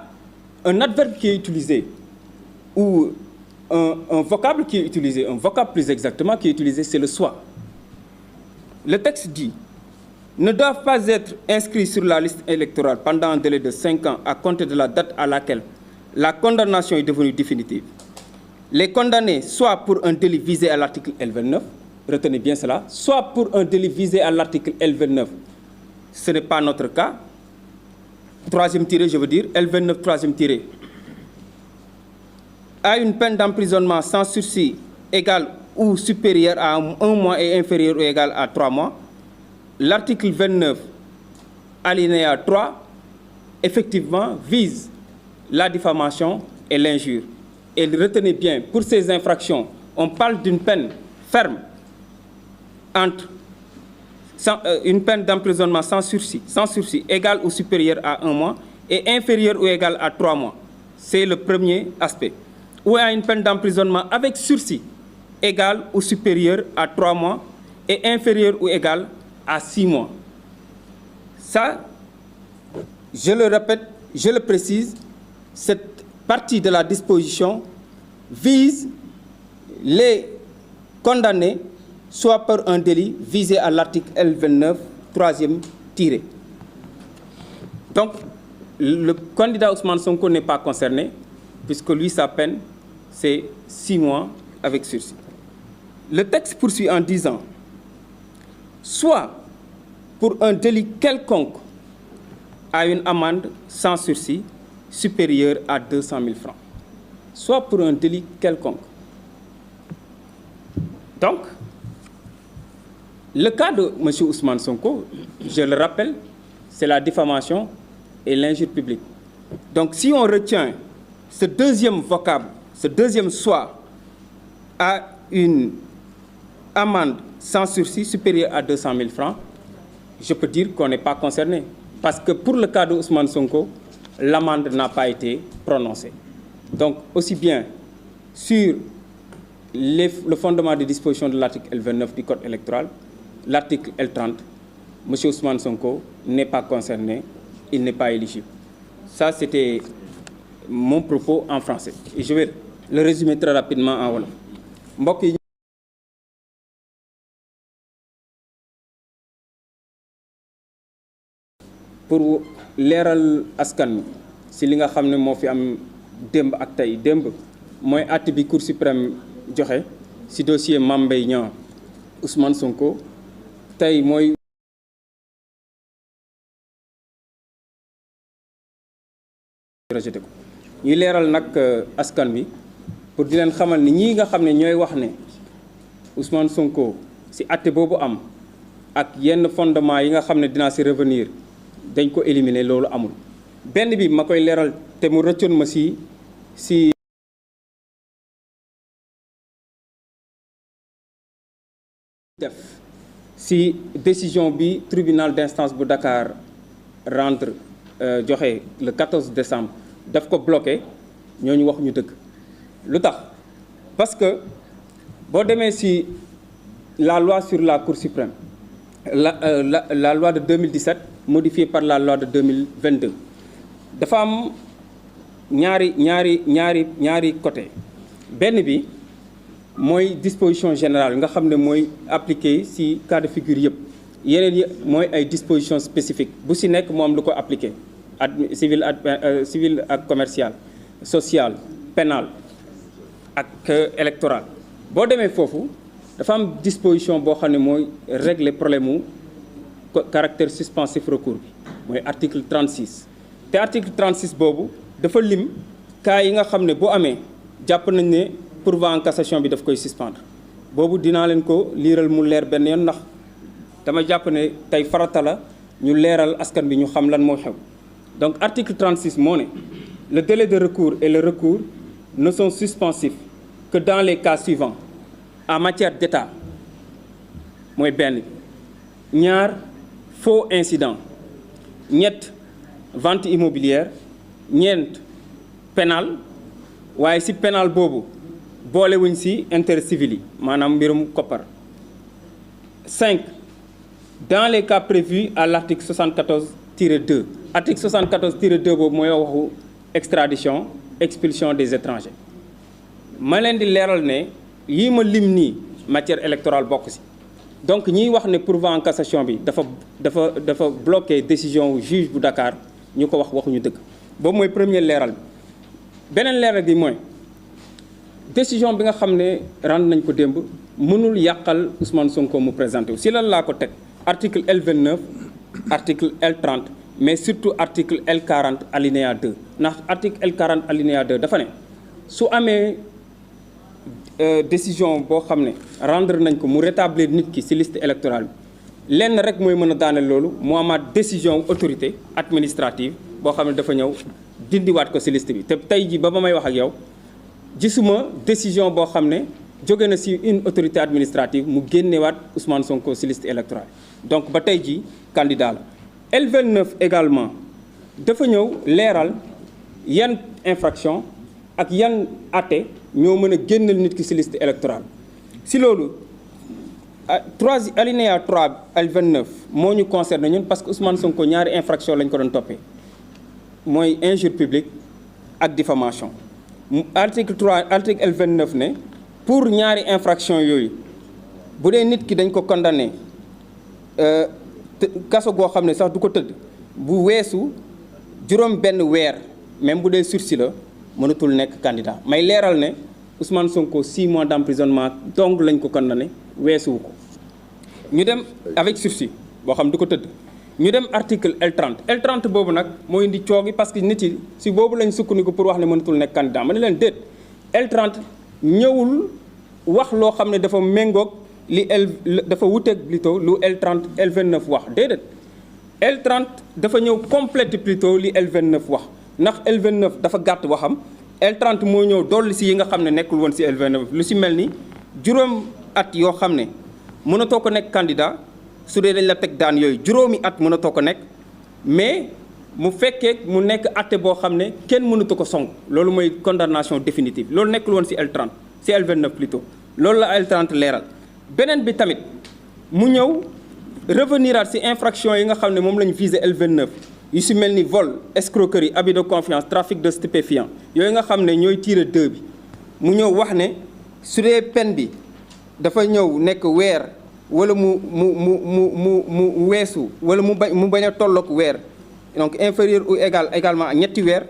un adverbe qui est utilisé où un vocable qui est utilisé, un vocable plus exactement qui est utilisé, c'est le soit. Le texte dit ne doivent pas être inscrits sur la liste électorale pendant un délai de 5 ans à compter de la date à laquelle la condamnation est devenue définitive. Les condamnés, soit pour un délit visé à l'article L29, retenez bien cela, soit pour un délit visé à l'article L29, ce n'est pas notre cas, troisième tiré, je veux dire, L29, troisième tiré, à une peine d'emprisonnement sans sursis égale ou supérieure à 1 mois et inférieure ou égale à 3 mois. L'article 29, alinéa 3, effectivement, vise la diffamation et l'injure. Et retenez bien, pour ces infractions, on parle d'une peine ferme entre une peine d'emprisonnement sans sursis égale ou supérieure à 1 mois et inférieure ou égale à 3 mois. C'est le premier aspect. Ou à une peine d'emprisonnement avec sursis égale ou supérieure à 3 mois et inférieure ou égale à 6 mois. Ça, je le répète, je le précise, cette partie de la disposition vise les condamnés soit par un délit visé à l'article L29, troisième tiré. Donc, le candidat Ousmane Sonko n'est pas concerné, puisque lui, sa peine, c'est 6 mois avec sursis. Le texte poursuit en disant soit pour un délit quelconque à une amende sans sursis supérieure à 200 000 francs, soit pour un délit quelconque. Donc, le cas de M. Ousmane Sonko, je le rappelle, c'est la diffamation et l'injure publique. Donc, si on retient ce deuxième vocable, ce deuxième soit à une amende sans sursis supérieure à 200 000 francs, je peux dire qu'on n'est pas concerné. Parce que pour le cas de Ousmane Sonko, l'amende n'a pas été prononcée. Donc, aussi bien sur le fondement des dispositions de l'article L29 du Code électoral, l'article L30, M. Ousmane Sonko n'est pas concerné, il n'est pas éligible. Ça, c'était mon propos en français. Et je vais le résumer très rapidement en wolof. Mbokk yi pour leeral askan mi si li nga xam ne moo fi am démb ak tey démb mooy àtte bi Cour suprême joxe si dossier Mame Mbaye Niang Ousmane Sonko tey mooy rejeté ko ñuy leeral nag askan bi pour di leen xamal ni ñii nga xam ne ñooy wax ne Ousmane Sonko si àtte boobu am ak yenn fondement yi nga xam ne dinaa si revenir dañ ko éliminer loolu amul benn bi ma koy leeral te mu rëccoon ma si def si décision bi tribunal d'instance bu Dakar rendre joxe le 14 décembre daf ko bloqué ñooñu wax ñu dëgg lu tax parce que boo demee si la loi sur la Cour suprême la loi de 2017 modifiée par la loi de 2022 dafa am ñaari côté benn bi mooy disposition générale nga xam ne mooy appliqué ci cas de figure yëpp yeneen yi mooy ay dispositions spécifiques bu ci nekk moom lu ko appliqué civil ak commercial social pénal ak électoral boo demee foofu dafa am disposition boo xam ne mooy régler problème mu caractère suspensif recours bi mooy article 36 te article 36 boobu dafa lim cas yi nga xam ne boo amee jàpp nañ ne pourvoi en cassation bi daf koy suspendre boobu dinaa leen ko liiral mu leer benn yoon ndax dama jàpp ne tey farata la ñu leeral askan bi ñu xam lan moo xew donc article 36 moo ne le délai de recours et le recours ne sont suspensifs que dans les cas suivants en matière d'état mooy benn ñaar faux incident ñett vente immobilière ñeent pénal waaye ci pénal boobu boolewuñ ci intérêt civil yi maanaam mbirum koppar 5 dans les cas prévus à l'article 74-2 article 74-2 boobu mooy waxu extradition expulsion des étrangers ma leen di leeral ne yii ma lim nii matière électorale bokk ci. donc ñiy wax ne pourvoi en cassation bi dafa bloqué décision juge bu Dakar ñu ko waxuñu dëgg boobu mooy premier leeral bi. beneen leeral gi mooy décision bi nga xam ne rendre nañ ko démb mënul yàqal Ousmane Sonko mu présenté wu si lan laa ko teg article L29 article L30 mais surtout article L40 alinéa 2 ndax article L40 alinéa 2 dafa ne su amee décision boo xam ne rendre nañ ko mu rétablir nit ki ci liste électorale bi lenn rek mooy mën a daaneel loolu mu amaat décision autorité administrative boo xam ne dafa ñëw dindiwaat ko ci liste bi te tey ji ba may wax ak yow gisuma décision boo xam ne jóge na ci une autorité administrative mu génnewaat Ousmane Sonko ci liste électorale donc ba tey ji candidat la L29 également dafa ñëw leeral yan infraction ak yan atte ñoo mën a génnal nit ki ci liste électorale ci loolu alinéa 3 L29 moo ñu concerne ñun parce que Ousmane Sonko ñaari infraction lañ ko doon toppee mooy injure publique ak diffamation article L29 ne pour ñaari infraction yooyu bu dee nit ki dañ ko condamné kaso goo xam ne sax du ko tëdd bu weesu juróom benn weer même bu dee sursis la mënatul nekk candidat may leeral ne Ousmane Sonko 6 mois d'emprisonnement donc lañ ko condamné weesuwu ko ñu dem avec sursis boo xam du ko tëdd ñu dem article L30 boobu nag moo indi coogi parce que nit yi si boobu lañ sukkandiku pour wax ne mënatul nekk candidat ma ne leen déet L30 ñëwul wax loo xam ne dafa méngoog li dafa wuteeg plutôt lu L29 wax déedéet L30 dafa ñëw complète plutôt li L29 wax ndax L29 dafa gàtt waxam L30 moo ñëw dolli si yi nga xam ne nekkul woon si L29 lu si mel ni juróom at yoo xam ne mënatoo ko nekk candidat su dee dañ la teg daan yooyu juróomi at mënatoo ko nekk mais mu fekkee mu nekk atte boo xam ne kenn mënatu ko song loolu mooy condamnation définitive loolu nekkul woon si L30 si L29 plutôt loolu la L30 leeral beneen bi tamit mu ñëw reveniraat si infraction yi nga xam ne moom la ñu visé L29 yu si mel ni vol escroquerie abus de confiance trafic de stupéfiants yooyu nga xam ne ñooy tiré 2 bi mu ñëw wax ne su dee peine bi dafa ñëw nekk weer wala mu weesu wala mu bañ a tolloog weer donc inférieur ou également ñetti weer